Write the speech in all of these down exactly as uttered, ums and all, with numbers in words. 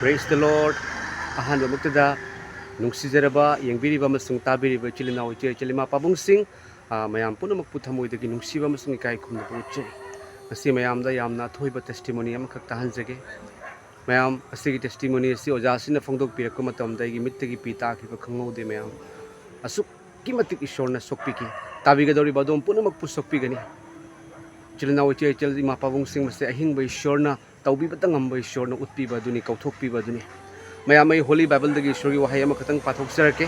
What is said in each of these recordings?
Praise the Lord. ꯑꯍꯥꯟꯕꯃꯛꯇꯗ ꯅꯨꯡꯁꯤꯖꯔꯕ ꯌꯦꯡꯕꯤꯔꯤꯕ ꯑꯃꯁꯨꯡ ꯇꯥꯕꯤꯔꯤꯕ ꯏꯆꯤꯜ ꯏꯅꯥꯎ, ꯏꯆꯦ ꯏꯆꯜ, ꯏꯃꯥ ꯄꯥꯕꯨꯡꯁꯤꯡ, ꯑ, ꯃꯌꯥꯝ ꯄꯨꯝꯅꯃꯛꯄꯨ ꯊꯃꯣꯏꯗꯒꯤ ꯅꯨꯡꯁꯤꯕ ꯑꯃꯁꯨꯡ ꯏꯀꯥꯏ ꯈꯨꯝꯅꯕ ꯎꯠꯆꯔꯤ꯫ ꯉꯁꯤ ꯃꯌꯥꯝꯗ ꯌꯥꯝꯅ ꯑꯊꯣꯏꯕ testimony ꯑꯃꯈꯛ ꯇꯥꯍꯟꯖꯒꯦ꯫ ꯃꯌꯥꯝ, ꯑꯁꯤꯒꯤ testimony ꯑꯁꯤ ꯑꯣꯖꯥꯁꯤꯅ ꯐꯣꯡꯗꯣꯛꯄꯤꯔꯛꯄ ꯃꯇꯝꯗ ꯑꯩꯒꯤ ꯃꯤꯠꯇꯒꯤ ꯄꯤ ꯇꯥꯈꯤꯕ ꯈꯪꯍꯧꯗꯦ꯫ ꯃꯌꯥꯝ, ꯑꯁꯨꯛꯀꯤ ꯃꯇꯤꯛ ꯏꯁꯣꯔꯅ ꯁꯣꯛꯄꯤꯈꯤ꯫ ꯇꯥꯕꯤꯒꯗꯧꯔꯤꯕ ꯑꯗꯣꯝ ꯄꯨꯝꯅꯃꯛꯄꯨ ꯁꯣꯛꯄꯤꯒꯅꯤ꯫ ꯏꯆꯤꯜ ꯏꯅꯥꯎ, ꯏꯆꯦ ꯏꯆꯜ, ꯏꯃꯥ ꯄꯥꯕꯨꯡꯁꯤꯡ, ꯃꯁꯤ ꯑꯍꯤꯡꯕ ꯏꯁꯣꯔꯅ ꯇꯧꯕꯤꯕꯇ ꯉꯝꯕ ꯏꯁꯣꯔꯅ ꯎꯠꯄꯤꯕ ꯑꯗꯨꯅꯤ, ꯀꯧꯊꯣꯛꯄꯤꯕ ꯑꯗꯨꯅꯤ꯫ ꯃꯌꯥꯝ, ꯑꯩ Holy Bible ꯗꯒꯤ ꯏꯁꯣꯔꯒꯤ ꯋꯥꯍꯩ ꯑꯃꯈꯛꯇꯪ ꯄꯥꯊꯣꯛꯆꯔꯛꯀꯦ꯫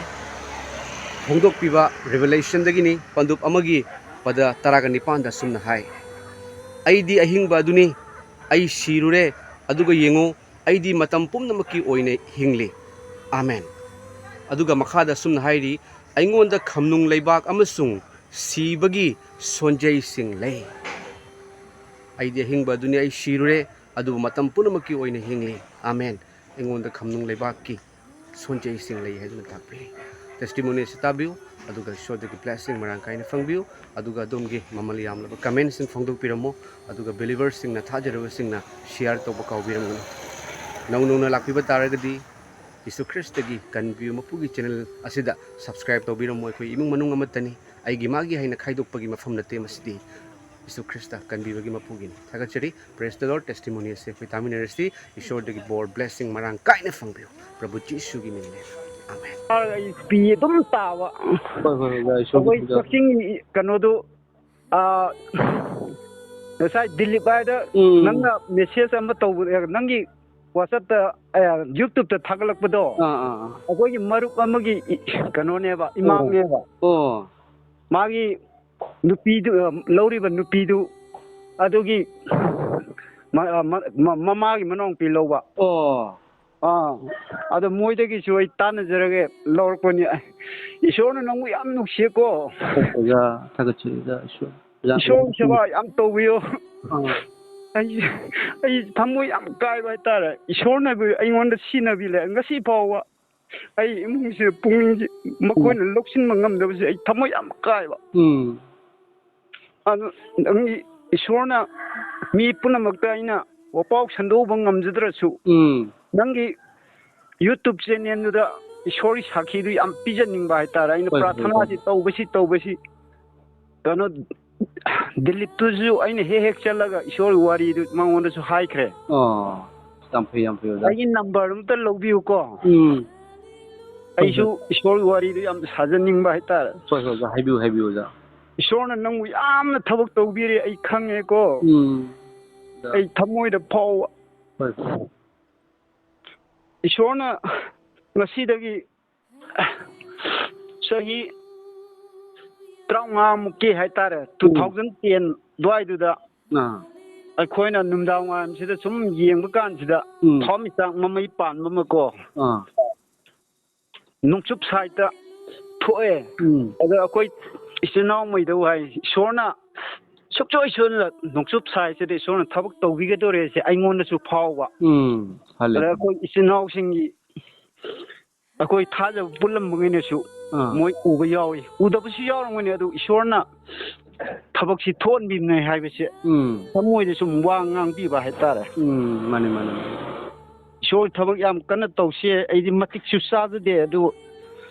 ꯐꯣꯡꯗꯣꯛꯄꯤꯕ Revelation ꯗꯒꯤꯅꯤ, ꯄꯟꯗꯨꯞ ꯑꯃꯒꯤ ꯄꯗ ꯇꯔꯥꯒ ꯅꯤꯄꯥꯟꯗ ꯑꯁꯨꯝꯅ ꯍꯥꯏ, "ꯑꯩꯗꯤ ꯑꯍꯤꯡꯕ ꯑꯗꯨꯅꯤ, ꯑꯩ ꯁꯤꯔꯨꯔꯦ, ꯑꯗꯨꯒ ꯌꯦꯡꯉꯨ, ꯑꯩꯗꯤ ꯃꯇꯝ ꯄꯨꯝꯅꯃꯛꯀꯤ ꯑꯣꯏꯅ ꯍꯤꯡꯂꯤ꯫" ꯑꯥꯃꯦꯟ꯫ ꯑꯗꯨꯒ ꯃꯈꯥꯗ ꯑꯁꯨꯝꯅ ꯍꯥꯏꯔꯤ, "ꯑꯩꯉꯣꯟꯗ ꯈꯝꯅꯨꯡ ꯂꯩꯕꯥꯛ ꯑꯃꯁꯨꯡ ꯁꯤꯕꯒꯤ ꯁꯣꯟꯖꯩꯁꯤꯡ ꯂꯩ꯫" ꯑꯩꯗꯤ ꯑꯍꯤꯡꯕ ꯑꯗꯨꯅꯤ, ꯑꯩ ꯁꯤꯔꯨꯔꯦ, ꯑꯗꯨꯕꯨ ꯃꯇꯝ ꯄꯨꯝꯅꯃꯛꯀꯤ ꯑꯣꯏꯅ ꯍꯤꯡꯂꯤ꯫ ꯑꯥꯃꯦꯟ꯫ ꯑꯩꯉꯣꯟꯗ ꯈꯝꯅꯨꯡ ꯂꯩꯕꯥꯛꯀꯤ ꯁꯣꯟꯖꯩꯁꯤꯡ ꯂꯩ ꯍꯥꯏꯗꯨꯅ ꯇꯥꯛꯄꯤꯔꯤ꯫ Testimony ꯑꯁꯤ ꯇꯥꯕꯤꯌꯨ, ꯑꯗꯨꯒ ꯏꯁꯣꯔꯗꯒꯤ blessing ꯃꯔꯥꯡ ꯀꯥꯏꯅ ꯐꯪꯕꯤꯌꯨ, ꯑꯗꯨꯒ ꯑꯗꯣꯝꯒꯤ ꯃꯃꯜ ꯌꯥꯝꯂꯕ comment ꯁꯤꯡ ꯐꯣꯡꯗꯣꯛꯄꯤꯔꯝꯃꯨ, ꯑꯗꯨꯒ believer ꯁꯤꯡꯅ, ꯊꯥꯖꯔꯕꯁꯤꯡꯅ share ꯇꯧꯕ ꯀꯥꯎꯕꯤꯔꯝꯒꯅꯨ꯫ ꯅꯧ ꯅꯧꯅ ꯂꯥꯛꯄꯤꯕ ꯇꯥꯔꯒꯗꯤ ꯌꯤꯁꯨ ꯈ꯭ꯔꯤꯁꯇꯒꯤ ꯀꯟꯕꯤꯌꯨ ꯃꯄꯨꯒꯤ channel ꯑꯁꯤꯗ subscribe ꯇꯧꯕꯤꯔꯝꯃꯨ꯫ ꯑꯩꯈꯣꯏ ꯏꯃꯨꯡ ꯃꯅꯨꯡ ꯑꯃꯠꯇꯅꯤ꯫ ꯑꯩꯒꯤ ꯃꯥꯒꯤ ꯍꯥꯏꯅ ꯈꯥꯏꯗꯣꯛꯄꯒꯤ ꯃꯐꯝ ꯅꯠꯇꯦ꯫ ꯃꯁꯤꯗꯤ ꯌꯤꯁꯨ ꯈ꯭ꯔꯤꯁꯇ ꯀꯟꯕꯤꯕꯒꯤ ꯃꯄꯨꯒꯤꯅꯤ꯫ ꯊꯥꯒꯠꯆꯔꯤ꯫ Praise the Lord꯫ Testimony ꯑꯁꯤ ꯑꯩꯈꯣꯏ ꯇꯥꯃꯤꯟꯅꯔꯁꯤ꯫ ꯏꯁꯣꯔꯗꯒꯤ ꯕꯣꯔ, blessing ꯃꯔꯥꯡ ꯀꯥꯏꯅ ꯐꯪꯕꯤꯌꯨ꯫ ꯄ꯭ꯔꯚꯨ ꯖꯤꯁꯨꯒꯤ ꯃꯤꯡꯅꯦ꯫ ꯑꯥꯃꯦꯟ꯫ ꯑꯩ ꯄꯤ ꯑꯗꯨꯝ ꯇꯥꯕ꯫ ꯍꯣꯏ, ꯍꯣꯏ, ꯍꯣꯏ, ꯏꯁꯣꯔꯒꯤ ꯑꯩꯈꯣꯏ ꯊꯧꯖꯥꯜ꯫ ꯀꯛꯆꯤꯡ ꯀꯩꯅꯣꯗꯨ, ꯑꯥ, ꯉꯁꯥꯏ ꯗꯤꯂꯤꯞ ꯍꯥꯏꯗ ꯎꯝ꯫ ꯅꯪꯅ message ꯑꯃ ꯇꯧꯕ, ꯅꯪꯒꯤ WhatsApp ꯇ, ꯑꯦ, YouTube ꯇ ꯊꯥꯒꯠꯂꯛꯄꯗꯣ, ꯑꯥ, ꯑꯥ, ꯑꯥ꯫ ꯑꯩꯈꯣꯏꯒꯤ ꯃꯔꯨꯞ ꯑꯃꯒꯤ ꯏ-, ꯀꯩꯅꯣꯅꯦꯕ, ꯑꯣ꯫ ꯏꯃꯥꯅꯦꯕ꯫ ꯑꯣ꯫ ꯃꯥꯒꯤ ꯅꯨꯄꯤꯗꯨ, ꯑ, ꯂꯧꯔꯤꯕ ꯅꯨꯄꯤꯗꯨ, ꯑꯗꯨꯒꯤ ꯃ-, ꯑ, ꯃ-, ꯃ-, ꯃꯃꯥꯒꯤ ꯃꯅꯥꯎꯅꯨꯄꯤ ꯂꯧꯕ꯫ ꯑꯣ꯫ ꯑꯥ, ꯑꯗꯣ ꯃꯣꯏꯗꯒꯤꯁꯨ ꯑꯩ ꯇꯥꯟꯅꯖꯔꯒꯦ ꯂꯧꯔꯛꯄꯅꯤ꯫ ꯑꯩ, ꯏꯁꯣꯔꯅ ꯅꯪꯕꯨ ꯌꯥꯝ ꯅꯨꯡꯁꯤꯌꯦꯀꯣ꯫ ꯑꯣꯖꯥ, ꯊꯥꯒꯠꯆꯔꯤ, ꯑꯣꯖꯥ, ꯏꯁꯣꯔ, ꯏꯁꯣꯔ ꯌꯥꯝ ꯏꯁꯣꯔ ꯅꯨꯡꯁꯤ꯫ ꯁꯦꯕꯥ ꯌꯥꯝ ꯇꯧꯕꯤꯌꯣ꯫ ꯑꯥ꯫ ꯑꯩ, ꯑꯩ ꯊꯃꯣꯏ ꯌꯥꯝ ꯀꯥꯏꯕ ꯍꯥꯏꯇꯥꯔꯦ꯫ ꯏꯁꯣꯔꯅꯕꯨ ꯑꯩꯉꯣꯟꯗ ꯁꯤꯟꯅꯕꯤ ꯂꯩ ꯉꯁꯤ ꯐꯥꯎꯕ꯫ ꯑꯩ ꯏꯃꯨꯡꯁꯤꯗ ꯄꯨꯛꯅꯤꯡꯁꯤ ꯃꯈꯣꯏꯅ ꯂꯧꯁꯤꯟꯕ ꯉꯝꯗꯕꯁꯦ ꯑꯩ ꯊꯃꯣꯏ ꯌꯥꯝ ꯀꯥꯏꯕ꯫ ꯎꯝ꯫ ꯑꯗꯨ ꯅꯪꯒꯤ ꯏꯁꯣꯔꯅ ꯃꯤ ꯄꯨꯝꯅꯃꯛꯇ ꯑꯩꯅ ꯋꯥꯄꯥꯎ ꯁꯟꯗꯣꯛꯎꯕ ꯉꯝꯖꯗ꯭ꯔꯁꯨ, ꯎꯝ꯫ ꯅꯪꯒꯤ YouTube channelꯗꯨꯗ ꯏꯁꯣꯔꯒꯤ ꯁꯥꯈꯤꯗꯨ ꯌꯥꯝ ꯄꯤꯖꯅꯤꯡꯕ ꯍꯥꯏꯇꯥꯔꯦ꯫ ꯑꯩꯅ ꯍꯣꯏ, ꯍꯣꯏ, ꯄ꯭ꯔꯥꯊꯅꯥꯁꯤ ꯍꯣꯏ꯫ ꯇꯧꯕꯁꯤ, ꯇꯧꯕꯁꯤ, ꯀꯩꯅꯣ, ꯗꯤꯂꯤꯞꯇꯨꯁꯨ ꯑꯩꯅ ꯍꯦꯛ ꯍꯦꯛ ꯆꯠꯂꯒ ꯏꯁꯣꯔꯒꯤ ꯋꯥꯔꯤꯗꯨ ꯃꯉꯣꯟꯗꯁꯨ ꯍꯥꯏꯈ꯭ꯔꯦ꯫ ꯑꯣ, ꯌꯥꯝ ꯐꯩ, ꯌꯥꯝ ꯐꯩ, ꯑꯣꯖꯥ꯫ ꯑꯩꯒꯤ number ꯑꯝꯇ ꯂꯧꯕꯤꯌꯨꯀꯣ꯫ ꯎꯝ꯫ ꯑꯩꯁꯨ ꯍꯣꯏ, ꯍꯣꯏ꯫ ꯏꯁꯣꯔꯒꯤ ꯋꯥꯔꯤꯗꯨ ꯌꯥꯝ ꯁꯥꯖꯅꯤꯡꯕ ꯍꯥꯏꯇꯥꯔꯦ꯫ ꯍꯣꯏ, ꯍꯣꯏ, ꯑꯣꯖꯥ, ꯍꯥꯏꯕꯤꯌꯨ, ꯍꯥꯏꯕꯤꯌꯨ, ꯑꯣꯖꯥ꯫ ꯏꯁꯣꯔꯅ ꯅꯪꯕꯨ ꯌꯥꯝꯅ ꯊꯕꯛ ꯇꯧꯕꯤꯔꯦ, ꯑꯩ ꯈꯪꯉꯦꯀꯣ꯫ ꯎꯝ꯫ ꯑꯩ ꯊꯃꯣꯏꯗ ꯐꯥꯎꯕ꯫ ꯍꯣꯏ, ꯍꯣꯏ꯫ ꯏꯁꯣꯔꯅ ꯉꯁꯤꯗꯒꯤ ꯆꯍꯤ ꯇꯔꯥꯃꯉꯥ ꯃꯨꯛꯀꯤ ꯍꯥꯏꯇꯥꯔꯦ, ꯎꯝ꯫ two thousand ten ꯑꯗꯨꯋꯥꯏꯗꯨꯗ ꯑꯥ꯫ ꯑꯩꯈꯣꯏꯅ ꯅꯨꯡꯗꯥꯡ ꯋꯥꯏꯔꯝꯁꯤꯗ ꯁꯨꯝ ꯌꯦꯡꯕ ꯀꯥꯟꯁꯤꯗ ꯎꯝ꯫ ꯊꯋꯥꯟꯃꯤꯆꯥꯛ ꯃꯃꯩ ꯄꯥꯟꯕ ꯑꯃꯀꯣ, ꯑꯥ꯫ ꯅꯣꯡꯆꯨꯞ side ꯊꯣꯛꯑꯦ꯫ ꯎꯝ꯫ ꯑꯗ ꯑꯩꯈꯣꯏ ꯏꯆꯤꯟ ꯏꯅꯥꯎ ꯃꯩꯗꯧ ꯍꯥꯏ, ꯏꯁꯣꯔꯅ ꯁꯨꯡꯁꯣꯏ ꯁꯣꯏꯗꯅ ꯅꯣꯡꯆꯨꯞ sideꯁꯤꯗ ꯏꯁꯣꯔꯅ ꯊꯕꯛ ꯇꯧꯕꯤꯒꯗꯧꯔꯦꯁꯦ ꯑꯩꯉꯣꯟꯗꯁꯨ ꯐꯥꯎꯕ꯫ ꯎꯝ, ꯑꯗ ꯍꯜꯂꯦꯂꯨꯌꯥ꯫ ꯑꯩꯈꯣꯏ ꯏꯆꯤꯟ ꯏꯅꯥꯎꯁꯤꯡꯒꯤ ꯑꯩꯈꯣꯏ ꯊꯥꯖꯕ ꯄꯨꯜꯂꯝꯕꯉꯩꯅꯁꯨ ꯑꯥ꯫ ꯃꯣꯏ ꯎꯕ ꯌꯥꯎꯏ, ꯎꯗꯕꯁꯨ ꯌꯥꯎꯔꯝꯒꯅꯤ, ꯑꯗꯨ ꯏꯁꯣꯔꯅ ꯊꯕꯛꯁꯤ ꯊꯣꯛꯍꯟꯕꯤꯕꯅꯦ ꯍꯥꯏꯕꯁꯦ ꯎꯝ꯫ ꯊꯃꯣꯏꯗ ꯁꯨꯝ ꯋꯥ ꯉꯥꯡꯕꯤꯕ ꯍꯥꯏꯇꯥꯔꯦ꯫ ꯎꯝ, ꯃꯥꯅꯦ, ꯃꯥꯅꯦ, ꯃꯥꯅꯦ꯫ ꯏꯁꯣꯔ ꯊꯕꯛ ꯌꯥꯝ ꯀꯟꯅ ꯇꯧꯁꯦ, ꯑꯩꯗꯤ ꯃꯇꯤꯛꯁꯨ ꯆꯥꯖꯗꯦ, ꯑꯗꯨ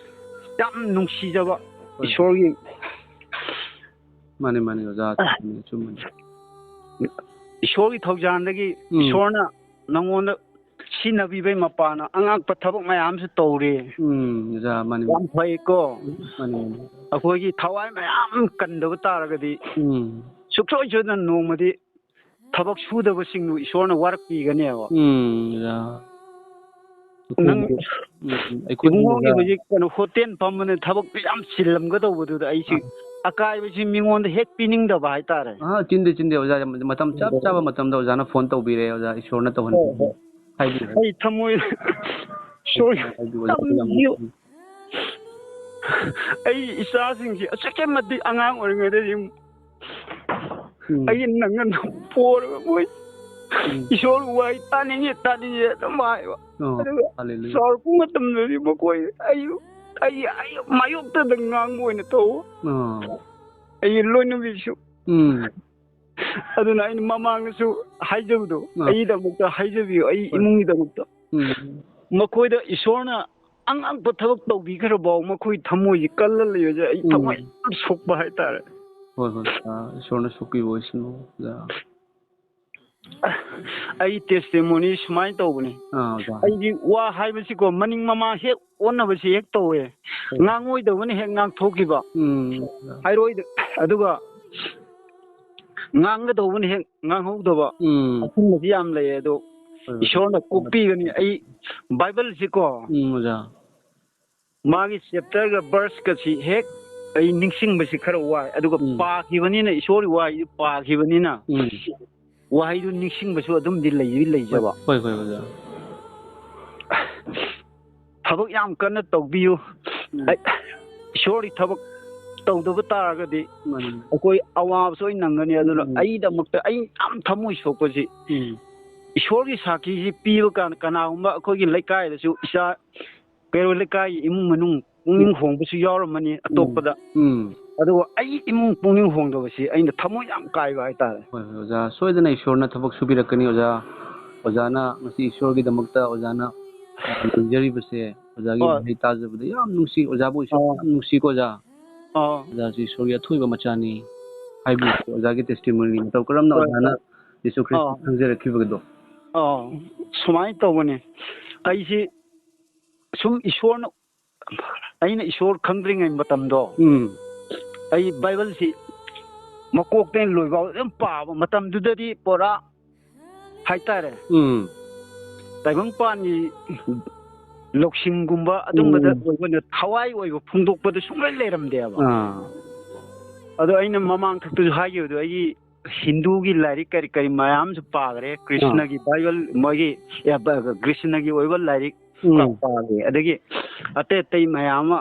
ꯌꯥꯝ ꯅꯨꯡꯁꯤꯖꯕ ꯍꯣꯏ꯫ ꯏꯁꯣꯔꯒꯤ ꯃꯥꯅꯦ, ꯃꯥꯅꯦ, ꯑꯣꯖꯥ, ꯑꯆꯨꯝꯕꯅꯤ, ꯑꯆꯨꯝꯕꯅꯤ꯫ ꯏꯁꯣꯔꯒꯤ ꯊꯧꯖꯥꯜꯗꯒꯤ ꯎꯝ꯫ ꯏꯁꯣꯔꯅ ꯅꯪꯉꯣꯟꯗ ꯁꯤꯖꯤꯟꯅꯕꯤꯕꯩ ꯃꯄꯥꯟꯅ ꯑꯉꯛꯄ ꯊꯕꯛ ꯃꯌꯥꯝꯁꯨ ꯇꯧꯔꯤ꯫ ꯎꯝ, ꯑꯣꯖꯥ, ꯃꯥꯅꯤ, ꯌꯥꯝ ꯃꯥꯅꯤ꯫ ꯐꯩꯀꯣ꯫ ꯃꯥꯅꯤ, ꯃꯥꯅꯤ꯫ ꯑꯩꯈꯣꯏꯒꯤ ꯊꯋꯥꯏ ꯃꯌꯥꯝ ꯀꯟꯗꯕ ꯇꯥꯔꯒꯗꯤ ꯎꯝ꯫ ꯁꯨꯡꯁꯣꯏ ꯁꯣꯏꯗꯅ ꯅꯣꯡꯃꯗꯤ ꯊꯕꯛ ꯁꯨꯗꯕꯁꯤꯡꯕꯨ ꯏꯁꯣꯔꯅ ꯋꯥꯔꯛꯄꯤꯒꯅꯦꯕ꯫ ꯎꯝ, ꯑꯣꯖꯥ꯫ ꯅꯪ ꯎꯝ, ꯑꯩꯈꯣꯏꯒꯤ ꯏꯕꯨꯡꯉꯣꯒꯤ ꯑꯣꯖꯥ ꯍꯧꯖꯤꯛ ꯀꯩꯅꯣ hotel ꯐꯝꯕꯅ ꯊꯕꯛꯇꯨ ꯌꯥꯝ ꯆꯤꯜꯂꯝꯒꯗꯧꯕꯗꯨꯗ ꯑꯩꯁꯤ ꯑꯥ꯫ ꯑꯀꯥꯏꯕꯁꯤ ꯃꯤꯉꯣꯟꯗ ꯍꯦꯛ ꯄꯤꯅꯤꯡꯗꯕ ꯍꯥꯏꯇꯥꯔꯦ꯫ ꯑꯥ, ꯆꯤꯟꯗꯦ, ꯆꯤꯟꯗꯦ, ꯑꯣꯖꯥ, ꯌꯥꯝ ꯃꯇꯝ ꯆꯞ ꯆꯥꯕ ꯃꯇꯝꯗ ꯑꯣꯖꯥꯅ phone ꯇꯧꯕꯤꯔꯦ, ꯑꯣꯖꯥ, ꯏꯁꯣꯔꯅ ꯍꯣꯏ, ꯇꯧꯍꯟꯕꯤꯔꯦ꯫ ꯍꯣꯏ꯫ ꯍꯥꯏꯕꯤꯌꯨ, ꯍꯥꯏꯕꯤꯌꯨ꯫ ꯑꯩ ꯊꯃꯣꯏ ꯁꯣꯏ ꯍꯥꯏꯕꯤꯌꯨ, ꯑꯣꯖꯥ, ꯌꯥꯝ ꯇꯝꯕꯤꯌꯨ꯫ ꯅꯨꯡꯁꯤ꯫ ꯑꯩ ꯏꯆꯥꯁꯤꯡꯁꯤ ꯑꯁꯨꯛꯀꯤ ꯃꯇꯤꯛ ꯑꯉꯥꯡ ꯑꯣꯏꯔꯤꯉꯩꯗꯒꯤ ꯎꯝ꯫ ꯑꯩꯒꯤ ꯅꯪꯒꯟꯗ ꯄꯣꯔꯒ ꯃꯣꯏ ꯎꯝ꯫ ꯏꯁꯣꯔ ꯋꯥꯍꯩ ꯇꯥꯅꯤꯡꯉꯦ, ꯇꯥꯅꯤꯡꯉꯦ ꯑꯗꯨꯝ ꯍꯥꯏꯕ꯫ ꯑꯣ, ꯑꯗꯨꯒ ꯍꯜꯂꯦꯂꯨꯌꯥ꯫ ꯆꯥꯎꯔꯛꯄ ꯃꯇꯝꯗꯗꯤ ꯃꯈꯣꯏ ꯑꯩ, ꯑꯩ, ꯑꯩ ꯃꯥꯌꯣꯛꯇꯗ ꯉꯥꯡꯕ ꯑꯣꯏꯅ ꯇꯧꯕ꯫ ꯑꯣ꯫ ꯑꯩꯒꯤ ꯂꯣꯏꯅꯕꯤꯁꯨ꯫ ꯎꯝ꯫ ꯑꯗꯨꯅ ꯑꯩꯅ ꯃꯃꯥꯡꯗꯁꯨ ꯍꯥꯏꯖꯕꯗꯣ, ꯑꯥ꯫ ꯑꯩꯒꯤꯗꯃꯛꯇ ꯍꯥꯏꯖꯕꯤꯌꯨ, ꯑꯩ ꯍꯣꯏ꯫ ꯏꯃꯨꯡꯒꯤꯗꯃꯛꯇ꯫ ꯎꯝ꯫ ꯃꯈꯣꯏꯗ ꯏꯁꯣꯔꯅ ꯑꯉꯛꯄ ꯊꯕꯛ ꯇꯧꯕꯤꯈ꯭ꯔꯕꯥꯎ ꯃꯈꯣꯏ ꯊꯃꯣꯏꯁꯤ ꯀꯜꯂ ꯂꯩꯕꯁꯦ ꯑꯩ ꯎꯝ꯫ ꯊꯃꯣꯏ ꯌꯥꯝ ꯁꯣꯛꯄ ꯍꯥꯏꯇꯥꯔꯦ꯫ ꯍꯣꯏ, ꯍꯣꯏ, ꯑꯣꯖꯥ, ꯏꯁꯣꯔꯅ ꯁꯣꯛꯄꯤꯕ ꯑꯣꯏꯁꯅꯨ, ꯑꯣꯖꯥ꯫ ꯑꯩ testimony ꯁꯨꯃꯥꯏꯅ ꯇꯧꯕꯅꯤ꯫ ꯑꯥ, ꯑꯣꯖꯥ꯫ ꯑꯩꯗꯤ ꯋꯥ ꯍꯥꯏꯕꯁꯤꯀꯣ, ꯃꯅꯤꯡ ꯃꯃꯥꯡ ꯍꯦꯛ ꯑꯣꯟꯅꯕꯁꯤ ꯍꯦꯛ ꯇꯧꯋꯦ꯫ ꯍꯣꯏ꯫ ꯉꯥꯡꯉꯣꯏꯗꯕꯅ ꯍꯦꯛ ꯉꯥꯡꯊꯣꯛꯈꯤꯕ꯫ ꯎꯝ꯫ ꯍꯥꯏꯔꯣꯏꯗ-, ꯑꯗꯨꯒ ꯉꯥꯡꯒꯗꯧꯕꯅ ꯍꯦꯛ ꯉꯥꯡꯍꯧꯗꯕ꯫ ꯎꯝ꯫ ꯑꯁꯤꯒꯨꯝꯕꯁꯤ ꯌꯥꯝ ꯂꯩꯌꯦ꯫ ꯑꯗꯣ ꯍꯣꯏ, ꯍꯣꯏ꯫ ꯏꯁꯣꯔꯅ ꯀꯣꯛꯄꯤꯒꯅꯤ꯫ ꯑꯩ ꯕꯥꯏꯕꯜꯁꯤꯀꯣ, ꯎꯝ, ꯑꯣꯖꯥ꯫ ꯃꯥꯒꯤ chapterꯒ verseꯀꯁꯤ ꯍꯦꯛ ꯑꯩ ꯅꯤꯡꯁꯤꯡꯕꯁꯤ ꯈꯔ ꯋꯥꯏ꯫ ꯑꯗꯨꯒ ꯎꯝ꯫ ꯄꯥꯈꯤꯕꯅꯤꯅ, ꯏꯁꯣꯔꯒꯤ ꯋꯥꯍꯩꯗꯨ ꯄꯥꯈꯤꯕꯅꯤꯅ, ꯎꯝ꯫ ꯋꯥꯍꯩꯗꯨ ꯅꯤꯡꯁꯤꯡꯕꯁꯨ ꯑꯗꯨꯝꯗꯤ ꯂꯩꯗꯤ ꯂꯩꯖꯕ꯫ ꯍꯣꯏ, ꯍꯣꯏ, ꯑꯣꯖꯥ꯫ ꯊꯕꯛ ꯌꯥꯝ ꯀꯟꯅ ꯇꯧꯕꯤꯌꯨ꯫ ꯎꯝ꯫ ꯑꯩ, ꯏꯁꯣꯔꯒꯤ ꯊꯕꯛ ꯇꯧꯗꯕ ꯇꯥꯔꯒꯗꯤ ꯃꯥꯅꯤ꯫ ꯑꯩꯈꯣꯏ ꯑꯋꯥꯕꯁꯨ ꯑꯣꯏ ꯅꯪꯒꯅꯤ꯫ ꯑꯗꯨꯅ ꯎꯝ꯫ ꯑꯩꯒꯤꯗꯃꯛꯇ ꯑꯩ ꯌꯥꯝ ꯊꯃꯣꯏ ꯁꯣꯛꯄꯁꯤ, ꯎꯝ꯫ ꯏꯁꯣꯔꯒꯤ ꯁꯥꯈꯤꯁꯤ ꯄꯤꯕ ꯀꯥꯟꯗ ꯀꯅꯥꯒꯨꯝꯕ ꯑꯩꯈꯣꯏꯒꯤ ꯂꯩꯀꯥꯏꯗꯁꯨ ꯏꯆꯥ ꯀꯩꯔꯣꯜ ꯂꯩꯀꯥꯏꯒꯤ ꯏꯃꯨꯡ ꯃꯅꯨꯡ ꯄꯨꯛꯅꯤꯡ ꯍꯣꯡꯕꯁꯨ ꯌꯥꯎꯔꯝꯃꯅꯤ ꯑꯇꯣꯞꯄꯗ꯫ ꯎꯝ꯫ ꯑꯗꯨꯒ ꯑꯩ ꯏꯃꯨꯡ ꯄꯨꯛꯅꯤꯡ ꯍꯣꯡꯗꯕꯁꯤ ꯑꯩꯅ ꯊꯃꯣꯏ ꯌꯥꯝ ꯀꯥꯏꯕ ꯍꯥꯏꯇꯥꯔꯦ꯫ ꯍꯣꯏ, ꯍꯣꯏ, ꯑꯣꯖꯥ, ꯁꯣꯏꯗꯅ ꯏꯁꯣꯔꯅ ꯊꯕꯛ ꯁꯨꯕꯤꯔꯛꯀꯅꯤ, ꯑꯣꯖꯥ꯫ ꯑꯣꯖꯥꯅ ꯉꯁꯤ ꯏꯁꯣꯔꯒꯤꯗꯃꯛꯇ ꯑꯣꯖꯥꯅ ꯅꯤꯡꯖꯔꯤꯕꯁꯦ, ꯑꯣꯖꯥꯒꯤ ꯍꯣꯏ꯫ ꯋꯥꯍꯩ ꯇꯥꯖꯕꯗ ꯌꯥꯝ ꯅꯨꯡꯁꯤ, ꯑꯣꯖꯥꯕꯨ ꯏꯁꯣꯔ ꯑꯣ꯫ ꯌꯥꯝ ꯅꯨꯡꯁꯤꯀꯣ, ꯑꯣꯖꯥ꯫ ꯑꯣ꯫ ꯑꯣꯖꯥꯁꯤ ꯏꯁꯣꯔꯒꯤ ꯑꯊꯣꯏꯕ ꯃꯆꯥꯅꯤ꯫ ꯍꯥꯏꯕꯤꯌꯨ, ꯑꯣꯖꯥꯒꯤ testimony ꯃꯇꯧ ꯀꯔꯝꯅ ꯍꯣꯏ, ꯑꯣꯖꯥꯅ ꯍꯣꯏ꯫ ꯌꯦꯁꯨ ꯈ꯭ꯔꯤꯁꯇ ꯑꯣ꯫ ꯈꯪꯖꯔꯛꯈꯤꯕꯒꯗꯣ꯫ ꯑꯣ, ꯁꯨꯃꯥꯏꯅ ꯇꯧꯕꯅꯤ꯫ ꯑꯩꯁꯤ ꯁꯨꯝ ꯏꯁꯣꯔꯅ ꯑꯩꯅ ꯏꯁꯣꯔ ꯈꯪꯗ꯭ꯔꯤꯉꯩ ꯃꯇꯝꯗꯣ, ꯎꯝ꯫ ꯑꯩ ꯕꯥꯏꯕꯜꯁꯤ ꯃꯀꯣꯛꯇꯩꯅ ꯂꯣꯏꯐꯥꯎ ꯑꯗꯨꯝ ꯄꯥꯕ ꯃꯇꯝꯗꯨꯗꯗꯤ ꯄꯨꯔꯥ ꯍꯥꯏꯇꯥꯔꯦ꯫ ꯎꯝ꯫ ꯇꯥꯏꯕꯪꯄꯥꯟꯒꯤ ꯂꯧꯁꯤꯡꯒꯨꯝꯕ ꯑꯗꯨꯝꯕꯗ ꯎꯝ꯫ ꯑꯣꯏꯕ ꯑꯣꯏꯅ ꯊꯋꯥꯏ ꯑꯣꯏꯕ ꯐꯣꯡꯗꯣꯛꯄꯗꯨ ꯁꯨꯡꯂꯩ ꯂꯩꯔꯝꯗꯦꯕ꯫ ꯑꯥ꯫ ꯑꯗꯣ ꯑꯩꯅ ꯃꯃꯥꯡ ꯊꯛꯇꯁꯨ ꯍꯥꯏꯈꯤꯕꯗꯣ ꯑꯩꯒꯤ ꯍꯤꯟꯗꯨꯒꯤ ꯂꯥꯏꯔꯤꯛ ꯀꯔꯤ ꯀꯔꯤ ꯃꯌꯥꯝꯁꯨ ꯄꯥꯈ꯭ꯔꯦ꯫ ꯑꯥ꯫ ꯀ꯭ꯔꯤꯁꯅꯒꯤ ꯕꯥꯏꯕꯜ ꯃꯣꯏꯒꯤ, ꯑꯦ, ꯕ-, ꯕ-, ꯀ꯭ꯔꯤꯁꯅꯒꯤ ꯑꯣꯏꯕ ꯂꯥꯏꯔꯤꯛ ꯎꯝ꯫ ꯄꯥꯔꯦ꯫ ꯑꯗꯒꯤ ꯑꯇꯩ ꯑꯇꯩ ꯃꯌꯥꯝ ꯑꯃ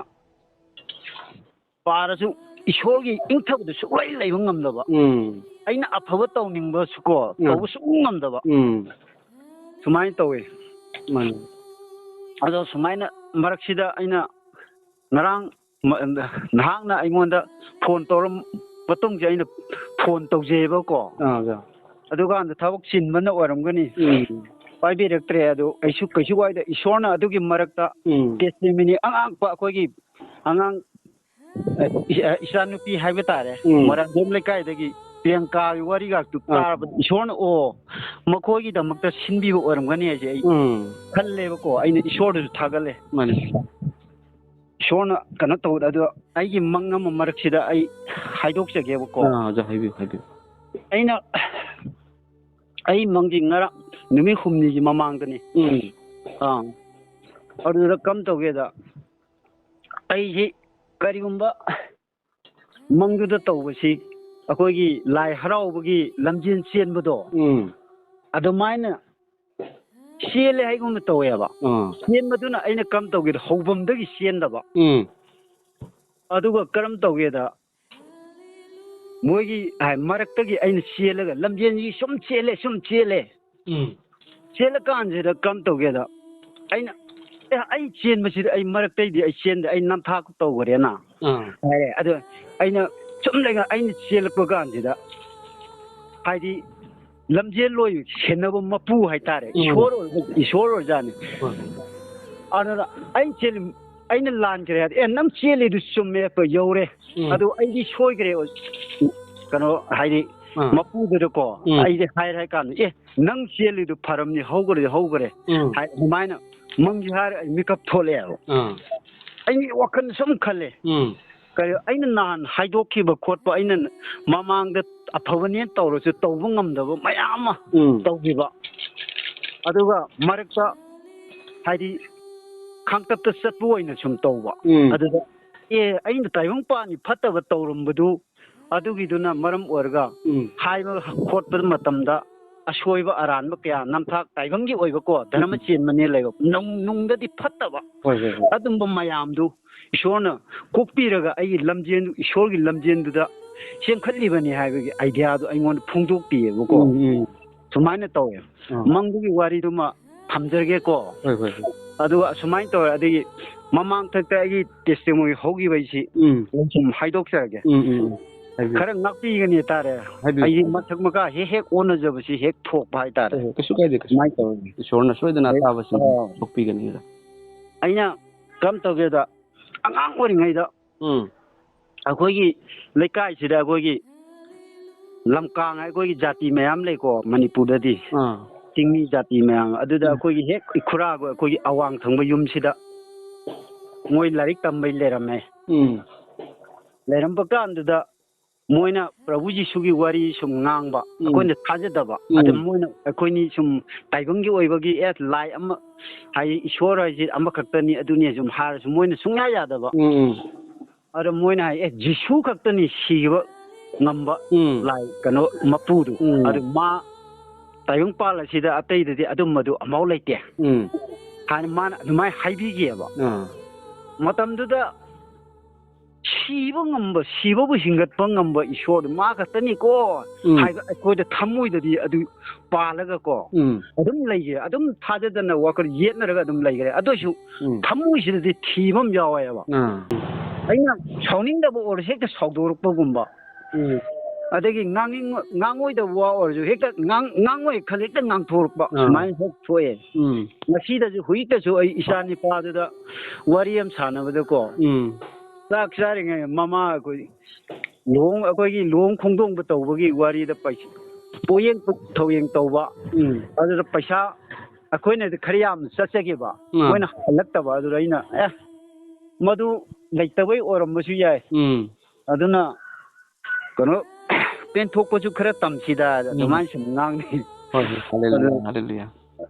ꯄꯥꯔꯁꯨ ꯏꯁꯣꯔꯒꯤ ꯏꯪꯊꯕꯗꯨ ꯁꯨꯡꯂꯩ ꯂꯩꯕ ꯉꯝꯗꯕ꯫ ꯎꯝ꯫ ꯑꯩꯅ ꯑꯐꯕ ꯇꯧꯅꯤꯡꯕꯁꯨꯀꯣ, ꯎꯝ꯫ ꯇꯧꯕ ꯁꯨꯡꯉꯝ ꯉꯝꯗꯕ꯫ ꯎꯝ꯫ ꯁꯨꯃꯥꯏꯅ ꯇꯧꯋꯤ꯫ ꯃꯥꯅꯤ꯫ ꯑꯗꯣ ꯁꯨꯃꯥꯏꯅ ꯃꯔꯛꯁꯤꯗ ꯑꯩꯅ ꯉꯔꯥꯡ ꯃ-, ꯅꯍꯥꯛꯅ ꯑꯩꯉꯣꯟꯗ phone ꯇꯧꯔ ꯃꯇꯨꯡꯁꯦ ꯑꯩꯅ phone ꯇꯧꯖꯩꯌꯦꯕꯀꯣ꯫ ꯑꯥ, ꯑꯣꯖꯥ꯫ ꯑꯗꯨꯀꯥꯟꯗ ꯊꯕꯛ ꯆꯤꯟꯕꯅ ꯑꯣꯏꯔꯝꯒꯅꯤ꯫ ꯎꯝ꯫ ꯄꯥꯏꯕꯤꯔꯛꯇ꯭ꯔꯦ꯫ ꯑꯗꯨ ꯑꯩꯁꯨ ꯀꯩꯁꯨ ꯀꯥꯏꯗꯦ꯫ ꯏꯁꯣꯔꯅ ꯑꯗꯨꯒꯤ ꯃꯔꯛꯇ ꯎꯝ꯫ Testimony ꯑꯉꯥꯡꯕ ꯑꯩꯈꯣꯏꯒꯤ ꯑꯉꯥꯡ, ꯑ, ꯏ-, ꯑ, ꯏꯆꯥꯅꯨꯄꯤ ꯍꯥꯏꯕ ꯇꯥꯔꯦ, ꯎꯝ꯫ ꯃꯣꯏꯔꯥꯡꯊꯦꯝ ꯂꯩꯀꯥꯏꯗꯒꯤ ꯄ꯭ꯔꯤꯌꯥꯡꯀꯥꯒꯤ ꯋꯥꯔꯤꯒꯥꯛꯇꯨ ꯑꯥ꯫ ꯇꯥꯔꯕꯗ ꯏꯁꯣꯔꯅ, ꯑꯣ, ꯃꯈꯣꯏꯒꯤꯗꯃꯛꯇ ꯁꯤꯟꯕꯤꯕ ꯑꯣꯏꯔꯝꯒꯅꯤ ꯍꯥꯏꯁꯦ ꯑꯩ ꯎꯝ꯫ ꯈꯜꯂꯦꯕꯀꯣ꯫ ꯑꯩꯅ ꯏꯁꯣꯔꯗꯁꯨ ꯊꯥꯒꯠꯂꯦ꯫ ꯃꯥꯅꯤ꯫ ꯏꯁꯣꯔꯅ ꯀꯩꯅꯣ ꯇꯧꯕꯗ, ꯑꯗꯣ ꯑꯩꯒꯤ ꯃꯪ ꯑꯃ ꯃꯔꯛꯁꯤꯗ ꯑꯩ ꯍꯥꯏꯗꯣꯛꯆꯒꯦꯕꯀꯣ꯫ ꯑꯥ, ꯑꯣꯖꯥ, ꯍꯥꯏꯕꯤꯌꯨ, ꯍꯥꯏꯕꯤꯌꯨ꯫ ꯑꯩꯅ, ꯑꯩ ꯃꯪꯗꯤ ꯉꯔꯥꯡ ꯅꯨꯃꯤꯠ ꯍꯨꯝꯅꯤꯒꯤ ꯃꯃꯥꯡꯗꯅꯤ꯫ ꯎꯝ꯫ ꯑꯥ꯫ ꯑꯗꯨꯗ ꯀꯝ ꯇꯧꯒꯦꯗ, ꯑꯩꯁꯤ ꯀꯔꯤꯒꯨꯝꯕ ꯃꯪꯗꯨꯗ ꯇꯧꯕꯁꯤ ꯑꯩꯈꯣꯏꯒꯤ ꯂꯥꯏ ꯍꯔꯥꯎꯕꯒꯤ ꯂꯝꯖꯦꯟ ꯆꯦꯟꯕꯗꯣ, ꯎꯝ꯫ ꯑꯗꯨꯃꯥꯏꯅ ꯆꯦꯜꯂꯦ ꯍꯥꯏꯒꯨꯝꯅ ꯇꯧꯋꯦꯕ꯫ ꯑꯥ꯫ ꯆꯦꯟꯕꯗꯨꯅ ꯑꯩꯅ ꯀꯔꯝ ꯇꯧꯒꯦꯗ, ꯍꯧꯐꯝꯗꯒꯤ ꯆꯦꯟꯗꯕ꯫ ꯎꯝ꯫ ꯑꯗꯨꯒ ꯀꯔꯝ ꯇꯧꯒꯦꯗ, ꯃꯣꯏꯒꯤ, ꯍꯥꯏ, ꯃꯔꯛꯇꯒꯤ ꯑꯩꯅ ꯆꯦꯜꯂꯒ ꯂꯝꯖꯦꯟꯁꯤ ꯁꯨꯝ ꯆꯦꯜꯂꯦ, ꯁꯨꯝ ꯆꯦꯜꯂꯦ꯫ ꯎꯝ꯫ ꯆꯦꯜꯂꯀꯥꯟꯁꯤꯗ ꯀꯔꯝ ꯇꯧꯒꯦꯗ, ꯑꯩꯅ, "ꯑꯦ, ꯑꯩ ꯆꯦꯟꯕꯁꯤꯗꯤ ꯑꯩ ꯃꯔꯛꯇꯩꯗꯤ ꯑꯩ ꯆꯦꯟꯗꯦ, ꯑꯩ ꯅꯝꯊꯥꯛ ꯇꯧꯈ꯭ꯔꯦꯅ" ꯑꯥ꯫ ꯍꯥꯏꯔꯦ꯫ ꯑꯗꯣ ꯑꯩꯅ ꯁꯨꯝ ꯂꯩꯒ-, ꯑꯩꯅ ꯆꯦꯜꯂꯛꯄ ꯀꯥꯟꯁꯤꯗ, ꯍꯥꯏꯗꯤ, ꯂꯝꯖꯦꯜ ꯂꯣꯏ ꯁꯦꯟꯅꯕ ꯃꯄꯨ ꯍꯥꯏꯇꯥꯔꯦ, ꯎꯝ꯫ ꯏꯁꯣꯔ ꯑꯣꯏꯕ, ꯏꯁꯣꯔ ꯑꯣꯏꯔꯖꯥꯠꯅꯤ꯫ ꯍꯣꯏ꯫ ꯑꯗꯨꯅ ꯑꯩꯅ ꯆꯦꯜꯂꯤ, ꯑꯩꯅ ꯂꯥꯟꯈ꯭ꯔꯦ ꯍꯥꯏꯔꯗꯤ, "ꯑꯦ, ꯅꯪ ꯆꯦꯜꯂꯤꯗꯨ ꯆꯨꯝꯃꯦ, ꯑꯩꯈꯣꯏ ꯌꯧꯔꯦ꯫ ꯎꯝ꯫ ꯑꯗꯨ ꯑꯩꯗꯤ ꯁꯣꯏꯈ꯭ꯔꯦ", ꯀꯩꯅꯣ ꯍꯥꯏꯗꯤ, ꯑꯥ꯫ ꯃꯄꯨꯗꯨꯗꯀꯣ, ꯎꯝ꯫ ꯑꯩꯗꯤ ꯍꯥꯏꯔꯦ ꯍꯥꯏ ꯀꯥꯟꯗ, "ꯑꯦ, ꯅꯪ ꯆꯦꯜꯂꯤꯗꯨ ꯐꯔꯝꯅꯤ, ꯍꯧꯈ꯭ꯔꯗꯤ ꯍꯧꯈ꯭ꯔꯦ", ꯎꯝ꯫ ꯍꯥꯏ, ꯑꯗꯨꯃꯥꯏꯅ ꯃꯪꯁꯤ ꯍꯥꯏꯔ ꯑꯩ ꯃꯤꯀꯞ ꯊꯣꯛꯂꯛꯑꯦꯕ꯫ ꯑꯥ꯫ ꯑꯩꯒꯤ ꯋꯥꯈꯜ ꯁꯨꯝ ꯈꯜꯂꯦ꯫ ꯎꯝ꯫ ꯀꯔꯤ, ꯑꯩꯅ ꯅꯍꯥꯟ ꯍꯥꯏꯗꯣꯛꯈꯤꯕ ꯈꯣꯠꯄ, ꯑꯩꯅ ꯃꯃꯥꯡꯗ ꯑꯐꯕꯅꯦꯅ ꯇꯧꯔꯁꯨ ꯇꯧꯕ ꯉꯝꯗꯕ ꯃꯌꯥꯝ ꯑꯃ ꯎꯝ꯫ ꯇꯧꯈꯤꯕ꯫ ꯑꯗꯨꯒ ꯃꯔꯛꯇ, ꯍꯥꯏꯗꯤ, ꯈꯥꯡꯇꯠꯇ ꯆꯠꯄ ꯑꯣꯏꯅ ꯁꯨꯝ ꯇꯧꯕ꯫ ꯎꯝ꯫ ꯑꯗꯨꯗ, ꯑꯦ, ꯑꯩꯅ ꯇꯥꯏꯕꯪ ꯄꯥꯟꯒꯤ ꯐꯠꯇꯕ ꯇꯧꯔꯝꯕꯗꯨ, ꯑꯗꯨꯒꯤꯗꯨꯅ ꯃꯔꯝ ꯑꯣꯏꯔꯒ ꯎꯝ꯫ ꯍꯥꯏꯕ ꯈꯣꯠꯄ ꯃꯇꯝꯗ ꯑꯁꯣꯏꯕ ꯑꯔꯥꯟꯕ ꯀꯌꯥ ꯅꯝꯊꯥꯛ ꯇꯥꯏꯕꯪꯒꯤ ꯑꯣꯏꯕꯀꯣ, ꯙꯔꯃ ꯎꯝ꯫ ꯆꯦꯟꯕꯅꯦ ꯂꯩꯕ, ꯅꯨꯡ-, ꯅꯨꯡꯗꯗꯤ ꯐꯠꯇꯕ꯫ ꯍꯣꯏ, ꯍꯣꯏ, ꯍꯣꯏ꯫ ꯑꯗꯨꯝꯕ ꯃꯌꯥꯝꯗꯨ ꯏꯁꯣꯔꯅ ꯀꯣꯛꯄꯤꯔꯒ ꯑꯩꯒꯤ ꯂꯝꯖꯦꯟꯗꯨ, ꯏꯁꯣꯔꯒꯤ ꯂꯝꯖꯦꯟꯗꯨꯗ ꯆꯦꯟꯈꯠꯂꯤꯕꯅꯤ ꯍꯥꯏꯕꯒꯤ idea ꯗꯨ ꯑꯩꯉꯣꯟꯗ ꯐꯣꯡꯗꯣꯛꯄꯤꯌꯦꯕꯀꯣ꯫ ꯎꯝ, ꯎꯝ꯫ ꯁꯨꯃꯥꯏꯅ ꯇꯧꯋꯦ꯫ ꯑꯥ꯫ ꯃꯪꯗꯨꯒꯤ ꯋꯥꯔꯤꯗꯨꯃ ꯊꯝꯖꯔꯒꯦꯀꯣ꯫ ꯍꯣꯏ, ꯍꯣꯏ, ꯍꯣꯏ꯫ ꯑꯗꯨꯒ ꯑꯁꯨꯃꯥꯏꯅ ꯇꯧꯋꯦ꯫ ꯑꯗꯒꯤ ꯃꯃꯥꯡ ꯊꯛꯇ ꯑꯩꯒꯤ testimony ꯍꯧꯈꯤꯕ ꯑꯩꯁꯤ ꯎꯝ꯫ ꯑꯩ ꯁꯨꯝ ꯍꯥꯏꯗꯣꯛꯆꯔꯒꯦ꯫ ꯎꯝ, ꯎꯝ, ꯎꯝ꯫ ꯍꯥꯏꯕꯤꯌꯨ꯫ ꯈꯔ ꯉꯥꯛꯄꯤꯒꯅꯤ ꯍꯥꯏꯇꯥꯔꯦ꯫ ꯍꯥꯏꯕꯤꯌꯨ, ꯑꯩꯁꯦ ꯍꯥꯏꯕꯤꯌꯨ꯫ ꯃꯁꯛ ꯃꯀꯥ ꯍꯦꯛ ꯍꯦꯛ ꯑꯣꯟꯅꯖꯕꯁꯤ ꯍꯦꯛ ꯊꯣꯛꯄ ꯍꯥꯏꯇꯥꯔꯦ꯫ ꯍꯣꯏ, ꯍꯣꯏ, ꯀꯩꯁꯨ ꯀꯥꯏꯗꯦ, ꯀꯩꯁꯨ ꯀꯥꯏꯗꯦ꯫ ꯁꯨꯃꯥꯏꯅ ꯇꯧꯔꯒ ꯏꯁꯣꯔꯅ ꯁꯣꯏꯗꯅ ꯑꯩ, ꯑꯇꯥꯕꯁꯤꯡ ꯑꯥ꯫ ꯊꯣꯛꯄꯤꯒꯅꯤꯗ꯫ ꯑꯩꯅ ꯀꯔꯝ ꯇꯧꯒꯦꯗ, ꯑꯉꯥꯡ ꯑꯣꯏꯔꯤꯉꯩꯗ ꯎꯝ꯫ ꯑꯩꯈꯣꯏꯒꯤ ꯂꯩꯀꯥꯏꯁꯤꯗ ꯑꯩꯈꯣꯏꯒꯤ ꯂꯝꯀꯥꯡ ꯑꯩꯈꯣꯏꯒꯤ ꯖꯥꯇꯤ ꯃꯌꯥꯝ ꯂꯩꯀꯣ ꯃꯅꯤꯄꯨꯔꯗꯗꯤ꯫ ꯑꯥ꯫ ꯆꯤꯡꯃꯤ ꯖꯥꯇꯤ ꯃꯌꯥꯝ꯫ ꯑꯗꯨꯗ ꯎꯝ꯫ ꯑꯩꯈꯣꯏꯒꯤ ꯍꯦꯛ ꯏꯈꯨꯔꯥꯒ ꯑꯩꯈꯣꯏꯒꯤ ꯑꯋꯥꯡ ꯊꯪꯕ ꯌꯨꯝꯁꯤꯗ ꯃꯣꯏ ꯂꯥꯏꯔꯤꯛ ꯇꯝꯕꯩ ꯂꯩꯔꯝꯃꯦ꯫ ꯎꯝ꯫ ꯂꯩꯔꯝꯕ ꯀꯥꯟꯗꯨꯗ ꯃꯣꯏꯅ ꯄ꯭ꯔꯚꯨ ꯖꯤꯁꯨꯒꯤ ꯋꯥꯔꯤ ꯁꯨꯝ ꯉꯥꯡꯕ, ꯎꯝ꯫ ꯑꯩꯈꯣꯏꯅ ꯊꯥꯖꯗꯕ꯫ ꯎꯝ꯫ ꯑꯗ ꯃꯣꯏꯅ ꯑꯩꯈꯣꯏꯅꯤ ꯁꯨꯝ ꯇꯥꯏꯕꯪꯒꯤ ꯑꯣꯏꯕꯒꯤ, ꯑꯦ, ꯂꯥꯏ ꯑꯃ, ꯍꯥꯏꯗꯤ ꯏꯁꯣꯔ ꯍꯥꯏꯁꯤ ꯑꯃꯈꯛꯇꯅꯤ, ꯑꯗꯨꯅꯤ ꯁꯨꯝ ꯍꯥꯏꯔꯁꯨ ꯃꯣꯏꯅ ꯁꯨꯡꯌꯥ ꯌꯥꯗꯕ꯫ ꯎꯝ, ꯎꯝ꯫ ꯑꯗ ꯃꯣꯏꯅ ꯍꯥꯏ, "ꯑꯦ, ꯖꯤꯁꯨ ꯈꯛꯇꯅꯤ ꯁꯤꯕ ꯉꯝꯕ ꯎꯝ꯫ ꯂꯥꯏ, ꯀꯩꯅꯣ, ꯃꯄꯨꯗꯨ꯫ ꯎꯝ꯫ ꯑꯗꯨ ꯃꯥ ꯇꯥꯏꯕꯪꯄꯥꯜ ꯑꯁꯤꯗ ꯑꯇꯩꯗꯗꯤ ꯑꯗꯨꯝꯕꯗꯨ ꯑꯃꯐꯥꯎ ꯂꯩꯇꯦ" ꯎꯝ꯫ ꯍꯥꯏꯅ ꯃꯥꯅ ꯑꯗꯨꯃꯥꯏꯅ ꯍꯥꯏꯕꯤꯈꯤꯑꯕ꯫ ꯑꯥ꯫ ꯃꯇꯝꯗꯨꯗ ꯁꯤꯕ ꯉꯝꯕ, ꯁꯤꯕꯕꯨ ꯍꯤꯡꯒꯠꯄ ꯉꯝꯕ ꯏꯁꯣꯔꯗꯨ ꯃꯥ ꯈꯛꯇꯅꯤꯀꯣ ꯎꯝ꯫ ꯍꯥꯏꯕ ꯑꯩꯈꯣꯏꯗ ꯊꯃꯣꯏꯗꯗꯤ ꯑꯗꯨ ꯄꯥꯜꯂꯒꯀꯣ ꯎꯝ꯫ ꯑꯗꯨꯝ ꯂꯩꯈ꯭ꯔꯦ꯫ ꯑꯗꯨꯝ ꯊꯥꯖꯗꯅ ꯋꯥꯈꯜ ꯌꯦꯠꯅꯔꯒ ꯑꯗꯨꯝ ꯂꯩꯈ꯭ꯔꯦ꯫ ꯑꯗꯨ ꯑꯣꯏꯁꯨ ꯎꯝ꯫ ꯊꯃꯣꯏꯁꯤꯗꯗꯤ ꯊꯤꯕ ꯑꯃ ꯌꯥꯎꯋꯦꯕ꯫ ꯑꯥ꯫ ꯑꯩꯅ ꯁꯥꯎꯅꯤꯡꯗꯕ ꯑꯣꯏꯔꯁꯨ ꯍꯦꯛꯇ ꯁꯥꯎꯗꯣꯔꯛꯄꯒꯨꯝꯕ꯫ ꯎꯝ꯫ ꯑꯗꯒꯤ ꯉꯥꯡꯅꯤꯡ-, ꯉꯥꯡꯉꯣꯏꯗꯕ ꯋꯥ ꯑꯣꯏꯔꯁꯨ ꯍꯦꯛꯇ ꯉꯥꯡ-, ꯉꯥꯡꯉꯣꯏ ꯈꯜꯂꯦ ꯍꯦꯛꯇ ꯉꯥꯡꯊꯣꯔꯛꯄ꯫ ꯑꯥ꯫ ꯁꯨꯃꯥꯏꯅ ꯍꯦꯛ ꯊꯣꯛꯑꯦ꯫ ꯎꯝ꯫ ꯉꯁꯤꯗꯁꯨ ꯍꯧꯖꯤꯛꯇꯁꯨ ꯑꯩ ꯏꯆꯥ ꯅꯤꯄꯥꯗꯨꯗ ꯋꯥꯔꯤ ꯑꯃ ꯁꯥꯟꯅꯕꯗꯀꯣ, ꯎꯝ꯫ ꯆꯥꯛ ꯆꯥꯔꯤꯉꯩ ꯃꯃꯥ ꯑꯩꯈꯣꯏ ꯂꯨꯍꯣꯡ-, ꯑꯩꯈꯣꯏꯒꯤ ꯂꯨꯍꯣꯡ ꯈꯣꯡꯗꯣꯡꯕ ꯇꯧꯕꯒꯤ ꯋꯥꯔꯤꯗ ꯄꯩ-, ꯄꯣꯌꯦꯡ ꯊꯧꯌꯦꯡ ꯇꯧꯕ꯫ ꯎꯝ꯫ ꯑꯗꯨꯗ ꯄꯩꯁꯥ ꯑꯩꯈꯣꯏꯅꯗꯤ ꯈꯔ ꯌꯥꯝꯅ ꯆꯠꯆꯈꯤꯕ꯫ ꯑꯥ꯫ ꯃꯣꯏꯅ ꯍꯜꯂꯛꯇꯕ꯫ ꯑꯗꯨꯗ ꯑꯩꯅ, "ꯑꯦ, ꯃꯗꯨ ꯂꯩꯇꯕꯩ ꯑꯣꯏꯔꯝꯕꯁꯨ ꯌꯥꯏ꯫ ꯎꯝ꯫ ꯑꯗꯨꯅ ꯀꯩꯅꯣ, ꯄꯦꯟꯊꯣꯛꯄꯁꯨ ꯈꯔ ꯇꯝꯁꯤꯗ", ꯎꯝ꯫ ꯑꯗꯨꯃꯥꯏꯅ ꯁꯨꯝ ꯉꯥꯡꯅꯩ꯫ ꯍꯣꯏ, ꯍꯣꯏ, ꯍꯜꯂꯦꯂꯨꯌꯥ, ꯑꯗꯨ ꯍꯜꯂꯦꯂꯨꯌꯥ꯫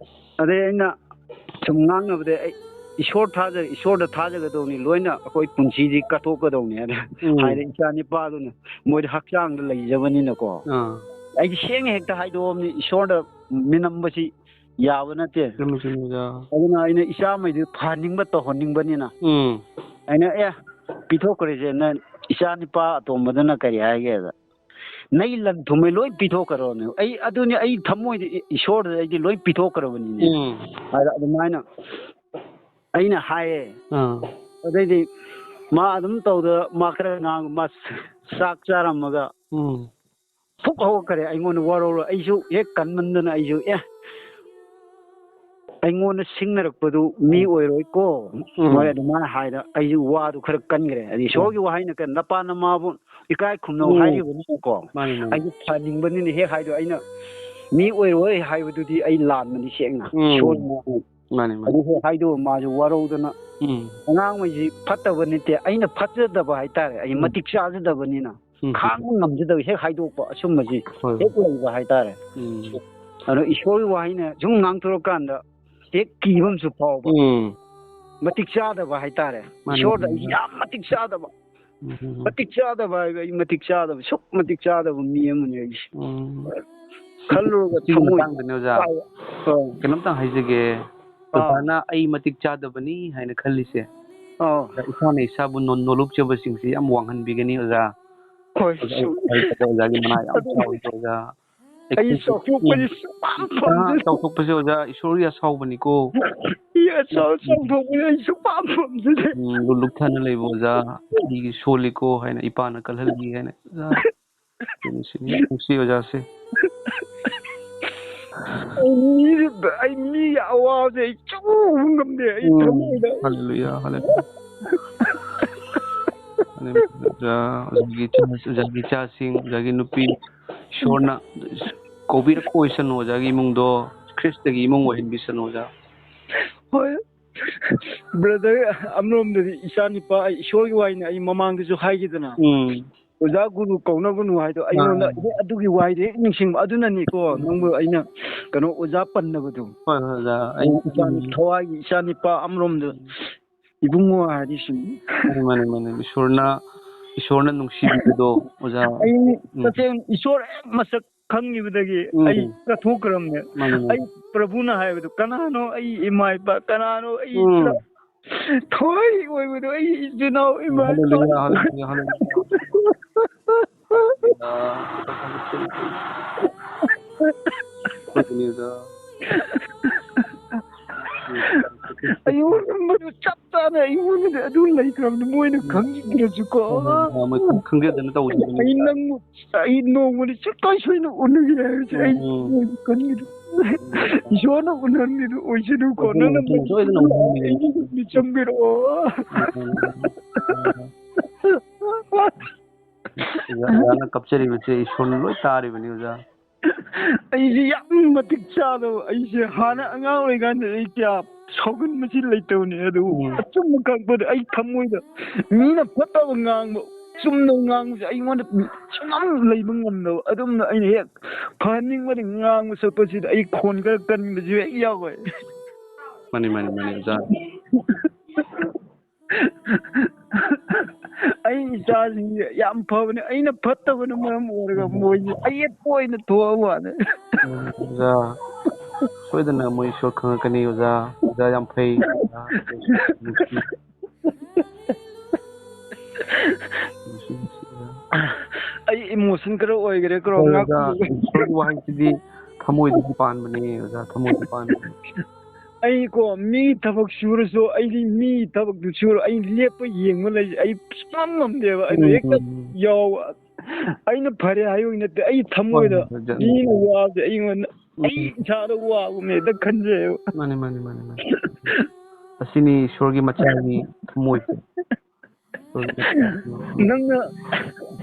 ꯑꯗꯩ ꯑꯩꯅ ꯁꯨꯝ ꯉꯥꯡꯅꯕꯗ, ꯑꯩ ꯏꯁꯣꯔ ꯊꯥꯖ-, ꯏꯁꯣꯔꯗ ꯊꯥꯖꯒꯗꯧꯅꯤ, ꯂꯣꯏꯅ ꯑꯩꯈꯣꯏ ꯄꯨꯟꯁꯤꯗꯤ ꯀꯠꯊꯣꯛꯀꯗꯧꯅꯤ ꯍꯥꯏꯅ ꯎꯝ꯫ ꯍꯥꯏꯔꯦ꯫ ꯏꯆꯥ ꯅꯤꯄꯥꯗꯨꯅ ꯃꯣꯏꯗꯤ ꯍꯛꯆꯥꯡꯗ ꯂꯩꯖꯕꯅꯤꯅꯀꯣ꯫ ꯑꯥ꯫ ꯑꯩꯗꯤ ꯁꯦꯡꯅ ꯍꯦꯛꯇ ꯍꯥꯏꯗꯣꯛꯑꯕꯅꯤ, ꯏꯁꯣꯔꯗ ꯃꯤꯅꯝꯕꯁꯤ ꯌꯥꯕ ꯅꯠꯇꯦ꯫ ꯆꯨꯝꯃꯤ, ꯆꯨꯝꯃꯤ, ꯑꯣꯖꯥ꯫ ꯑꯗꯨꯅ ꯑꯩꯅ ꯏꯆꯥꯃꯩꯗꯨ ꯐꯍꯟꯅꯤꯡꯕ, ꯇꯧꯍꯟꯅꯤꯡꯕꯅꯤꯅ꯫ ꯎꯝ꯫ ꯑꯩꯅ, "ꯑꯦ, ꯄꯤꯊꯣꯛꯈ꯭ꯔꯦꯁꯦ, ꯅꯪ ꯏꯆꯥ ꯅꯤꯄꯥ ꯑꯇꯣꯝꯕꯗꯨꯅ ꯀꯔꯤ ꯍꯥꯏꯒꯦꯗ?" "ꯅꯩ ꯂꯟ ꯊꯨꯝꯃꯩ ꯂꯣꯏ ꯄꯤꯊꯣꯛꯈ꯭ꯔꯣꯅꯦ꯫" ꯑꯩ ꯑꯗꯨꯅꯤ, ꯑꯩ ꯊꯃꯣꯏꯗ ꯏ-, ꯏꯁꯣꯔꯗ ꯑꯩꯗꯤ ꯂꯣꯏ ꯄꯤꯊꯣꯛꯈ꯭ꯔꯕꯅꯤꯅꯦ꯫ ꯎꯝ꯫ ꯑꯗ ꯑꯗꯨꯃꯥꯏꯅ ꯑꯩꯅ ꯍꯥꯏꯌꯦ꯫ ꯑꯥ꯫ ꯑꯗꯩꯗꯤ ꯃꯥ ꯑꯗꯨꯝ ꯇꯧꯗ, ꯃꯥ ꯈꯔ ꯉꯥꯡ-, ꯃꯥ ꯆꯥꯛ ꯆꯥꯔꯝꯃꯒ ꯎꯝ꯫ ꯐꯨꯛ ꯍꯧꯒꯠꯈ꯭ꯔꯦ꯫ ꯑꯩꯉꯣꯟꯗ ꯋꯥꯔꯧꯔ, ꯑꯩꯁꯨ ꯍꯦꯛ ꯀꯟꯃꯟꯗꯅ ꯑꯩꯁꯨ, "ꯑꯦ, ꯑꯩꯉꯣꯟꯗ ꯁꯤꯡꯅꯔꯛꯄꯗꯨ ꯃꯤ ꯎꯝ꯫ ꯑꯣꯏꯔꯣꯏꯀꯣ", ꯎꯝ꯫ ꯃꯣꯏ ꯑꯗꯨꯃꯥꯏꯅ ꯍꯥꯏꯗ ꯑꯩꯁꯨ ꯋꯥꯗꯨ ꯈꯔ ꯀꯟꯈ꯭ꯔꯦ꯫ ꯑꯗꯤ ꯎꯝ꯫ ꯏꯁꯣꯔꯒꯤ ꯋꯥꯍꯩꯅ ꯀꯩꯅꯣ, "ꯅꯄꯥ ꯅꯃꯥꯕꯨ ꯏꯀꯥꯏ ꯈꯨꯝꯅꯧ" ꯎꯝ꯫ ꯍꯥꯏꯔꯤꯕꯅꯤꯅꯀꯣ꯫ ꯃꯥꯅꯤ, ꯃꯥꯅꯤ꯫ ꯑꯩꯁꯨ ꯐꯅꯤꯡꯕꯅꯤꯅ ꯍꯦꯛ ꯍꯥꯏꯗꯣ, ꯑꯩꯅ ꯃꯤ ꯑꯣꯏꯔꯣꯏ ꯍꯥꯏꯕꯗꯨꯗꯤ ꯑꯩ ꯂꯥꯟꯕꯅꯤ ꯁꯦꯡꯅ꯫ ꯎꯝ꯫ ꯏꯁꯣꯔꯅ ꯃꯥꯅꯤ, ꯃꯥꯅꯤ꯫ ꯑꯗꯨ ꯍꯦꯛ ꯍꯥꯏꯗꯣ ꯃꯥꯁꯨ ꯋꯥꯔꯧꯗꯅ, ꯎꯝ꯫ ꯑꯉꯥꯡꯉꯩꯁꯤ ꯐꯠꯇꯕ ꯅꯠꯇꯦ, ꯑꯩꯅ ꯐꯠꯆꯗꯕ ꯍꯥꯏꯇꯥꯔꯦ, ꯑꯩ ꯎꯝ꯫ ꯃꯇꯤꯛ ꯆꯥꯖꯗꯕꯅꯤꯅ ꯎꯝ꯫ ꯈꯥꯡꯕ ꯉꯝꯖꯗꯕ ꯍꯦꯛ ꯍꯥꯏꯗꯣꯛꯄ ꯑꯁꯨꯝꯕꯁꯤ ꯍꯣꯏ, ꯍꯣꯏ꯫ ꯍꯦꯛ ꯂꯩꯕ ꯍꯥꯏꯇꯥꯔꯦ꯫ ꯎꯝ꯫ ꯑꯗꯣ ꯏꯁꯣꯔꯒꯤ ꯋꯥꯍꯩꯅ ꯁꯨꯝ ꯉꯥꯡꯊꯣꯔꯛꯀꯥꯟꯗ ꯍꯦꯛ ꯀꯤꯕ ꯑꯃꯁꯨ ꯐꯥꯎꯕ꯫ ꯎꯝ꯫ ꯃꯇꯤꯛ ꯆꯥꯗꯕ ꯍꯥꯏꯇꯥꯔꯦ꯫ ꯃꯥꯅꯤ, ꯏꯁꯣꯔꯗ ꯃꯥꯅꯤ, ꯑꯩ ꯃꯥꯅꯤ꯫ ꯌꯥꯝ ꯃꯇꯤꯛ ꯆꯥꯗꯕ꯫ ꯎꯝ, ꯎꯝ, ꯎꯝ꯫ ꯃꯇꯤꯛ ꯆꯥꯗꯕ ꯍꯥꯏꯕ, ꯑꯩ ꯃꯇꯤꯛ ꯆꯥꯗꯕ, ꯁꯨꯛ ꯃꯇꯤꯛ ꯆꯥꯗꯕ ꯃꯤ ꯑꯃꯅꯤ ꯑꯩꯁꯦ꯫ ꯎꯝ꯫ ꯈꯜꯂꯨꯔꯒ ꯁꯤꯒꯤ ꯊꯃꯣꯏ ꯃꯇꯥꯡꯗꯅꯦ ꯑꯣꯖꯥ, ꯀꯥꯏꯕ꯫ ꯑꯥ꯫ ꯀꯩꯅꯣꯝꯇꯪ ꯍꯥꯏꯖꯒꯦ꯫ ꯑꯥ꯫ ꯑꯣꯖꯥꯅ "ꯑꯩ ꯃꯇꯤꯛ ꯆꯥꯗꯕꯅꯤ" ꯍꯥꯏꯅ ꯈꯜꯂꯤꯁꯦ, ꯑꯥ꯫ ꯏꯁꯥꯅ ꯏꯁꯥꯕꯨ ꯅꯣ-, ꯅꯣꯂꯨꯛꯆꯕꯁꯤꯡꯁꯦ ꯌꯥꯝ ꯋꯥꯡꯍꯟꯕꯤꯒꯅꯤ ꯑꯣꯖꯥ꯫ ꯍꯣꯏ, ꯑꯣꯖꯥ, ꯑꯩ, ꯆꯨꯝꯃꯤ꯫ ꯑꯩ, ꯑꯣꯖꯥꯒꯤ ꯃꯅꯥ ꯌꯥꯝ ꯑꯗꯨ ꯆꯥꯎꯏꯀꯣ ꯑꯣꯖꯥ꯫ ꯑꯩ ꯑꯩꯈꯣꯏꯁꯨ, ꯆꯥꯎꯊꯣꯛꯄꯁꯤ ꯎꯝ꯫ ꯁꯨꯛꯄꯥꯝ ꯑꯥ, ꯄꯥꯝꯖꯗꯦ꯫ ꯆꯥꯎꯊꯣꯛꯄꯁꯦ ꯑꯣꯖꯥ ꯏꯁꯣꯔꯒꯤ ꯑꯁꯥꯎꯕꯅꯤꯀꯣ꯫ ꯏ ꯑꯆꯥꯎ-, ꯎꯝ꯫ ꯆꯥꯎꯊꯣꯛꯄꯁꯦ ꯑꯩ ꯁꯨꯛꯄꯥꯝ ꯄꯥꯝꯖꯗꯦ꯫ ꯎꯝ, ꯂꯨ-, ꯂꯨꯛꯊꯅ ꯂꯩꯕ ꯑꯣꯖꯥ, ꯑꯩꯒꯤ ꯁꯣꯜꯂꯤꯀꯣ ꯍꯥꯏꯅ, ꯏꯄꯥꯅ ꯀꯜꯍꯜꯂꯤ ꯍꯥꯏꯅ ꯑꯣꯖꯥ꯫ ꯅꯨꯡꯁꯤ, ꯅꯨꯡꯁꯤ ꯑꯣꯖꯥꯁꯦ꯫ ꯑꯩ ꯃꯤ, ꯑꯩ ꯃꯤꯒꯤ ꯑꯋꯥꯕꯁꯦ ꯑꯩ ꯆꯨꯝ ꯉꯝꯗꯦ꯫ ꯑꯩ ꯎꯝ꯫ ꯊꯃꯣꯏꯗ ꯍꯜꯂꯦꯂꯨꯌꯥ, ꯍꯜꯂꯦꯂꯨꯌꯥ꯫ ꯍꯜꯂꯦꯂꯨꯌꯥ꯫ ꯑꯣꯖꯥ, ꯑꯣꯖꯥꯒꯤ ꯏꯆꯥ-, ꯑꯣꯖꯥꯒꯤ ꯏꯆꯥꯁꯤꯡ, ꯑꯣꯖꯥꯒꯤ ꯅꯨꯄꯤ, ꯏꯁꯣꯔꯅ ꯀꯧꯕꯤꯔꯛꯄ ꯑꯣꯏꯁꯅꯨ ꯑꯣꯖꯥꯒꯤ ꯏꯃꯨꯡꯗꯣ, ꯈ꯭ꯔꯤꯁꯇꯒꯤ ꯏꯃꯨꯡ ꯑꯣꯏꯍꯟꯕꯤꯁꯅꯨ ꯑꯣꯖꯥ꯫ ꯍꯣꯏ꯫ Brother, ꯑꯃꯔꯣꯝꯗꯗꯤ ꯏꯆꯥ ꯅꯤꯄꯥ, ꯑꯩ ꯏꯁꯣꯔꯒꯤ ꯋꯥꯔꯤꯅꯤ, ꯑꯩ ꯃꯃꯥꯡꯗꯁꯨ ꯍꯥꯏꯈꯤꯗꯅ꯫ ꯎꯝ꯫ ꯑꯣꯖꯥ ꯒꯨꯔꯨ ꯀꯧꯅꯒꯅꯨ ꯍꯥꯏꯗꯣ ꯑꯩꯉꯣꯟꯗ ꯃꯥꯅꯤ꯫ ꯍꯦꯛ ꯑꯗꯨꯒꯤ ꯋꯥꯍꯩꯗꯣ ꯍꯦꯛ ꯅꯤꯡꯁꯤꯡꯕ꯫ ꯑꯗꯨꯅꯅꯤꯀꯣ ꯎꯝ꯫ ꯅꯪꯕꯨ ꯑꯩꯅ ꯀꯩꯅꯣ ꯑꯣꯖꯥ ꯄꯟꯅꯕꯗꯣ꯫ ꯍꯣꯏ, ꯍꯣꯏ, ꯑꯣꯖꯥ꯫ ꯑꯩ, ꯑꯩ ꯏꯆꯥ ꯎꯝ꯫ ꯊꯋꯥꯏꯒꯤ ꯏꯆꯥ ꯅꯤꯄꯥ ꯑꯃꯔꯣꯝꯗ ꯎꯝ꯫ ꯏꯕꯨꯡꯉꯣ ꯍꯥꯏꯗꯤ ꯁꯨꯝ꯫ ꯃꯥꯅꯤ, ꯃꯥꯅꯤ, ꯃꯥꯅꯤ꯫ ꯏꯁꯣꯔꯅ, ꯏꯁꯣꯔꯅ ꯅꯨꯡꯁꯤꯕꯤꯕꯗꯣ, ꯑꯣꯖꯥ꯫ ꯑꯩ ꯎꯝ꯫ ꯇꯁꯦꯡꯅ ꯏꯁꯣꯔ ꯍꯦꯛ ꯃꯁꯛ ꯈꯪꯈꯤꯕꯗꯒꯤ ꯎꯝ꯫ ꯑꯩ ꯆꯠꯊꯣꯛꯈ꯭ꯔꯕꯅꯦ꯫ ꯃꯥꯅꯤ, ꯃꯥꯅꯤ꯫ ꯑꯩ ꯄ꯭ꯔꯚꯨꯅ ꯍꯥꯏꯕꯗꯣ, "ꯀꯅꯥꯅꯣ ꯑꯩ ꯏꯃꯥ ꯏꯄꯥ? ꯀꯅꯥꯅꯣ ꯑꯩ ꯎꯝ꯫ ꯏꯆꯥ? ꯊꯋꯥꯏ ꯑꯣꯏꯕꯗꯣ ꯑꯩ ꯏꯆꯤꯟ ꯏꯅꯥꯎ ꯏꯃꯥ ꯏꯄꯥ?" ꯍꯜꯂꯦꯂꯨꯌꯥ, ꯍꯜꯂꯦꯂꯨꯌꯥ, ꯍꯜꯂꯦꯂꯨꯌꯥ꯫ ꯑꯗꯨꯅꯤꯗ꯫ ꯑꯩꯉꯣꯟꯗ ꯃꯗꯨ ꯆꯞ ꯆꯥꯅ ꯑꯩꯉꯣꯟꯗꯗꯤ ꯑꯗꯨ ꯂꯩꯇ꯭ꯔꯕꯅꯤ, ꯃꯣꯏꯅ ꯈꯪꯖꯗ꯭ꯔꯁꯨꯀꯣ꯫ ꯑ, ꯃꯣꯏ ꯈꯪꯖꯗꯅ ꯇꯧꯕꯅꯤ꯫ ꯑꯩ ꯅꯪ, ꯑꯩ ꯅꯣꯡꯃꯗꯤ ꯁꯨꯡꯁꯣꯏ ꯁꯣꯏꯅ ꯎꯅꯒꯦ ꯍꯥꯏꯕꯁꯦ ꯑꯩ ꯎꯝ꯫ ꯃꯣꯏꯗꯤ ꯈꯪꯒꯗ꯭ꯔꯥ? ꯏꯁꯣꯔꯅ ꯎꯅꯍꯟꯕꯤꯗꯨ ꯑꯣꯏꯁꯅꯨꯀꯣ꯫ ꯎꯝ, ꯅꯪꯅ ꯎꯝ, ꯁꯣꯏꯗꯅ ꯎꯅꯍꯟꯕꯤꯒꯅꯤ꯫ ꯑꯩꯉꯣꯟꯗ ꯆꯪꯕꯤꯔꯛꯑꯣ꯫ ꯎꯝ, ꯎꯝ, ꯎꯝ, ꯎꯝ꯫ ꯑꯣꯖꯥ, ꯑꯣꯖꯥꯅ ꯀꯞꯆꯔꯤꯕꯁꯦ ꯏꯁꯣꯔꯅ ꯂꯣꯏ ꯇꯥꯔꯤꯕꯅꯤ, ꯑꯣꯖꯥ꯫ ꯑꯩꯁꯦ ꯌꯥꯝ ꯃꯇꯤꯛ ꯆꯥꯗꯕ, ꯑꯩꯁꯦ ꯍꯥꯟꯅ ꯑꯉꯥꯡ ꯑꯣꯏꯔꯤꯀꯥꯟꯗ ꯑꯩ ꯀꯌꯥ ꯁꯥꯎꯒꯟꯕꯁꯤ ꯂꯩꯇꯕꯅꯦ, ꯑꯗꯨꯕꯨ ꯎꯝ꯫ ꯑꯆꯨꯝꯕ ꯈꯪꯕꯗ ꯑꯩ ꯊꯃꯣꯏꯗ ꯃꯤꯅ ꯐꯠꯇꯕ ꯉꯥꯡꯕ, ꯆꯨꯝꯅ ꯉꯥꯡꯕꯁꯦ ꯑꯩꯉꯣꯟꯗ ꯁꯨꯡꯉꯝ ꯂꯩꯕ ꯉꯝꯗꯕ꯫ ꯑꯗꯨꯝꯅ ꯑꯩꯅ ꯍꯦꯛ ꯐꯍꯟꯅꯤꯡꯕꯗ ꯉꯥꯡꯕ ꯆꯠꯄꯁꯤꯗ ꯑꯩ ꯈꯣꯟ ꯈꯔ ꯀꯟꯕꯁꯨ ꯍꯦꯛ ꯌꯥꯎꯋꯦ꯫ ꯃꯥꯅꯤ, ꯃꯥꯅꯤ, ꯃꯥꯅꯤ, ꯑꯣꯖꯥ꯫ ꯑꯩ ꯏꯆꯥꯁꯤꯡꯁꯦ ꯌꯥꯝ ꯐꯕꯅꯦ, ꯑꯩꯅ ꯐꯠꯇꯕꯅ ꯃꯔꯝ ꯑꯣꯏꯔꯒ ꯃꯣꯏꯁꯦ ꯑꯌꯦꯠꯄ ꯑꯣꯏꯅ ꯊꯣꯛꯑꯕ ꯋꯥꯅꯦ꯫ ꯎꯝ, ꯑꯣꯖꯥ, ꯁꯣꯏꯗꯅ ꯃꯣꯏ ꯏꯁꯣꯔ ꯈꯪꯉꯛꯀꯅꯤ, ꯑꯣꯖꯥ꯫ ꯑꯣꯖꯥ, ꯌꯥꯝ ꯐꯩ, ꯑꯣꯖꯥ꯫ ꯅꯨꯡꯁꯤ, ꯅꯨꯡꯁꯤ, ꯅꯨꯡꯁꯤ, ꯑꯣꯖꯥ꯫ ꯑꯩ emotion ꯈꯔ ꯑꯣꯏꯈ꯭ꯔꯦ ꯀ꯭ꯔꯣ, ꯍꯣꯏ, ꯉꯥꯛꯄꯤꯌꯨ꯫ ꯑꯣꯖꯥ, ꯏꯁꯣꯔꯒꯤ ꯋꯥꯍꯩꯁꯤꯗꯤ ꯊꯃꯣꯏꯗꯒꯤ ꯄꯥꯟꯕꯅꯦ, ꯑꯣꯖꯥ, ꯊꯃꯣꯏꯗꯒꯤ ꯄꯥꯟꯕꯅꯦ꯫ ꯑꯩꯀꯣ, ꯃꯤ ꯊꯕꯛ ꯁꯨꯔꯁꯨ ꯑꯩꯗꯤ ꯃꯤ ꯊꯕꯛꯇꯨ ꯁꯨꯔ ꯑꯩ ꯂꯦꯞꯄ ꯌꯦꯡꯕ ꯂꯩ, ꯑꯩ ꯁꯨꯡꯉꯝ ꯉꯝꯗꯦꯕ꯫ ꯑꯩꯗꯣ ꯍꯦꯛꯇ ꯎꯝ꯫ ꯌꯥꯎꯕ꯫ ꯑꯩꯅ ꯐꯔꯦ ꯍꯥꯏꯕꯒꯤ ꯅꯠꯇꯦ, ꯑꯩ ꯊꯃꯣꯏꯗ ꯍꯣꯏ, ꯍꯣꯏ, ꯍꯣꯏ, ꯃꯤꯅ ꯋꯥꯕꯁꯦ ꯑꯩꯉꯣꯟꯗ, ꯎꯝ꯫ ꯑꯩ ꯏꯁꯥꯗ ꯋꯥꯕꯅꯦ ꯍꯦꯛꯇ ꯈꯟꯖꯩꯕ꯫ ꯃꯥꯅꯤ, ꯃꯥꯅꯤ, ꯃꯥꯅꯤ, ꯃꯥꯅꯤ꯫ ꯑꯁꯤꯅꯤ ꯏꯁꯣꯔꯒꯤ ꯃꯆꯥꯒꯤ ꯊꯃꯣꯏꯁꯦ꯫ ꯅꯪꯅ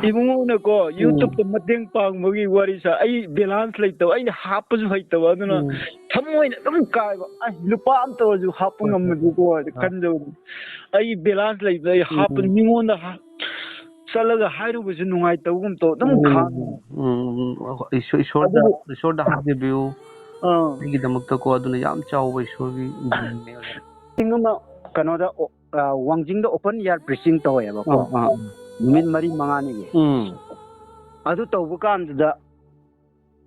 ꯏꯕꯨꯡꯉꯣꯅꯀꯣ, YouTube-ꯇ ꯃꯇꯦꯡ ꯄꯥꯡꯕꯒꯤ ꯋꯥꯔꯤ ꯁꯥ, ꯑꯩ balance ꯂꯩꯇꯕ, ꯑꯩꯅ ꯍꯥꯞꯄꯁꯨ ꯍꯩꯇꯕ, ꯑꯗꯨꯅ ꯎꯝ꯫ ꯊꯃꯣꯏꯅ ꯑꯗꯨꯝ ꯀꯥꯏꯕ, "ꯑꯁ, ꯂꯨꯄꯥ ꯑꯝꯇ ꯑꯣꯏꯔꯁꯨ ꯍꯥꯞꯄ ꯍꯣꯏ, ꯍꯣꯏ, ꯉꯝꯃꯗꯤꯀꯣ" ꯍꯥꯏꯗꯤ ꯍꯣꯏ꯫ ꯈꯟꯖꯕꯗꯣ꯫ ꯑꯩ balance ꯂꯩꯕꯗ ꯑꯩ ꯍꯥꯞꯄ, ꯎꯝ꯫ ꯃꯤꯉꯣꯟꯗ ꯍꯥ-, ꯆꯠꯂꯒ ꯍꯥꯏꯔꯨꯕꯁꯨ ꯅꯨꯡꯉꯥꯏꯇꯕꯒꯨꯝ ꯇꯧ, ꯑꯗꯨꯝ ꯎꯝ, ꯈꯥꯡꯉꯦ꯫ ꯎꯝ, ꯎꯝ, ꯎꯝ꯫ ꯏꯁꯣꯔ, ꯏꯁꯣꯔꯗ, ꯑꯗꯨꯕꯨ ꯏꯁꯣꯔꯗ ꯍꯥꯞꯆꯕꯤꯌꯨ꯫ ꯑꯥ꯫ ꯑꯩꯒꯤꯗꯃꯛꯇꯀꯣ, ꯑꯗꯨꯅ ꯌꯥꯝ ꯆꯥꯎꯕ ꯏꯁꯣꯔꯒꯤ ꯒꯨꯟꯅꯦ, ꯑꯣꯖꯥ꯫ ꯆꯤꯡ ꯑꯃ ꯀꯩꯅꯣꯗ, ꯑꯣ, ꯑ, ꯋꯥꯡꯖꯤꯡꯗ open air preaching ꯇꯧꯋꯦꯕꯀꯣ꯫ ꯑꯥ, ꯑꯥ, ꯑꯥ꯫ ꯅꯨꯃꯤꯠ ꯃꯔꯤ ꯃꯉꯥꯅꯤꯒꯤ꯫ ꯎꯝ꯫ ꯑꯗꯨ ꯇꯧꯕ ꯀꯥꯟꯗꯨꯗ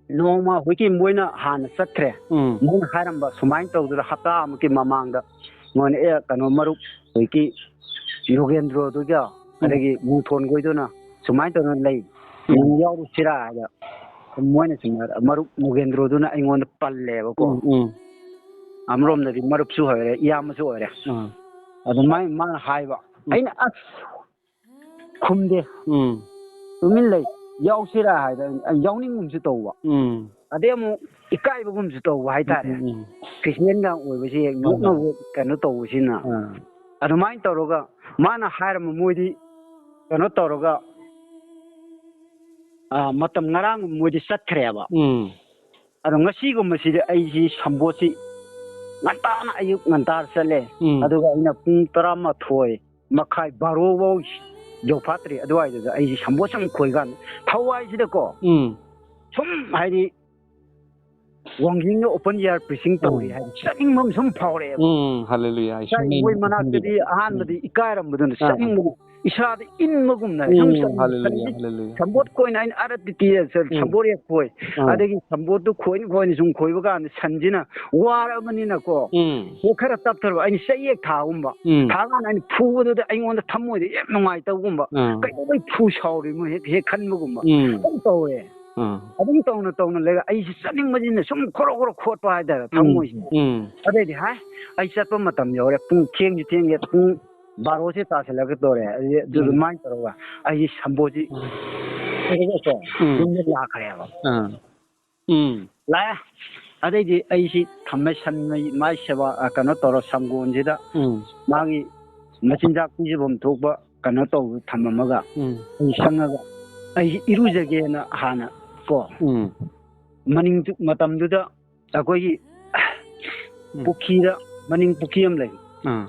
ꯅꯣꯡꯃ ꯍꯧꯖꯤꯛꯀꯤ ꯃꯣꯏꯅ ꯍꯥꯟꯅ ꯆꯠꯈ꯭ꯔꯦ꯫ ꯎꯝ꯫ ꯃꯣꯏꯅ ꯍꯥꯏꯔꯝꯕ ꯁꯨꯃꯥꯏꯅ ꯇꯧꯗꯅ ꯍꯞꯇꯥ ꯑꯃꯨꯛꯀꯤ ꯃꯃꯥꯡꯗ ꯃꯣꯏꯅ, "ꯑꯦ, ꯀꯩꯅꯣ, ꯃꯔꯨꯞ ꯍꯧꯖꯤꯛꯀꯤ ꯌꯣꯒꯦꯟꯗ꯭ꯔꯣꯗꯨꯒ ꯎꯝ꯫ ꯑꯗꯒꯤ ꯃꯨꯡꯊꯣꯟꯈꯣꯏꯗꯨꯅ ꯁꯨꯃꯥꯏꯅ ꯇꯧꯗꯅ ꯂꯩ, ꯎꯝ꯫ ꯅꯪ ꯌꯥꯎꯔꯨꯁꯤꯔꯥ?" ꯍꯥꯏꯗ ꯃꯣꯏꯅ ꯁꯨꯝ ꯍꯥꯏꯔ-, ꯃꯔꯨꯞ ꯅꯣꯒꯦꯟꯗ꯭ꯔꯣꯗꯨꯅ ꯑꯩꯉꯣꯟꯗ ꯄꯜꯂꯦꯕꯀꯣ꯫ ꯎꯝ, ꯎꯝ꯫ ꯑꯃꯔꯣꯝꯗꯗꯤ ꯃꯔꯨꯞꯁꯨ ꯑꯣꯏꯔꯦ, ꯏꯌꯥꯝꯕꯁꯨ ꯑꯣꯏꯔꯦ꯫ ꯑꯥ꯫ ꯑꯗꯨꯃꯥꯏꯅ ꯃꯥꯅ ꯍꯥꯏꯕ꯫ ꯎꯝ꯫ ꯑꯩꯅ ꯑꯁ ꯈꯨꯝꯗꯦ꯫ ꯎꯝ꯫ ꯇꯨꯃꯤꯟ ꯂꯩ꯫ ꯌꯥꯎꯁꯤꯔꯥ ꯍꯥꯏꯗ ꯑꯩ ꯌꯥꯎꯅꯤꯡꯒꯨꯝꯁꯨ ꯇꯧꯕ꯫ ꯎꯝ꯫ ꯑꯗꯩ ꯑꯃꯨꯛ ꯏꯀꯥꯏꯕꯒꯨꯝꯁꯨ ꯇꯧꯕ ꯍꯥꯏꯇꯥꯔꯦ꯫ ꯎꯝ, ꯎꯝ, ꯎꯝ꯫ ꯈ꯭ꯔꯤꯁꯇꯤꯌꯥꯟꯒ ꯑꯣꯏꯕꯁꯦ ꯍꯣꯏ, ꯍꯣꯏ꯫ ꯅꯣꯛꯅꯕ ꯀꯩꯅꯣ ꯇꯧꯕꯁꯤꯅ꯫ ꯑꯥ꯫ ꯑꯗꯨꯃꯥꯏꯅ ꯇꯧꯔꯒ ꯃꯥꯅ ꯍꯥꯏꯔꯝꯕ ꯃꯣꯏꯗꯤ ꯀꯩꯅꯣ ꯇꯧꯔꯒ, ꯑꯥ, ꯃꯇꯝ ꯉꯔꯥꯡ ꯃꯣꯏꯗꯤ ꯆꯠꯈ꯭ꯔꯦꯕ꯫ ꯎꯝ꯫ ꯑꯗꯣ ꯉꯁꯤꯒꯨꯝꯕꯁꯤꯗꯤ ꯑꯩꯁꯤ ꯁꯝꯕꯣꯠꯁꯤ ꯉꯟꯇꯥꯅ ꯑꯌꯨꯛ ꯉꯟꯇꯥ ꯆꯠꯂꯦ꯫ ꯎꯝ꯫ ꯑꯗꯨꯒ ꯑꯩꯅ ꯄꯨꯡ ꯇꯔꯥꯃꯥꯊꯣꯏ ꯃꯈꯥꯏ, ꯕꯥꯔꯣ ꯐꯥꯎ ꯌꯧꯐꯥꯠꯇ꯭ꯔꯤ꯫ ꯑꯗꯨꯋꯥꯏꯗꯨꯗ ꯑꯩꯁꯤ ꯁꯝꯕꯣꯠ ꯁꯨꯝ ꯈꯣꯏꯀꯥꯟꯗ ꯊꯋꯥꯏꯁꯤꯗꯀꯣ ꯎꯝ꯫ ꯁꯨꯝ ꯍꯥꯏꯗꯤ ꯋꯥꯡꯖꯤꯡꯗ open air preaching ꯇꯧꯔꯤ ꯎꯝ꯫ ꯍꯥꯏꯕ ꯆꯠꯅꯤꯡꯕ ꯑꯃ ꯁꯨꯝ ꯐꯥꯎꯔꯛꯑꯦꯕ꯫ ꯎꯝ, ꯍꯜꯂꯦꯂꯨꯌꯥ꯫ ꯉꯁꯥꯏ ꯃꯣꯏ ꯃꯅꯥꯛꯇꯗꯤ ꯑꯍꯥꯟꯕꯗꯤ ꯎꯝ꯫ ꯏꯀꯥꯏꯔꯝꯕꯗꯨꯅ ꯑꯥ꯫ ꯆꯠꯅꯤꯡꯕꯒꯨꯝ, ꯏꯁꯥꯗ ꯏꯟꯕꯒꯨꯝꯅ ꯁꯨꯝ ꯎꯝ, ꯆꯠꯅꯤꯡ-, ꯍꯜꯂꯦꯂꯨꯌꯥ, ꯁꯟꯁꯤ ꯍꯜꯂꯦꯂꯨꯌꯥ꯫ ꯁꯝꯕꯣꯠ ꯈꯣꯏꯅ ꯑꯩꯅ ꯑꯔ ꯇꯤ ꯇꯤ ꯁ-, ꯎꯝ꯫ ꯁꯝꯕꯣꯠ ꯍꯦꯛ ꯈꯣꯏ꯫ ꯑꯥ꯫ ꯑꯗꯒꯤ ꯁꯝꯕꯣꯠꯇꯨ ꯈꯣꯏꯅ ꯈꯣꯏꯅ ꯁꯨꯝ ꯈꯣꯏꯕ ꯀꯥꯟꯗ ꯁꯟꯁꯤꯅ ꯋꯥꯔꯕꯅꯤꯅꯀꯣ, ꯎꯝ꯫ ꯍꯦꯛ ꯈꯔ ꯇꯞꯊꯔꯕ ꯑꯩꯅ ꯆꯩ ꯍꯦꯛ ꯊꯥꯒꯨꯝꯕ꯫ ꯎꯝ꯫ ꯊꯥꯀꯥꯟꯗ ꯑꯩꯅ ꯐꯨꯕꯗꯨꯗ ꯑꯩꯉꯣꯟꯗ ꯊꯃꯣꯏꯗ ꯌꯥꯝ ꯅꯨꯡꯉꯥꯏꯇꯕꯒꯨꯝꯕ꯫ ꯑꯥ꯫ ꯀꯩꯗꯧꯕꯩ ꯐꯨ ꯁꯥꯎꯔꯤꯅꯣ ꯍꯦꯛ, ꯍꯦꯛ ꯈꯟꯕꯒꯨꯝꯕ꯫ ꯎꯝ꯫ ꯑꯗꯨꯝ ꯇꯧꯋꯦ꯫ ꯑꯥ꯫ ꯑꯗꯨꯝ ꯇꯧꯅ ꯇꯧꯅ ꯂꯩꯔꯒ ꯑꯩꯁꯦ ꯆꯠꯅꯤꯡꯕꯁꯤꯅ ꯁꯨꯝ ꯈꯣꯔꯣ ꯈꯣꯔꯣ ꯈꯣꯠꯄ ꯍꯥꯏꯇꯥꯔꯦ ꯎꯝ, ꯊꯃꯣꯏꯁꯦ꯫ ꯎꯝ꯫ ꯑꯗꯩꯗꯤ ꯍꯥꯏ, ꯑꯩ ꯆꯠꯄ ꯃꯇꯝ ꯌꯧꯔꯦ, ꯄꯨꯡ ꯊꯦꯡꯁꯨ ꯊꯦꯡꯒꯦ, ꯄꯨꯡ ꯕꯥꯔꯣꯁꯦ ꯇꯥꯁꯤꯜꯂꯛꯀꯗꯧꯔꯦ꯫ ꯑꯗꯨꯗꯤ ꯎꯝ꯫ ꯑꯗꯨꯃꯥꯏꯅ ꯇꯧꯔꯒ ꯑꯩꯒꯤ ꯁꯝꯕꯣꯠꯁꯤ ꯎꯝ꯫ ꯎꯝ꯫ ꯌꯨꯝꯗ ꯂꯥꯛꯈ꯭ꯔꯦꯕ꯫ ꯑꯥ꯫ ꯎꯝ꯫ ꯂꯥꯛꯑꯦ꯫ ꯑꯗꯩꯗꯤ ꯑꯩꯁꯤ ꯊꯝꯃꯦ, ꯁꯟ ꯃꯩ-, ꯃꯥꯏ ꯁꯦꯕꯥ, ꯑ, ꯀꯩꯅꯣ ꯇꯧꯔ ꯁꯪꯒꯣꯟꯁꯤꯗ ꯎꯝ꯫ ꯃꯥꯒꯤ ꯃꯆꯤꯟꯖꯥꯛ ꯄꯤꯖꯐꯝ ꯊꯣꯛꯄ ꯀꯩꯅꯣ ꯇꯧꯕ ꯊꯝꯃꯝꯃꯒ ꯎꯝ꯫ ꯑꯩ ꯆꯪꯉꯒ ꯑꯩꯁꯤ ꯏꯔꯨꯖꯒꯦꯅ ꯍꯥꯟꯅ ꯀꯣ ꯎꯝ꯫ ꯃꯅꯤꯡ ꯃꯇꯝꯗꯨꯗ ꯑꯩꯈꯣꯏꯒꯤ ꯎꯝ꯫ ꯄꯨꯈ꯭ꯔꯤꯗ, ꯃꯅꯤꯡ ꯄꯨꯈ꯭ꯔꯤ ꯑꯃ ꯂꯩ꯫ ꯑꯥ꯫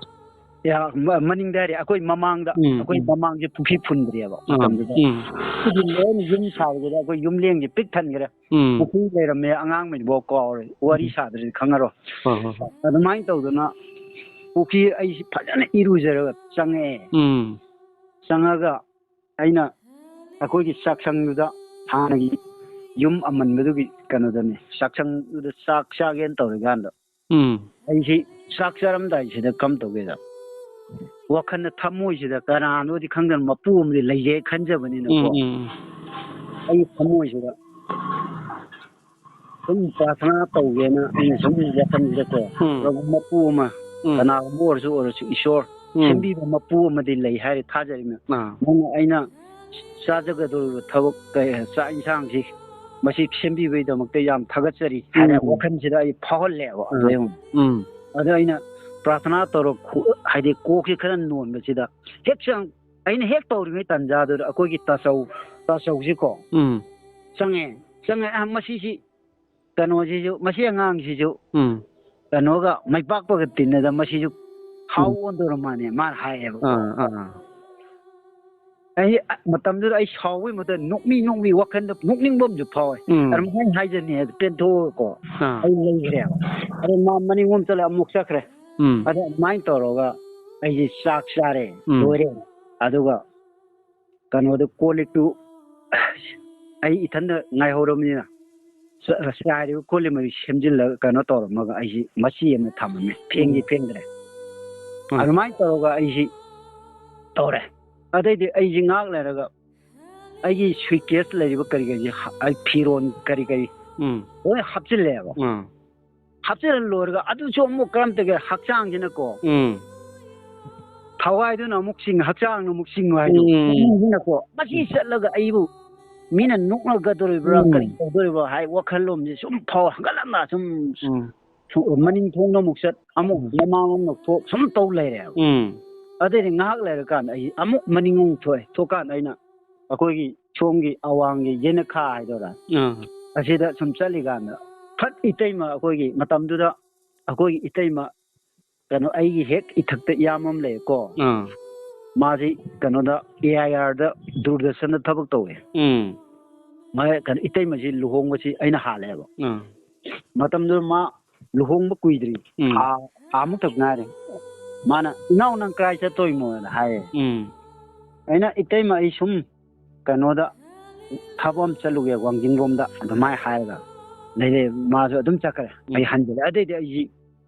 ꯌꯥ-, ꯃ-, ꯃꯅꯤꯡꯗ ꯍꯥꯏꯔꯦ, ꯑꯩꯈꯣꯏ ꯃꯃꯥꯡꯗ, ꯎꯝ, ꯑꯩꯈꯣꯏ ꯎꯝ꯫ ꯃꯃꯥꯡꯁꯦ ꯄꯨꯈ꯭ꯔꯤ ꯐꯨꯟꯗ꯭ꯔꯤꯑꯕ ꯑꯥ, ꯃꯇꯝꯗꯨꯗ꯫ ꯎꯝ꯫ ꯁꯤꯗꯤ ꯂꯣꯏꯅ ꯌꯨꯝ ꯁꯥꯕꯗꯨꯗ ꯑꯩꯈꯣꯏ ꯌꯨꯝꯂꯦꯟꯁꯦ ꯄꯤꯛ ꯊꯟꯈ꯭ꯔꯦ꯫ ꯎꯝ꯫ ꯄꯨꯈ꯭ꯔꯤ ꯂꯩꯔꯝꯃꯦ, ꯑꯉꯥꯡꯉꯩꯗꯨꯐꯥꯎ ꯀꯥꯎꯔꯦ, ꯋꯥꯔꯤ ꯎꯝ꯫ ꯁꯥꯗ꯭ꯔꯗꯤ ꯈꯪꯉꯔꯣꯏ꯫ ꯍꯣꯏ, ꯍꯣꯏ, ꯍꯣꯏ꯫ ꯑꯗꯨꯃꯥꯏꯅ ꯇꯧꯗꯅ ꯄꯨꯈ꯭ꯔꯤ ꯑꯩꯁꯤ ꯐꯖꯅ ꯏꯔꯨꯖꯔꯒ ꯆꯪꯉꯛꯑꯦ꯫ ꯎꯝ꯫ ꯆꯪꯉꯒ ꯑꯩꯅ ꯑꯩꯈꯣꯏꯒꯤ ꯆꯥꯛꯁꯪꯗꯨꯗ ꯍꯥꯟꯅꯒꯤ ꯌꯨꯝ ꯑꯃꯟꯕꯗꯨꯒꯤ ꯀꯩꯅꯣꯗꯅꯤ, ꯆꯥꯛꯁꯪꯗꯨꯗ ꯆꯥꯛ ꯆꯥꯒꯦꯅ ꯇꯧꯔꯤꯀꯥꯟꯗ ꯎꯝ꯫ ꯑꯩꯁꯤ ꯆꯥꯛ ꯆꯥꯔꯝꯗꯥꯏꯁꯤꯗ ꯀꯝ ꯇꯧꯒꯦꯗ, ꯋꯥꯈꯜꯗ ꯊꯃꯣꯏꯁꯤꯗ ꯀꯅꯥꯅꯣꯗꯤ ꯈꯪꯗꯅ ꯃꯄꯨ ꯑꯃꯗꯤ ꯂꯩꯖꯩ ꯈꯟꯖꯕꯅꯤꯅꯀꯣ꯫ ꯎꯝ, ꯎꯝ, ꯎꯝ꯫ ꯑꯩ ꯊꯃꯣꯏꯁꯤꯗ ꯁꯨꯝ ꯄ꯭ꯔꯥꯊꯅꯥ ꯇꯧꯒꯦꯅ ꯑꯩꯅ ꯁꯨꯝ ꯋꯥꯈꯜꯁꯤꯗꯀꯣ, ꯎꯝ꯫ ꯃꯄꯨ ꯑꯃ, ꯎꯝ꯫ ꯀꯅꯥꯒꯨꯝꯕ ꯑꯣꯏꯔꯁꯨ, ꯑꯣꯏꯔꯁꯨ ꯏꯁꯣꯔ, ꯎꯝ꯫ ꯁꯦꯝꯕꯤꯕ ꯃꯄꯨ ꯑꯃꯗꯤ ꯂꯩ ꯍꯥꯏꯔꯦ ꯊꯥꯖꯔꯤꯅ꯫ ꯑꯥ꯫ ꯅꯪꯅ ꯑꯩꯅ ꯆꯥꯖꯒꯗꯧꯔꯤꯕ ꯊꯕꯛ, ꯀꯩ, ꯆꯥꯛ ꯏꯟꯁꯥꯡꯁꯤ ꯃꯁꯤ ꯁꯦꯝꯕꯤꯕꯒꯤꯗꯃꯛꯇ ꯌꯥꯝ ꯊꯥꯒꯠꯆꯔꯤ ꯍꯥꯏꯅ, ꯎꯝ꯫ ꯋꯥꯈꯜꯁꯤꯗ ꯑꯩ ꯐꯥꯎꯍꯜꯂꯦꯕ꯫ ꯑꯥ꯫ ꯑꯗꯨ ꯌꯦꯡꯉꯨ꯫ ꯎꯝ꯫ ꯑꯗꯣ ꯑꯩꯅ ꯄ꯭ꯔꯥꯊꯅꯥ ꯇꯧꯔ ꯈꯨ-, ꯍꯥꯏꯗꯤ ꯀꯣꯛꯁꯤ ꯈꯔ ꯅꯣꯟꯕꯁꯤꯗ ꯍꯦꯛ ꯆꯪ-, ꯑꯩꯅ ꯍꯦꯛ ꯇꯧꯔꯤꯉꯩ ꯇꯥꯟꯖꯥꯗꯨꯗ ꯑꯩꯈꯣꯏꯒꯤ ꯇꯥꯆꯧ, ꯇꯥꯆꯧꯁꯤꯀꯣ ꯎꯝ꯫ ꯆꯪꯉꯦ꯫ ꯆꯪꯉꯦ꯫ "ꯑ, ꯃꯁꯤꯁꯤ ꯀꯩꯅꯣꯁꯤꯁꯨ, ꯃꯁꯤ ꯑꯉꯥꯡꯁꯤꯁꯨ ꯎꯝ꯫ ꯀꯩꯅꯣꯒ ꯃꯩꯄꯥꯛꯄꯒ ꯇꯤꯟꯅꯗ ꯃꯁꯤꯁꯨ ꯍꯥꯎ ꯎꯝ꯫ ꯑꯣꯟꯗꯧꯔ ꯃꯥꯅꯦ" ꯃꯥꯅ ꯍꯥꯏꯌꯦꯕ꯫ ꯑꯥ, ꯑꯥ, ꯑꯥ꯫ ꯑꯩ, ꯑ, ꯃꯇꯝꯗꯨꯗ ꯑꯩ ꯁꯥꯎꯕꯒꯤ ꯃꯍꯨꯠꯇ ꯅꯣꯛꯃꯤ ꯅꯣꯛꯃꯤ ꯋꯥꯈꯜꯗ ꯅꯣꯛꯅꯤꯡꯕ ꯑꯃꯁꯨ ꯐꯥꯎꯋꯦ꯫ ꯎꯝ꯫ ꯑꯗꯨꯃꯥꯏꯅ ꯍꯥꯏꯖꯅꯤ ꯍꯥꯏꯗ ꯄꯦꯟꯊꯣꯛꯑꯒꯀꯣ ꯑꯥ꯫ ꯑꯩ ꯂꯩꯈ꯭ꯔꯦꯕ꯫ ꯑꯗꯣ ꯃꯥ ꯃꯅꯤꯡꯂꯣꯝ ꯆꯠꯂ ꯑꯃꯨꯛ ꯆꯠꯈ꯭ꯔꯦ꯫ ꯎꯝ꯫ ꯑꯗꯣ ꯑꯗꯨꯃꯥꯏꯅ ꯇꯧꯔꯒ ꯑꯩꯁꯦ ꯆꯥꯛ ꯆꯥꯔꯦ, ꯎꯝ꯫ ꯂꯣꯏꯔꯦ꯫ ꯑꯗꯨꯒ ꯀꯩꯅꯣꯗꯨ ꯀꯣꯜ ꯂꯤꯛꯇꯨ ꯑꯩ ꯏꯊꯟꯗ ꯉꯥꯏꯍꯧꯔꯕꯅꯤꯅ ꯆ-, ꯆꯥꯏꯔꯤꯕ ꯀꯣꯜ ꯂꯤꯛ ꯃꯩ ꯁꯦꯝꯖꯤꯜꯂꯒ ꯀꯩꯅꯣ ꯇꯧꯔꯝꯃꯒ ꯑꯩꯁꯤ ꯃꯆꯤ ꯑꯃ ꯊꯝꯃꯝꯃꯦ꯫ ꯐꯦꯡꯗꯤ ꯎꯝ꯫ ꯐꯦꯡꯗ꯭ꯔꯦ꯫ ꯎꯝ꯫ ꯑꯗꯨꯃꯥꯏꯅ ꯇꯧꯔꯒ ꯑꯩꯁꯤ ꯇꯧꯔꯦ꯫ ꯑꯗꯩꯗꯤ ꯑꯩꯁꯤ ꯉꯥꯏꯍꯥꯛ ꯂꯩꯔꯒ ꯑꯩꯒꯤ ꯁꯨꯏꯠꯀꯦꯁ ꯂꯩꯔꯤꯕ ꯀꯔꯤ ꯀꯔꯤ ꯍ-, ꯑꯩ ꯐꯤꯔꯣꯟ ꯀꯔꯤ ꯀꯔꯤ ꯎꯝ꯫ ꯂꯣꯏ ꯍꯥꯞꯆꯤꯜꯂꯦꯕ꯫ ꯎꯝ꯫ ꯍꯥꯞꯆꯤꯜꯂ ꯂꯣꯏꯔꯒ ꯑꯗꯨꯁꯨ ꯑꯃꯨꯛ ꯀꯔꯝꯇꯒꯦ ꯍꯛꯆꯥꯡꯁꯤꯅꯀꯣ ꯎꯝ꯫ ꯊꯋꯥꯏꯗꯨꯅ ꯑꯃꯨꯛ ꯆꯤꯡ, ꯍꯛꯆꯥꯡꯅ ꯑꯃꯨꯛ ꯆꯤꯡꯉꯨ ꯍꯥꯏꯗꯣ꯫ ꯎꯝ꯫ ꯄꯨꯛꯅꯤꯡꯁꯤꯅꯀꯣ ꯃꯁꯤ ꯆꯠꯂꯒ ꯑꯩꯕꯨ ꯃꯤꯅ ꯅꯣꯛꯅꯒꯗꯧꯔꯤꯕ꯭ꯔꯥ, ꯎꯝ꯫ ꯀꯔꯤ ꯇꯧꯗꯧꯔꯤꯕ꯭ꯔꯥ ꯍꯥꯏ ꯋꯥꯈꯜꯂꯣꯝꯁꯤ ꯁꯨꯝ ꯐꯥꯎ ꯍꯟꯒꯠꯂꯝꯅ ꯁꯨꯝ ꯎꯝ꯫ ꯁꯨ-, ꯃꯅꯤꯡ ꯊꯣꯡꯗ ꯑꯃꯨꯛ ꯆꯠ, ꯑꯃꯨꯛ ꯎꯝ꯫ ꯃꯃꯥꯡꯂꯣꯝꯗ ꯊꯣꯛ ꯁꯨꯝ ꯇꯧ ꯂꯩꯔꯦꯕ꯫ ꯎꯝ꯫ ꯑꯗꯩꯗꯤ ꯉꯥꯏꯍꯥꯛ ꯂꯩꯔꯀꯥꯟꯗ ꯑꯩ ꯑꯃꯨꯛ ꯃꯅꯤꯡ ꯑꯃꯨꯛ ꯊꯣꯛꯑꯦ꯫ ꯊꯣꯛꯀꯥꯟꯗ ꯑꯩꯅ ꯑꯩꯈꯣꯏꯒꯤ ꯁꯣꯝꯒꯤ ꯑꯋꯥꯡꯒꯤ ꯌꯦꯅꯈꯥ ꯍꯥꯏꯗꯣꯏꯔꯥ? ꯑꯥ꯫ ꯑꯁꯤꯗ ꯁꯨꯝ ꯆꯠꯂꯤꯀꯥꯟꯗ ꯐꯠ ꯏꯇꯩꯃ ꯑꯩꯈꯣꯏꯒꯤ ꯃꯇꯝꯗꯨꯗ ꯑꯩꯈꯣꯏꯒꯤ ꯏꯇꯩꯃ ꯀꯩꯅꯣ ꯑꯩꯒꯤ ꯍꯦꯛ ꯏꯊꯛꯇ ꯏꯌꯥꯝꯕ ꯑꯃ ꯂꯩꯌꯦꯀꯣ꯫ ꯑꯥ꯫ ꯃꯥꯁꯤ ꯀꯩꯅꯣꯗ ꯑꯦ ꯑꯥꯏ ꯑꯥꯔꯗ ꯗꯨꯔꯗꯔꯁꯟꯗ ꯊꯕꯛ ꯇꯧꯋꯦ꯫ ꯎꯝ꯫ ꯃꯥ ꯀꯩꯅꯣ ꯏꯇꯩꯃꯁꯤ ꯂꯨꯍꯣꯡꯕꯁꯤ ꯑꯩꯅ ꯍꯥꯜꯂꯦꯕ꯫ ꯑꯥ꯫ ꯃꯇꯝꯗꯨꯗ ꯃꯥ ꯂꯨꯍꯣꯡꯕ ꯀꯨꯏꯗ꯭ꯔꯤ꯫ ꯎꯝ꯫ ꯊꯥ, ꯊꯥ ꯑꯃꯨꯛꯇ ꯉꯥꯏꯔꯤ꯫ ꯃꯥꯅ, "ꯏꯅꯥꯎ ꯅꯪ ꯀꯥꯏ ꯆꯠꯇꯣꯏꯅꯣꯅ?" ꯍꯥꯏꯌꯦ꯫ ꯎꯝ꯫ ꯑꯩꯅ, "ꯏꯇꯩꯃ ꯑꯩ ꯁꯨꯝ ꯀꯩꯅꯣꯗ ꯊꯕꯛ ꯑꯃ ꯆꯠꯂꯨꯒꯦ ꯋꯥꯡꯖꯤꯡꯂꯣꯝꯗ" ꯑꯗꯨꯃꯥꯏꯅ ꯍꯥꯏꯔꯒ ꯂꯩꯔꯦ꯫ ꯃꯥꯁꯨ ꯑꯗꯨꯝ ꯆꯠꯈ꯭ꯔꯦ꯫ ꯎꯝ꯫ ꯑꯩ ꯍꯟꯖꯤꯜꯂꯦ꯫ ꯑꯗꯩꯗꯤ ꯑꯩꯁꯤ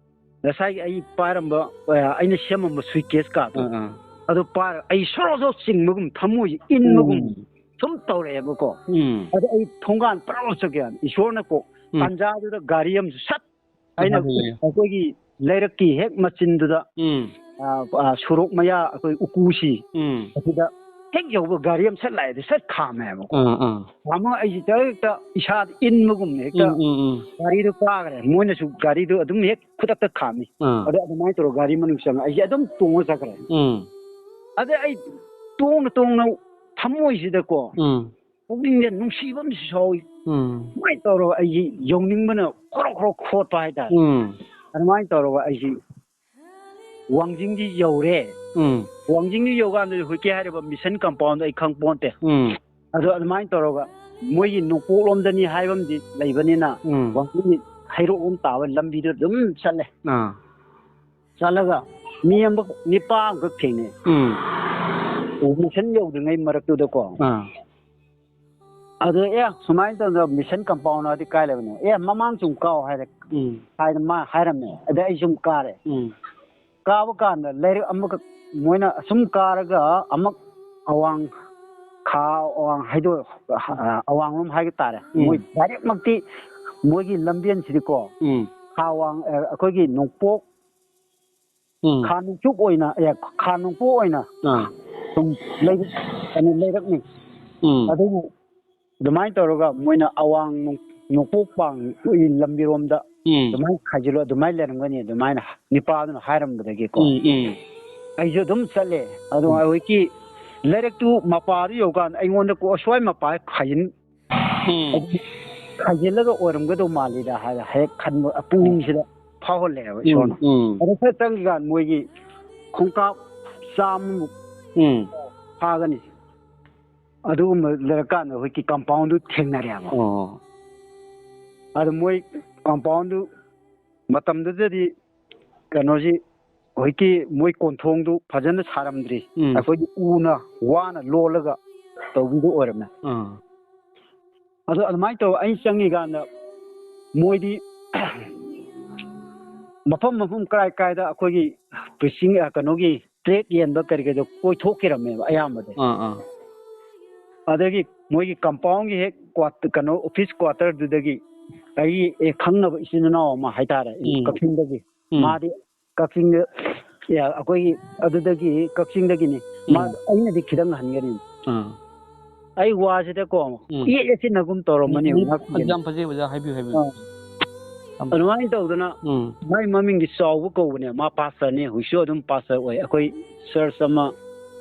ꯉꯁꯥꯏꯒꯤ ꯑꯩ ꯄꯥꯏꯔꯝꯕ, ꯑ, ꯑꯩꯅ ꯁꯦꯝꯃꯝꯕ ꯁꯨꯏꯠꯀꯦꯁ ꯀꯥꯗꯣ ꯑꯥ, ꯑꯥ꯫ ꯑꯗꯨ ꯄꯥꯏꯔꯒ ꯑꯩ ꯁꯣꯔꯣ ꯁꯣꯔꯣ ꯆꯤꯡꯕꯒꯨꯝ ꯊꯃꯣꯏꯁꯦ ꯏꯟꯕꯒꯨꯝ ꯎꯝ꯫ ꯁꯨꯝ ꯇꯧꯔꯛꯑꯦꯕꯀꯣ꯫ ꯎꯝ꯫ ꯑꯗ ꯑꯩ ꯊꯣꯡꯒꯥꯟ ꯄꯔꯥꯎ ꯆꯠꯀꯦ ꯍꯥꯏꯅ ꯏꯁꯣꯔꯅꯀꯣ ꯎꯝ꯫ ꯇꯥꯟꯖꯥꯗꯨꯗ ꯒꯥꯔꯤ ꯑꯃꯁꯨ ꯁꯠ, ꯑꯩꯅ ꯑꯗꯨꯅꯦ꯫ ꯑꯩꯈꯣꯏꯒꯤ ꯂꯩꯔꯛꯀꯤ ꯍꯦꯛ ꯃꯆꯤꯟꯗꯨꯗ, ꯎꯝ꯫ ꯑ, ꯑ, ꯁꯣꯔꯣꯛ ꯃꯌꯥ, ꯑꯩꯈꯣꯏ ꯎꯀꯨꯁꯤ, ꯎꯝ꯫ ꯑꯁꯤꯗ ꯍꯦꯛ ꯌꯧꯕ ꯒꯥꯔꯤ ꯑꯃ ꯁꯠ ꯂꯥꯛꯑꯦ, ꯑꯗꯨ ꯁꯠ ꯈꯥꯝꯃꯦꯕꯀꯣ꯫ ꯑꯥ, ꯑꯥ꯫ ꯈꯥꯝꯃꯒ ꯑꯩꯁꯤ ꯍꯦꯛꯇ ꯏꯁꯥꯗ ꯏꯟꯕꯒꯨꯝꯅ ꯍꯦꯛꯇ ꯎꯝ, ꯎꯝ, ꯎꯝ꯫ ꯒꯥꯔꯤꯗꯣ ꯀꯥꯈ꯭ꯔꯦ꯫ ꯃꯣꯏꯅꯁꯨ ꯒꯥꯔꯤꯗꯣ ꯑꯗꯨꯝ ꯍꯦꯛ ꯈꯨꯗꯛꯇ ꯈꯥꯝꯃꯤ꯫ ꯑꯥ꯫ ꯑꯗꯣ ꯑꯗꯨꯃꯥꯏꯅ ꯇꯧꯔꯒ ꯒꯥꯔꯤ ꯃꯅꯨꯡ ꯆꯪꯉ ꯑꯩꯁꯦ ꯑꯗꯨꯝ ꯇꯣꯡꯉ ꯆꯠꯈ꯭ꯔꯦ꯫ ꯎꯝ꯫ ꯑꯗ ꯑꯩ ꯇꯣꯡꯅ ꯇꯣꯡꯅ ꯊꯃꯣꯏꯁꯤꯗꯀꯣ, ꯎꯝ꯫ ꯄꯨꯛꯅꯤꯡꯗ ꯅꯨꯡꯁꯤꯕ ꯑꯃꯁꯨ ꯁꯥꯎꯏ꯫ ꯎꯝ꯫ ꯑꯗꯨꯃꯥꯏꯅ ꯇꯧꯔꯒ ꯑꯩꯁꯤ ꯌꯧꯅꯤꯡꯕꯅ ꯈꯣꯔꯣ ꯈꯣꯔꯣ ꯈꯣꯠꯄ ꯍꯥꯏꯇꯥꯔꯦ꯫ ꯎꯝ꯫ ꯑꯗꯨꯃꯥꯏꯅ ꯇꯧꯔꯒ ꯑꯩꯁꯤ ꯋꯥꯡꯖꯤꯡꯗꯤ ꯌꯧꯔꯦ꯫ ꯎꯝ꯫ ꯋꯥꯡꯖꯤꯡꯗꯤ ꯌꯧꯀꯥꯟꯗꯗꯤ ꯍꯧꯖꯤꯛꯀꯤ ꯍꯥꯏꯔꯤꯕ ꯃꯤꯁꯟ ꯀꯝꯄꯥꯎꯟꯗꯣ ꯑꯩ ꯈꯪ ꯄꯣꯟꯇꯦ꯫ ꯎꯝ꯫ ꯑꯗꯣ ꯑꯗꯨꯃꯥꯏꯅ ꯇꯧꯔꯒ ꯃꯣꯏꯒꯤ ꯅꯣꯡꯄꯣꯛꯂꯣꯝꯗꯅꯤ ꯍꯥꯏꯕ ꯑꯃꯗꯤ ꯂꯩꯕꯅꯤꯅ, ꯎꯝ꯫ ꯋꯥꯡꯖꯤꯡꯒꯤ ꯍꯩꯔꯣꯛꯂꯣꯝ ꯇꯥꯕ ꯂꯝꯕꯤꯗꯣ ꯑꯗꯨꯝ ꯆꯠꯂꯦ꯫ ꯑꯥ꯫ ꯆꯠꯂꯒ ꯃꯤ ꯑꯃꯈꯛ, ꯅꯤꯄꯥ ꯑꯃꯈꯛ ꯊꯦꯡꯅꯩ꯫ ꯎꯝ꯫ ꯃꯤꯁꯟ ꯌꯧꯗ꯭ꯔꯤꯉꯩ ꯃꯔꯛꯇꯨꯗꯀꯣ꯫ ꯑꯥ꯫ ꯑꯗꯣ, "ꯑꯦ, ꯁꯨꯃꯥꯏꯅ ꯇꯧꯗꯅ ꯃꯤꯁꯟ ꯀꯝꯄꯥꯎꯟ ꯍꯥꯏꯗꯤ ꯀꯥꯏ ꯂꯩꯕꯅꯣ?" "ꯑꯦ, ꯃꯃꯥꯡ ꯁꯨꯝ ꯀꯥꯎ" ꯍꯥꯏꯔꯦ꯫ ꯎꯝ꯫ ꯍꯥꯏꯅ ꯃꯥ ꯍꯥꯏꯔꯝꯃꯦ꯫ ꯑꯗꯩ ꯑꯩ ꯁꯨꯝ ꯀꯥꯔꯦ꯫ ꯎꯝ꯫ ꯀꯥꯕ ꯀꯥꯟꯗ ꯂꯩꯔꯛ ꯑꯃꯈꯛ, ꯃꯣꯏꯅ ꯑꯁꯨꯝ ꯀꯥꯔꯒ ꯑꯃꯛ ꯑꯋꯥꯡ ꯈꯥ ꯑꯋꯥꯡ ꯍꯥꯏꯗꯣ-, ꯑꯋꯥꯡꯂꯣꯝ ꯍꯥꯏꯕ ꯇꯥꯔꯦ꯫ ꯎꯝ꯫ ꯃꯣꯏ ꯗꯥꯏꯔꯦꯛꯃꯛꯇꯤ ꯃꯣꯏꯒꯤ ꯂꯝꯕꯦꯟꯁꯤꯗꯤꯀꯣ, ꯎꯝ꯫ ꯈꯥ ꯋꯥꯡ, ꯑ, ꯑꯩꯈꯣꯏꯒꯤ ꯅꯣꯡꯄꯣꯛ, ꯎꯝ꯫ ꯈꯥ ꯅꯣꯡꯆꯨꯞ ꯑꯣꯏꯅ, ꯑꯦ, ꯈꯥ ꯅꯣꯡꯄꯣꯛ ꯑꯣꯏꯅ ꯑꯥ꯫ ꯁꯨꯝ ꯂꯩꯔꯛ-, ꯀꯩꯅꯣ, ꯂꯩꯔꯛꯅꯤ꯫ ꯎꯝ꯫ ꯑꯗꯨꯕꯨ ꯑꯗꯨꯃꯥꯏꯅ ꯇꯧꯔꯒ ꯃꯣꯏꯅ ꯑꯋꯥꯡ ꯅꯣꯡ-, ꯅꯣꯡꯄꯣꯛ ꯄꯥꯡ ꯂꯝꯕꯤꯔꯣꯝꯗ ꯎꯝ꯫ ꯑꯗꯨꯃꯥꯏꯅ ꯈꯥꯏꯖꯤꯜꯂꯣ, ꯑꯗꯨꯃꯥꯏꯅ ꯂꯩꯔꯝꯒꯅꯤ, ꯑꯗꯨꯃꯥꯏꯅ ꯅꯤꯄꯥꯗꯨꯅ ꯍꯥꯏꯔꯝꯕꯗꯒꯤꯀꯣ꯫ ꯎꯝ, ꯎꯝ꯫ ꯑꯩꯁꯨ ꯑꯗꯨꯝ ꯆꯠꯂꯦ꯫ ꯑꯗꯣ ꯎꯝ꯫ ꯍꯧꯖꯤꯛꯀꯤ ꯂꯩꯔꯛꯇꯨ ꯃꯄꯥꯗꯨ ꯌꯧꯀꯥꯟꯗ ꯑꯩꯉꯣꯟꯗ ꯀꯣ-, "ꯑꯁ꯭ꯋꯥꯏ ꯃꯄꯥ ꯈꯥꯏꯖꯤꯟ-, ꯎꯝ꯫ ꯈꯥꯏꯖꯤꯜꯂꯒ ꯑꯣꯏꯔꯝꯒꯗꯧ ꯃꯥꯜꯂꯤꯗ" ꯍꯥꯏꯅ ꯍꯦꯛ ꯈꯟꯕ ꯄꯨꯛꯅꯤꯡꯁꯤꯗ ꯐꯥꯎꯍꯜꯂꯛꯑꯦꯕ ꯎꯝ, ꯏꯁꯣꯔꯅ꯫ ꯎꯝ꯫ ꯑꯗꯣ ꯈꯔ ꯆꯪꯈꯤꯀꯥꯟꯗ ꯃꯣꯏꯒꯤ ꯈꯣꯡꯀꯥꯞ ꯆꯥꯝꯃꯃꯨꯛ ꯎꯝ꯫ ꯐꯥꯒꯅꯤ꯫ ꯑꯗꯨꯒꯨꯝꯕ ꯂꯩꯔꯀꯥꯟꯗ ꯍꯧꯖꯤꯛꯀꯤ ꯀꯝꯄꯥꯎꯟꯗꯨ ꯊꯦꯡꯅꯔꯦꯕ꯫ ꯑꯣ꯫ ꯑꯗꯨ ꯃꯣꯏ ꯀꯝꯄꯥꯎꯟꯗꯨ ꯃꯇꯝꯗꯨꯗꯗꯤ ꯀꯩꯅꯣꯁꯤ, ꯍꯧꯖꯤꯛꯀꯤ ꯃꯣꯏ ꯀꯣꯟꯊꯣꯡꯗꯨ ꯐꯖꯅ ꯁꯥꯔꯝꯗ꯭ꯔꯤ꯫ ꯎꯝ꯫ ꯑꯩꯈꯣꯏꯒꯤ ꯎꯅ, ꯋꯥꯅ ꯂꯣꯜꯂꯒ ꯇꯧꯕꯤꯗꯨ ꯑꯣꯏꯔꯝꯃꯦ꯫ ꯑꯥ꯫ ꯑꯗꯣ ꯑꯗꯨꯃꯥꯏꯅ ꯇꯧꯔ ꯑꯩ ꯆꯪꯉꯤꯀꯥꯟꯗ ꯃꯣꯏꯗꯤ ꯃꯐꯝ ꯃꯐꯝ ꯀꯔꯥꯏ ꯀꯥꯏꯗ ꯑꯩꯈꯣꯏꯒꯤ preaching, ꯑ, ꯀꯩꯅꯣꯒꯤ tract ꯌꯦꯟꯕ ꯀꯔꯤ ꯀꯔꯤꯗꯣ ꯀꯣꯏꯊꯣꯛꯄꯤꯔꯝꯃꯦꯕ ꯑꯌꯥꯝꯕꯗꯤ꯫ ꯑꯥ, ꯑꯥ꯫ ꯑꯗꯒꯤ ꯃꯣꯏꯒꯤ ꯀꯝꯄꯥꯎꯟꯒꯤ ꯍꯦꯛ ꯀ꯭ꯋꯥ-, ꯀꯩꯅꯣ, office quarterꯗꯨꯗꯒꯤ ꯑꯩꯒꯤ, ꯑꯦ, ꯈꯪꯅꯕ ꯏꯆꯤꯟ ꯏꯅꯥꯎ ꯑꯃ ꯍꯥꯏꯇꯥꯔꯦ, ꯎꯝ꯫ ꯀꯛꯆꯤꯡꯗꯒꯤ꯫ ꯎꯝ꯫ ꯃꯥꯗꯤ ꯀꯛꯆꯤꯡꯗ, ꯑꯦ, ꯑꯩꯈꯣꯏꯒꯤ ꯑꯗꯨꯗꯒꯤ, ꯀꯛꯆꯤꯡꯗꯒꯤꯅꯤ꯫ ꯃꯥ, ꯎꯝ꯫ ꯑꯩꯅꯗꯤ ꯈꯤꯇꯪ ꯍꯟꯒꯅꯤ꯫ ꯑꯥ꯫ ꯑꯩ ꯋꯥꯁꯤꯗꯀꯣ, ꯎꯝ꯫ ꯏꯌꯦꯠ ꯌꯦꯠꯁꯤꯟꯅꯒꯨꯝ ꯇꯧꯔꯝꯃꯅꯤ, ꯎꯝ, ꯎꯝ꯫ ꯉꯛꯇꯦꯅ꯫ ꯌꯥꯝ ꯐꯖꯩ, ꯑꯣꯖꯥ, ꯍꯥꯏꯕꯤꯌꯨ, ꯍꯥꯏꯕꯤꯌꯨ꯫ ꯑꯥ꯫ ꯌꯥꯝ ꯑꯗꯨꯃꯥꯏꯅ ꯇꯧꯗꯅ, ꯎꯝ꯫ ꯃꯥꯏ ꯃꯃꯤꯡꯗꯤ ꯆꯥꯎꯕ ꯀꯧꯕꯅꯦ, ꯃꯥ ꯄꯥꯁꯇꯔꯅꯦ, ꯍꯧꯖꯤꯛꯁꯨ ꯑꯗꯨꯝ ꯄꯥꯁꯇꯔ ꯑꯣꯏ꯫ ꯑꯩꯈꯣꯏ ꯆꯔꯆ ꯑꯃ,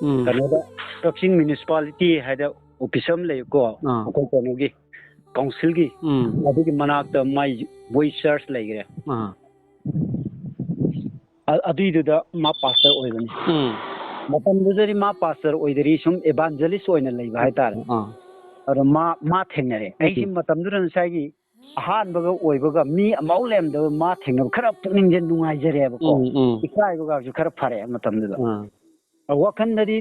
ꯎꯝ꯫ ꯀꯩꯅꯣꯗ, ꯀꯛꯆꯤꯡ ꯃ꯭ꯌꯨꯅꯤꯁꯤꯄꯥꯂꯤꯇꯤ ꯍꯥꯏꯗ ꯑꯣꯐꯤꯁ ꯑꯃ ꯂꯩꯀꯣ, ꯑꯥ꯫ ꯑꯩꯈꯣꯏ ꯀꯩꯅꯣꯒꯤ, ꯀꯥꯎꯟꯁꯤꯜꯒꯤ, ꯎꯝ꯫ ꯑꯗꯨꯒꯤ ꯃꯅꯥꯛꯇ ꯃꯥꯏ, ꯃꯣꯏ ꯆꯔꯆ ꯂꯩꯈ꯭ꯔꯦ꯫ ꯑꯥ꯫ ꯑ-, ꯑꯗꯨꯏꯗꯨꯗ ꯃꯥ ꯄꯥꯁꯇꯔ ꯑꯣꯏꯕꯅꯤ꯫ ꯎꯝ꯫ ꯃꯇꯝꯗꯨꯗꯗꯤ ꯃꯥ ꯄꯥꯁꯇꯔ ꯑꯣꯏꯗꯔꯤ, ꯁꯨꯝ ꯏꯚꯥꯟꯖꯦꯂꯤꯁ ꯑꯣꯏꯅ ꯂꯩꯕ ꯍꯥꯏꯇꯥꯔꯦ꯫ ꯑꯥ꯫ ꯑꯗꯣ ꯃꯥ, ꯃꯥ ꯊꯦꯡꯅꯔꯦ꯫ ꯑꯩꯁꯤ ꯎꯝ꯫ ꯃꯇꯝꯗꯨꯗ ꯉꯁꯥꯏꯒꯤ ꯑꯍꯥꯟꯕꯒ ꯑꯣꯏꯕꯒ ꯃꯤ ꯑꯃꯧ ꯂꯩꯔꯝꯗꯕ ꯃꯥ ꯊꯦꯡꯅꯕ ꯈꯔ ꯄꯨꯛꯅꯤꯡꯁꯦ ꯅꯨꯡꯉꯥꯏꯖꯔꯦꯕꯀꯣ꯫ ꯎꯝ, ꯎꯝ꯫ ꯏꯀꯥꯏꯕꯒꯁꯨ ꯈꯔ ꯐꯔꯛꯑꯦ ꯃꯇꯝꯗꯨꯗ꯫ ꯑꯥ꯫ ꯋꯥꯈꯜꯗꯗꯤ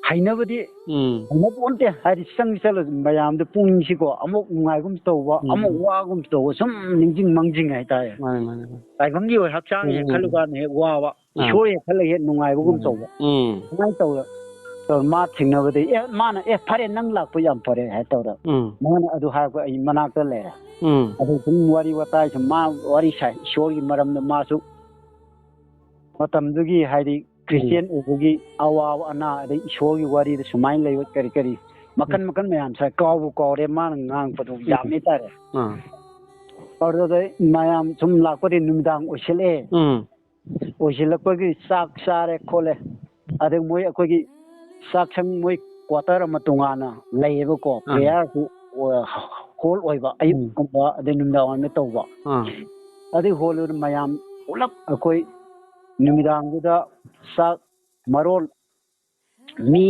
ꯍꯩꯅꯕꯗꯤ ꯎꯝ꯫ ꯍꯩꯅꯄꯣꯟꯇꯦ꯫ ꯍꯥꯏꯗꯤ ꯆꯪ ꯆꯠꯂꯁꯨ ꯃꯌꯥꯝꯗ ꯄꯨꯛꯅꯤꯡꯁꯤꯀꯣ ꯑꯃꯨꯛ ꯅꯨꯡꯉꯥꯏꯒꯨꯝ ꯇꯧꯕ, ꯎꯝ꯫ ꯑꯃꯨꯛ ꯋꯥꯒꯨꯝ ꯇꯧꯕ, ꯁꯨꯝ ꯅꯤꯡꯁꯤꯡ ꯃꯥꯡꯖꯤꯡ ꯍꯥꯏꯇꯥꯔꯦ꯫ ꯃꯥꯅꯦ, ꯃꯥꯅꯦ, ꯃꯥꯅꯦ꯫ ꯇꯥꯏꯕꯪꯒꯤ ꯑꯣꯏ ꯍꯛꯆꯥꯡ ꯎꯝ, ꯍꯦꯛ ꯎꯝ, ꯈꯜꯂꯨ ꯎꯝ꯫ ꯀꯥꯟꯗ ꯍꯦꯛ ꯋꯥꯕ, ꯑꯥ꯫ ꯏꯁꯣꯔ ꯍꯦꯛ ꯈꯜꯂꯒ ꯍꯦꯛ ꯅꯨꯡꯉꯥꯏꯕꯒꯨꯝ ꯎꯝ, ꯇꯧꯕ꯫ ꯎꯝ꯫ ꯑꯗꯨꯃꯥꯏꯅ ꯇꯧꯔ, ꯇꯧꯔ ꯃꯥ ꯊꯦꯡꯅꯕꯗꯩ, "ꯑꯦ, ꯃꯥꯅ, ꯑꯦ, ꯐꯔꯦ, ꯅꯪ ꯂꯥꯛꯄ ꯌꯥꯝ ꯐꯔꯦ" ꯍꯥꯏ ꯇꯧꯔ꯫ ꯎꯝ꯫ ꯃꯥꯅ ꯑꯗꯨ ꯍꯥꯏꯔꯛꯄ ꯑꯩ ꯃꯅꯥꯛꯇ ꯂꯩꯔꯦ꯫ ꯎꯝ꯫ ꯑꯗꯨ ꯁꯨꯝ ꯋꯥꯔꯤ ꯋꯥꯇꯥꯏ ꯁꯨꯝ ꯃꯥ ꯋꯥꯔꯤ ꯁꯥꯏ, ꯏꯁꯣꯔꯒꯤ ꯃꯔꯝꯗ ꯃꯥꯁꯨ ꯃꯇꯝꯗꯨꯒꯤ ꯍꯥꯏꯗꯤ ꯎꯝ꯫ ꯈ꯭ꯔꯤꯁꯇꯤꯌꯥꯟ ꯑꯣꯏꯕꯒꯤ ꯑꯋꯥꯕ ꯑꯅꯥ, ꯑꯗꯩ ꯏꯁꯣꯔꯒꯤ ꯋꯥꯔꯤꯗ ꯁꯨꯃꯥꯏꯅ ꯂꯩꯕ ꯀꯔꯤ ꯀꯔꯤ ꯃꯈꯟ ꯎꯝ꯫ ꯃꯈꯟ ꯃꯌꯥꯝ ꯁꯥꯏ꯫ ꯀꯥꯎꯕꯨ ꯀꯥꯎꯔꯦ ꯃꯥꯅ ꯉꯥꯡꯉꯛꯄꯗꯣ ꯎꯝ꯫ ꯌꯥꯝꯃꯦ ꯍꯥꯏꯇꯥꯔꯦ꯫ ꯑꯥ꯫ ꯑꯗꯨꯗꯩ ꯃꯌꯥꯝ ꯁꯨꯝ ꯂꯥꯛꯄꯗꯤ ꯅꯨꯃꯤꯗꯥꯡ ꯑꯣꯏꯁꯤꯜꯂꯛꯑꯦ꯫ ꯎꯝ꯫ ꯑꯣꯏꯁꯤꯜꯂꯛꯄꯒꯤ ꯆꯥꯛ ꯆꯥꯔꯦ ꯈꯣꯠꯂꯦ꯫ ꯑꯗꯩ ꯃꯣꯏ ꯑꯩꯈꯣꯏꯒꯤ ꯆꯥꯛꯁꯪ ꯃꯣꯏ ꯀ꯭ꯋꯥꯇꯔ ꯑꯃ ꯇꯣꯉꯥꯟꯅ ꯂꯩꯌꯦꯕꯀꯣ꯫ ꯑꯥ꯫ ꯄ꯭ꯔꯦꯌꯔꯁꯨ, ꯑ, ꯍꯣꯜ ꯑꯣꯏꯕ, ꯎꯝ꯫ ꯑꯌꯨꯛꯀꯨꯝꯕ ꯑꯗꯩ ꯅꯨꯃꯤꯗꯥꯡ ꯋꯥꯏꯔꯝꯗ ꯇꯧꯕ꯫ ꯑꯥ꯫ ꯑꯗꯨꯏ ꯍꯣꯜꯗꯨꯗ ꯃꯌꯥꯝ ꯄꯨꯂꯞ ꯑꯩꯈꯣꯏ ꯅꯨꯃꯤꯗꯥꯡꯗꯨꯗ ꯆꯥꯛ ꯃꯔꯣꯜ ꯃꯤ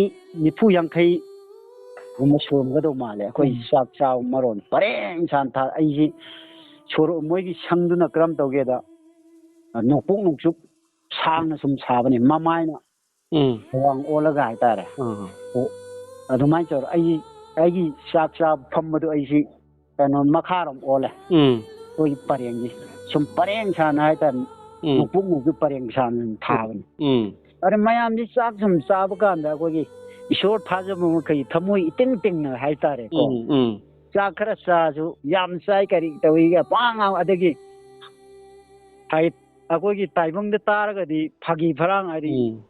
ꯅꯤꯐꯨ ꯌꯥꯡꯈꯩꯒꯨꯝꯕ ꯁꯨꯔꯝꯒꯗꯧ ꯃꯥꯜꯂꯦ꯫ ꯑꯩꯈꯣꯏ ꯎꯝ꯫ ꯆꯥꯛ ꯆꯥꯕ ꯃꯔꯣꯟ ꯄꯔꯦꯡ ꯁꯥꯟ ꯊꯥ-, ꯑꯩꯁꯤ ꯁꯣꯔꯣꯛ, ꯃꯣꯏꯒꯤ ꯁꯪꯗꯨꯅ ꯀꯔꯝ ꯇꯧꯒꯦꯗ, ꯅꯣꯡꯄꯣꯛ ꯅꯣꯡꯆꯨꯞ ꯁꯥꯡꯅ ꯁꯨꯝ ꯁꯥꯕꯅꯤ, ꯃꯃꯥꯏꯅ ꯎꯝ꯫ ꯊꯋꯥꯡ ꯑꯣꯜꯂꯒ ꯍꯥꯏꯇꯥꯔꯦ꯫ ꯑꯥ꯫ ꯑꯣ, ꯑꯗꯨꯃꯥꯏꯅ ꯇꯧꯔ ꯑꯩ, ꯑꯩꯒꯤ ꯆꯥꯛ ꯆꯥꯕ ꯐꯝꯕꯗꯣ ꯑꯩꯁꯤ ꯀꯩꯅꯣ ꯃꯈꯥꯔꯣꯝ ꯑꯣꯜꯂꯦ꯫ ꯎꯝ꯫ ꯑꯩꯈꯣꯏꯒꯤ ꯄꯔꯦꯡꯒꯤ ꯁꯨꯝ ꯄꯔꯦꯡ ꯁꯥꯟꯅ ꯍꯥꯏꯇꯥꯔꯦ꯫ ꯎꯝ꯫ ꯅꯣꯡꯄꯣꯛ ꯅꯣꯡꯆꯨꯞ ꯄꯔꯦꯡ ꯁꯥꯟꯅ ꯊꯥꯕꯅꯤ꯫ ꯎꯝ꯫ ꯑꯗ ꯃꯌꯥꯝꯁꯤ ꯆꯥꯛ ꯁꯨꯝ ꯆꯥꯕ ꯀꯥꯟꯗ ꯑꯩꯈꯣꯏꯒꯤ ꯏꯁꯣꯔ ꯊꯥꯖꯕ ꯃꯈꯩ ꯊꯃꯣꯏ ꯏꯇꯤꯡ ꯇꯤꯡꯅ ꯍꯥꯏꯇꯥꯔꯦꯀꯣ꯫ ꯎꯝ, ꯎꯝ꯫ ꯆꯥꯛ ꯈꯔ ꯆꯥꯁꯨ ꯌꯥꯝ ꯆꯥꯏ, ꯀꯔꯤ ꯇꯧꯏꯒ ꯄꯉꯥꯡ ꯉꯥꯡ-, ꯑꯗꯒꯤ ꯍꯥꯏ, ꯑꯩꯈꯣꯏꯒꯤ ꯇꯥꯏꯕꯪꯗ ꯇꯥꯔꯒꯗꯤ ꯐꯥꯒꯤ ꯐꯔꯥꯡ ꯍꯥꯏꯗꯤ ꯎꯝ꯫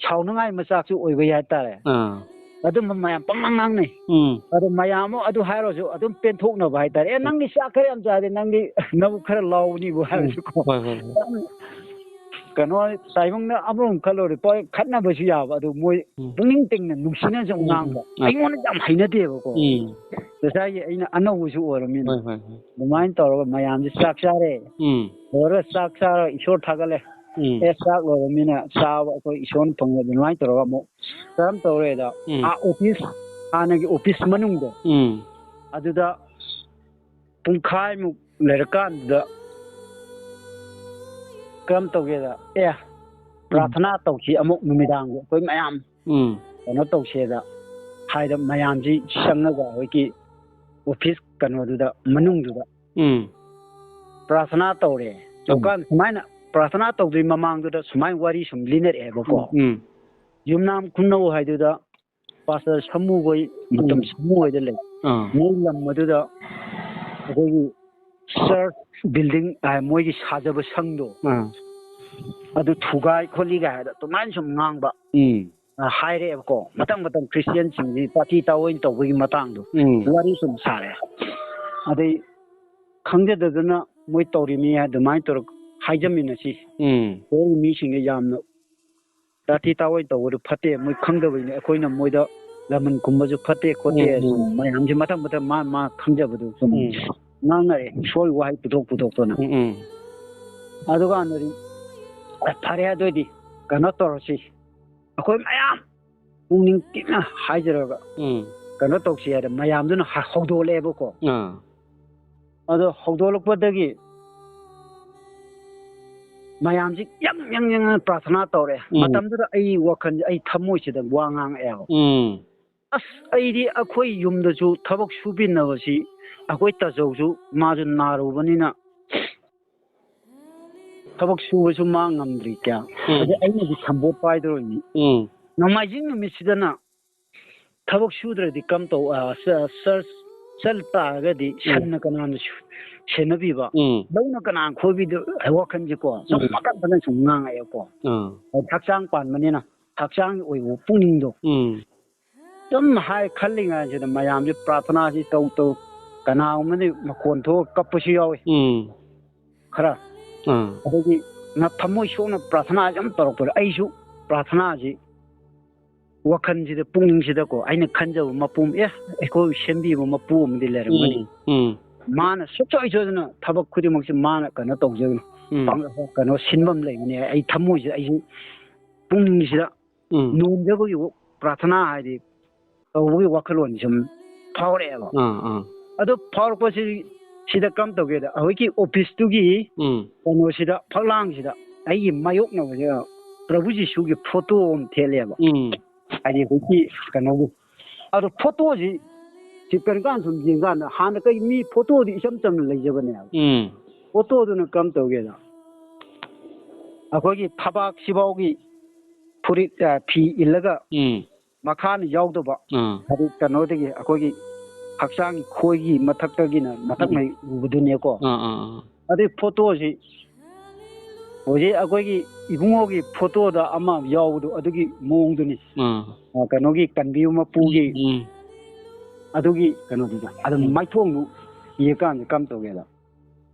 ꯁꯥꯎꯅꯉꯥꯏ ꯃꯆꯥꯛꯁꯨ ꯑꯣꯏꯕ ꯍꯥꯏꯇꯥꯔꯦ꯫ ꯑꯥ꯫ ꯑꯗꯨꯝꯕ ꯃꯌꯥꯝ ꯄꯪꯉꯥꯡ ꯉꯥꯡꯅꯩ꯫ ꯎꯝ꯫ ꯑꯗꯣ ꯃꯌꯥꯝ ꯑꯃ ꯑꯗꯨ ꯍꯥꯏꯔꯁꯨ ꯑꯗꯨꯝ ꯄꯦꯟꯊꯣꯛꯅꯕ ꯍꯥꯏꯇꯥꯔꯦ꯫ "ꯑꯦ, ꯎꯝ꯫ ꯅꯪꯗꯤ ꯆꯥꯛ ꯈꯔ ꯌꯥꯝ ꯆꯥꯗꯦ, ꯅꯪꯗꯤ ꯅꯕꯨꯛ ꯈꯔ ꯂꯥꯎꯕꯅꯤꯕꯨ" ꯎꯝ꯫ ꯍꯥꯏꯔꯁꯨꯀꯣ꯫ ꯍꯣꯏ, ꯍꯣꯏ, ꯍꯣꯏ꯫ ꯌꯥꯝ ꯀꯩꯅꯣ, ꯇꯥꯏꯕꯪꯗ ꯑꯃꯔꯣꯝ ꯈꯜꯂꯨꯔꯗꯤ ꯄꯣꯏ ꯈꯠꯅꯕꯁꯨ ꯌꯥꯕ, ꯑꯗꯨ ꯃꯣꯏ ꯎꯝ꯫ ꯄꯨꯛꯅꯤꯡ ꯇꯤꯡꯅ ꯅꯨꯡꯁꯤꯅꯁꯨ ꯎꯝ, ꯉꯥꯡꯕ꯫ ꯎꯝ꯫ ꯑꯩꯉꯣꯟꯗ ꯌꯥꯝ ꯍꯩꯅꯗꯦꯕꯀꯣ꯫ ꯎꯝ꯫ ꯉꯁꯥꯏꯒꯤ ꯑꯩꯅ ꯑꯅꯧꯕꯁꯨ ꯑꯣꯏꯔꯕꯅꯤꯅ꯫ ꯍꯣꯏ, ꯍꯣꯏ, ꯍꯣꯏ꯫ ꯑꯗꯨꯃꯥꯏꯅ ꯇꯧꯔꯒ ꯃꯌꯥꯝꯁꯦ ꯆꯥꯛ ꯆꯥꯔꯦ꯫ ꯎꯝ꯫ ꯂꯣꯏꯔꯒ ꯆꯥꯛ ꯆꯥꯔꯒ ꯏꯁꯣꯔ ꯊꯥꯒꯠꯂꯦ꯫ ꯎꯝ꯫ ꯑꯦ, ꯆꯥꯛ ꯂꯣꯏꯔꯕꯅꯤꯅ ꯆꯥꯕ ꯑꯩꯈꯣꯏ ꯏꯁꯣꯔꯅ ꯐꯪꯕ ꯑꯗꯨꯃꯥꯏꯅ ꯇꯧꯔꯒ ꯑꯃꯨꯛ ꯀꯔꯝ ꯇꯧꯔꯦꯗ, ꯎꯝ꯫ ꯑꯥ, ꯑꯣꯐꯤꯁ, ꯍꯥꯟꯅꯒꯤ ꯑꯣꯐꯤꯁ ꯃꯅꯨꯡꯗꯣ, ꯎꯝ꯫ ꯑꯗꯨꯗ ꯄꯨꯡꯈꯥꯏꯃꯨꯛ ꯂꯩꯔꯀꯥꯟꯗꯨꯗ ꯀꯔꯝ ꯇꯧꯒꯦꯗ, "ꯑꯦ, ꯎꯝ꯫ ꯄ꯭ꯔꯥꯊꯅꯥ ꯇꯧꯁꯤ ꯑꯃꯨꯛ ꯅꯨꯃꯤꯗꯥꯡꯒꯤ ꯑꯩꯈꯣꯏ ꯃꯌꯥꯝ ꯎꯝ꯫ ꯀꯩꯅꯣ ꯇꯧꯁꯦꯗ" ꯍꯥꯏꯗ ꯃꯌꯥꯝꯁꯤ ꯆꯪꯉꯒ ꯑꯩꯈꯣꯏꯒꯤ ꯑꯣꯐꯤꯁ ꯀꯩꯅꯣꯗꯨꯗ, ꯃꯅꯨꯡꯗꯨꯗ ꯎꯝ꯫ ꯄ꯭ꯔꯥꯊꯅꯥ ꯇꯧꯔꯦ꯫ ꯎꯝ꯫ ꯗꯨꯀꯥꯟ ꯁꯨꯃꯥꯏꯅ ꯄ꯭ꯔꯥꯊꯅꯥ ꯇꯧꯗ꯭ꯔꯤ ꯃꯃꯥꯡꯗꯨꯗ ꯁꯨꯃꯥꯏꯅ ꯋꯥꯔꯤ ꯁꯨꯝ ꯂꯤꯅꯔꯛꯑꯦꯕꯀꯣ꯫ ꯎꯝ, ꯎꯝ꯫ ꯌꯨꯝꯅꯥꯝ ꯈꯨꯅꯧ ꯍꯥꯏꯗꯨꯗ ꯄꯥꯁꯇꯔ ꯁꯃꯨ ꯍꯣꯏ, ꯃꯇꯝ ꯎꯝ꯫ ꯁꯃꯨ ꯍꯣꯏꯗ ꯂꯩ꯫ ꯑꯥ꯫ ꯃꯣꯏ ꯂꯝ ꯑꯗꯨꯗ ꯑꯩꯈꯣꯏꯒꯤ ꯆꯔꯆ ꯕꯤꯜꯗꯤꯡ, ꯑ, ꯃꯣꯏꯒꯤ ꯁꯥꯖꯕ ꯁꯪꯗꯣ, ꯑꯥ꯫ ꯑꯗꯨ ꯊꯨꯒꯥꯏ ꯈꯣꯠꯂꯤꯒ ꯍꯥꯏꯗ ꯑꯗꯨꯃꯥꯏꯅ ꯁꯨꯝ ꯉꯥꯡꯕ, ꯎꯝ꯫ ꯑ, ꯍꯥꯏꯔꯛꯑꯦꯕꯀꯣ꯫ ꯃꯊꯪ ꯃꯊꯪ ꯈ꯭ꯔꯤꯁꯇꯤꯌꯥꯟꯁꯤꯡꯁꯤ ꯇꯥꯊꯤ ꯇꯥꯑꯣꯏꯅ ꯇꯧꯕꯒꯤ ꯃꯇꯥꯡꯗꯣ, ꯎꯝ꯫ ꯋꯥꯔꯤ ꯁꯨꯝ ꯁꯥꯔꯦ꯫ ꯑꯗꯩ ꯈꯪꯖꯗꯗꯅ ꯃꯣꯏ ꯇꯧꯔꯤꯃꯤ ꯑꯗꯨꯃꯥꯏꯅ ꯇꯧꯔ ꯍꯥꯏꯖꯃꯤꯟꯅꯁꯤ꯫ ꯎꯝ꯫ ꯍꯣꯏ, ꯃꯤꯁꯤꯡꯁꯦ ꯌꯥꯝꯅ ꯇꯥꯊꯤ ꯇꯥꯑꯣꯏ ꯇꯧꯕꯗꯨ ꯐꯠꯇꯦ, ꯃꯣꯏ ꯈꯪꯗꯕꯩꯅꯦ꯫ ꯑꯩꯈꯣꯏꯅ ꯃꯣꯏꯗ ꯂꯃꯟ ꯈꯨꯝꯕꯁꯨ ꯐꯠꯇꯦ ꯈꯣꯠꯇꯦ, ꯎꯝ, ꯎꯝ꯫ ꯃꯌꯥꯝꯁꯦ ꯃꯊꯪ ꯃꯊꯪ ꯃꯥ ꯃꯥ ꯈꯪꯖꯕꯗꯨ ꯁꯨꯝ ꯎꯝ꯫ ꯉꯥꯡꯅꯔꯦ, ꯏꯁꯣꯔꯒꯤ ꯋꯥꯍꯩ ꯄꯨꯊꯣꯛ ꯄꯨꯊꯣꯛꯇꯅ꯫ ꯎꯝ, ꯎꯝ꯫ ꯑꯗꯨꯀꯥꯟꯗꯗꯤ, "ꯑꯦ, ꯐꯔꯦ, ꯑꯗꯨꯑꯣꯏꯗꯤ ꯀꯩꯅꯣ ꯇꯧꯔꯁꯤ, ꯑꯩꯈꯣꯏ ꯃꯌꯥꯝ ꯄꯨꯛꯅꯤꯡ ꯇꯤꯛꯅ ꯍꯥꯏꯖꯔꯒ ꯎꯝ꯫ ꯀꯩꯅꯣ ꯇꯧꯁꯤ" ꯍꯥꯏꯗ ꯃꯌꯥꯝꯗꯨꯅ ꯍ-, ꯍꯧꯗꯣꯛꯂꯛꯑꯦꯕꯀꯣ꯫ ꯑꯥ꯫ ꯑꯗꯣ ꯍꯧꯗꯣꯛꯂꯛꯄꯗꯒꯤ ꯃꯌꯥꯝꯁꯤ ꯌꯪ ꯌꯪ ꯌꯪ ꯌꯪ ꯄ꯭ꯔꯥꯊꯅꯥ ꯇꯧꯔꯦ꯫ ꯎꯝ꯫ ꯃꯇꯝꯗꯨꯗ ꯑꯩ ꯋꯥꯈꯜꯁꯦ, ꯑꯩ ꯊꯃꯣꯏꯁꯤꯗ ꯋꯥ ꯉꯥꯡꯉꯛꯑꯦꯕ꯫ ꯎꯝ꯫ "ꯑꯁ, ꯑꯩꯗꯤ ꯑꯩꯈꯣꯏ ꯌꯨꯝꯗꯁꯨ ꯊꯕꯛ ꯁꯨꯕꯤꯅꯕꯁꯤ ꯑꯩꯈꯣꯏ ꯇꯥꯆꯧꯁꯨ ꯃꯥꯁꯨ ꯅꯥꯔꯨꯕꯅꯤꯅ ꯊꯕꯛ ꯁꯨꯕꯁꯨ ꯃꯥ ꯉꯝꯗ꯭ꯔꯤ ꯀꯌꯥ꯫ ꯎꯝ꯫ ꯑꯗꯩ ꯑꯩꯅꯗꯤ ꯁꯝꯕꯣꯠ ꯄꯥꯏꯗꯧꯔꯤꯅꯤ꯫ ꯎꯝ꯫ ꯅꯣꯡꯃꯥꯏꯖꯤꯡ ꯅꯨꯃꯤꯠꯁꯤꯗꯅ ꯊꯕꯛ ꯁꯨꯗ꯭ꯔꯗꯤ ꯀꯝ ꯇꯧ-, ꯑ, ꯆ-, ꯆꯔꯆ ꯆꯠ ꯇꯥꯔꯒꯗꯤ ꯁꯟꯅ ꯀꯅꯥꯅ ꯁꯨ-, ꯁꯦꯟꯅꯕꯤꯕ? ꯎꯝ꯫ ꯂꯧꯅ ꯀꯅꯥꯅ ꯈꯣꯏꯕꯤꯗꯣ? ꯋꯥꯈꯜꯁꯦꯀꯣ, ꯁꯨꯝ ꯎꯝ꯫ ꯄꯥꯈꯠ ꯄꯥꯈꯠ ꯁꯨꯝ ꯉꯥꯡꯉꯛꯑꯦꯀꯣ꯫ ꯑꯥ꯫ ꯍꯛꯆꯥꯡ ꯄꯥꯟꯕꯅꯤꯅ ꯍꯛꯆꯥꯡꯒꯤ ꯑꯣꯏꯕ ꯄꯨꯛꯅꯤꯡꯗꯣ꯫ ꯎꯝ꯫ ꯁꯨꯝ ꯍꯥꯏ ꯈꯜꯂꯤꯉꯩꯁꯤꯗ ꯃꯌꯥꯝꯁꯦ ꯄ꯭ꯔꯥꯊꯅꯥꯁꯤ ꯇꯧ ꯇꯧ, ꯀꯅꯥꯒꯨꯝꯕꯗꯤ ꯃꯈꯣꯟ ꯊꯣꯛꯑ ꯀꯞꯄꯁꯨ ꯌꯥꯎꯏ꯫ ꯎꯝ꯫ ꯈꯔ꯫ ꯑꯥ꯫ ꯑꯗꯒꯤ ꯅ-, ꯊꯃꯣꯏ ꯁꯣꯛꯅ ꯄ꯭ꯔꯥꯊꯅꯥꯁꯤ ꯑꯗꯨꯝ ꯇꯧꯔꯛꯄꯗ ꯑꯩꯁꯨ ꯄ꯭ꯔꯥꯊꯅꯥꯁꯤ ꯋꯥꯈꯜꯁꯤꯗ, ꯄꯨꯛꯅꯤꯡꯁꯤꯗꯀꯣ, ꯑꯩꯅ ꯈꯟꯖꯕ ꯃꯄꯨ ꯑꯃ, ꯑꯦ, ꯑꯩꯈꯣꯏ ꯁꯦꯝꯕꯤꯕ ꯃꯄꯨ ꯑꯃꯗꯤ ꯂꯩꯔꯝꯒꯅꯤ꯫ ꯎꯝ, ꯎꯝ꯫ ꯃꯥꯅ ꯁꯨꯡꯁꯣꯏ ꯁꯣꯏꯗꯅ ꯊꯕꯛ ꯈꯨꯗꯤꯡꯃꯛꯁꯦ ꯃꯥꯅ ꯀꯩꯅꯣ ꯇꯧꯖꯒꯅꯤ꯫ ꯎꯝ꯫ ꯄꯥꯡ-, ꯀꯩꯅꯣ ꯁꯤꯟꯐꯝ ꯂꯩꯒꯅꯤ꯫ ꯑꯩ ꯊꯃꯣꯏꯁꯤꯗ, ꯑꯩꯁꯨ ꯄꯨꯛꯅꯤꯡꯁꯤꯗ ꯎꯝ꯫ ꯅꯣꯟꯖꯕꯒꯤ ꯄ꯭ꯔꯥꯊꯅꯥ ꯍꯥꯏꯗꯤ ꯇꯧꯕꯒꯤ ꯋꯥꯈꯜꯂꯣꯟ ꯁꯨꯝ ꯐꯥꯎꯔꯛꯑꯦꯕ꯫ ꯑꯥ, ꯑꯥ꯫ ꯑꯗꯨ ꯐꯥꯎꯔꯛꯄꯁꯤ ꯁꯤꯗ ꯀꯔꯝ ꯇꯧꯒꯦꯗ, ꯑꯩꯈꯣꯏꯒꯤ ꯑꯣꯐꯤꯁꯇꯨꯒꯤ ꯎꯝ꯫ ꯀꯩꯅꯣꯁꯤꯗ, ꯐꯛꯂꯥꯡꯁꯤꯗ ꯑꯩꯒꯤ ꯃꯥꯌꯣꯛꯅꯕꯁꯦ ꯄ꯭ꯔꯚꯨ ꯖꯤꯁꯨꯒꯤ ꯐꯣꯇꯣ ꯑꯃ ꯊꯦꯠꯂꯦꯕ꯫ ꯎꯝ꯫ ꯍꯥꯏꯗꯤ ꯍꯧꯖꯤꯛꯀꯤ ꯀꯩꯅꯣꯒꯤ꯫ ꯑꯗꯣ ꯐꯣꯇꯣꯁꯤ ꯁꯤ ꯀꯔꯤ ꯀꯥꯟ ꯁꯨꯝ ꯌꯦꯡꯀꯥꯟꯗ ꯍꯥꯟꯅ ꯀꯩ ꯃꯤ ꯐꯣꯇꯣꯗꯤ ꯏꯆꯝ ꯆꯝꯅ ꯂꯩꯖꯕꯅꯦꯕ꯫ ꯎꯝ꯫ ꯐꯣꯇꯣꯗꯨꯅ ꯀꯔꯝ ꯇꯧꯒꯦꯗ, ꯑꯩꯈꯣꯏꯒꯤ ꯊꯕꯥꯛꯁꯤꯐꯥꯎꯒꯤ ꯐꯨꯔꯤꯠ, ꯑ, ꯐꯤ ꯏꯜꯂꯒ ꯎꯝ꯫ ꯃꯈꯥꯅ ꯌꯥꯎꯗꯕ, ꯑꯥ꯫ ꯍꯥꯏꯗꯤ ꯀꯩꯅꯣꯗꯒꯤ ꯑꯩꯈꯣꯏꯒꯤ ꯍꯛꯆꯥꯡꯒꯤ ꯈꯣꯏꯒꯤ ꯃꯊꯛꯇꯒꯤꯅ ꯃꯊꯛ ꯎꯝ꯫ ꯃꯍꯩ ꯎꯕꯗꯨꯅꯦꯀꯣ꯫ ꯑꯥ, ꯑꯥ, ꯑꯥ꯫ ꯑꯗꯩ ꯐꯣꯇꯣꯁꯤ ꯍꯧꯖꯤꯛ ꯑꯩꯈꯣꯏꯒꯤ ꯏꯕꯨꯡꯉꯣꯒꯤ ꯐꯣꯇꯣꯗ ꯑꯃ ꯌꯥꯎꯕꯗꯣ ꯑꯗꯨꯒꯤ ꯃꯑꯣꯡꯗꯨꯅꯤ꯫ ꯑꯥ꯫ ꯑ, ꯀꯩꯅꯣꯒꯤ ꯀꯟꯕꯤꯌꯨ ꯃꯄꯨꯒꯤ ꯎꯝ꯫ ꯑꯗꯨꯒꯤ ꯀꯩꯅꯣꯗꯨꯗ꯫ ꯑꯗꯨꯝ ꯎꯝ꯫ ꯃꯥꯏꯊꯣꯡꯗꯨ ꯌꯦꯡꯀꯥꯟꯗ ꯀꯔꯝ ꯇꯧꯒꯦꯗ?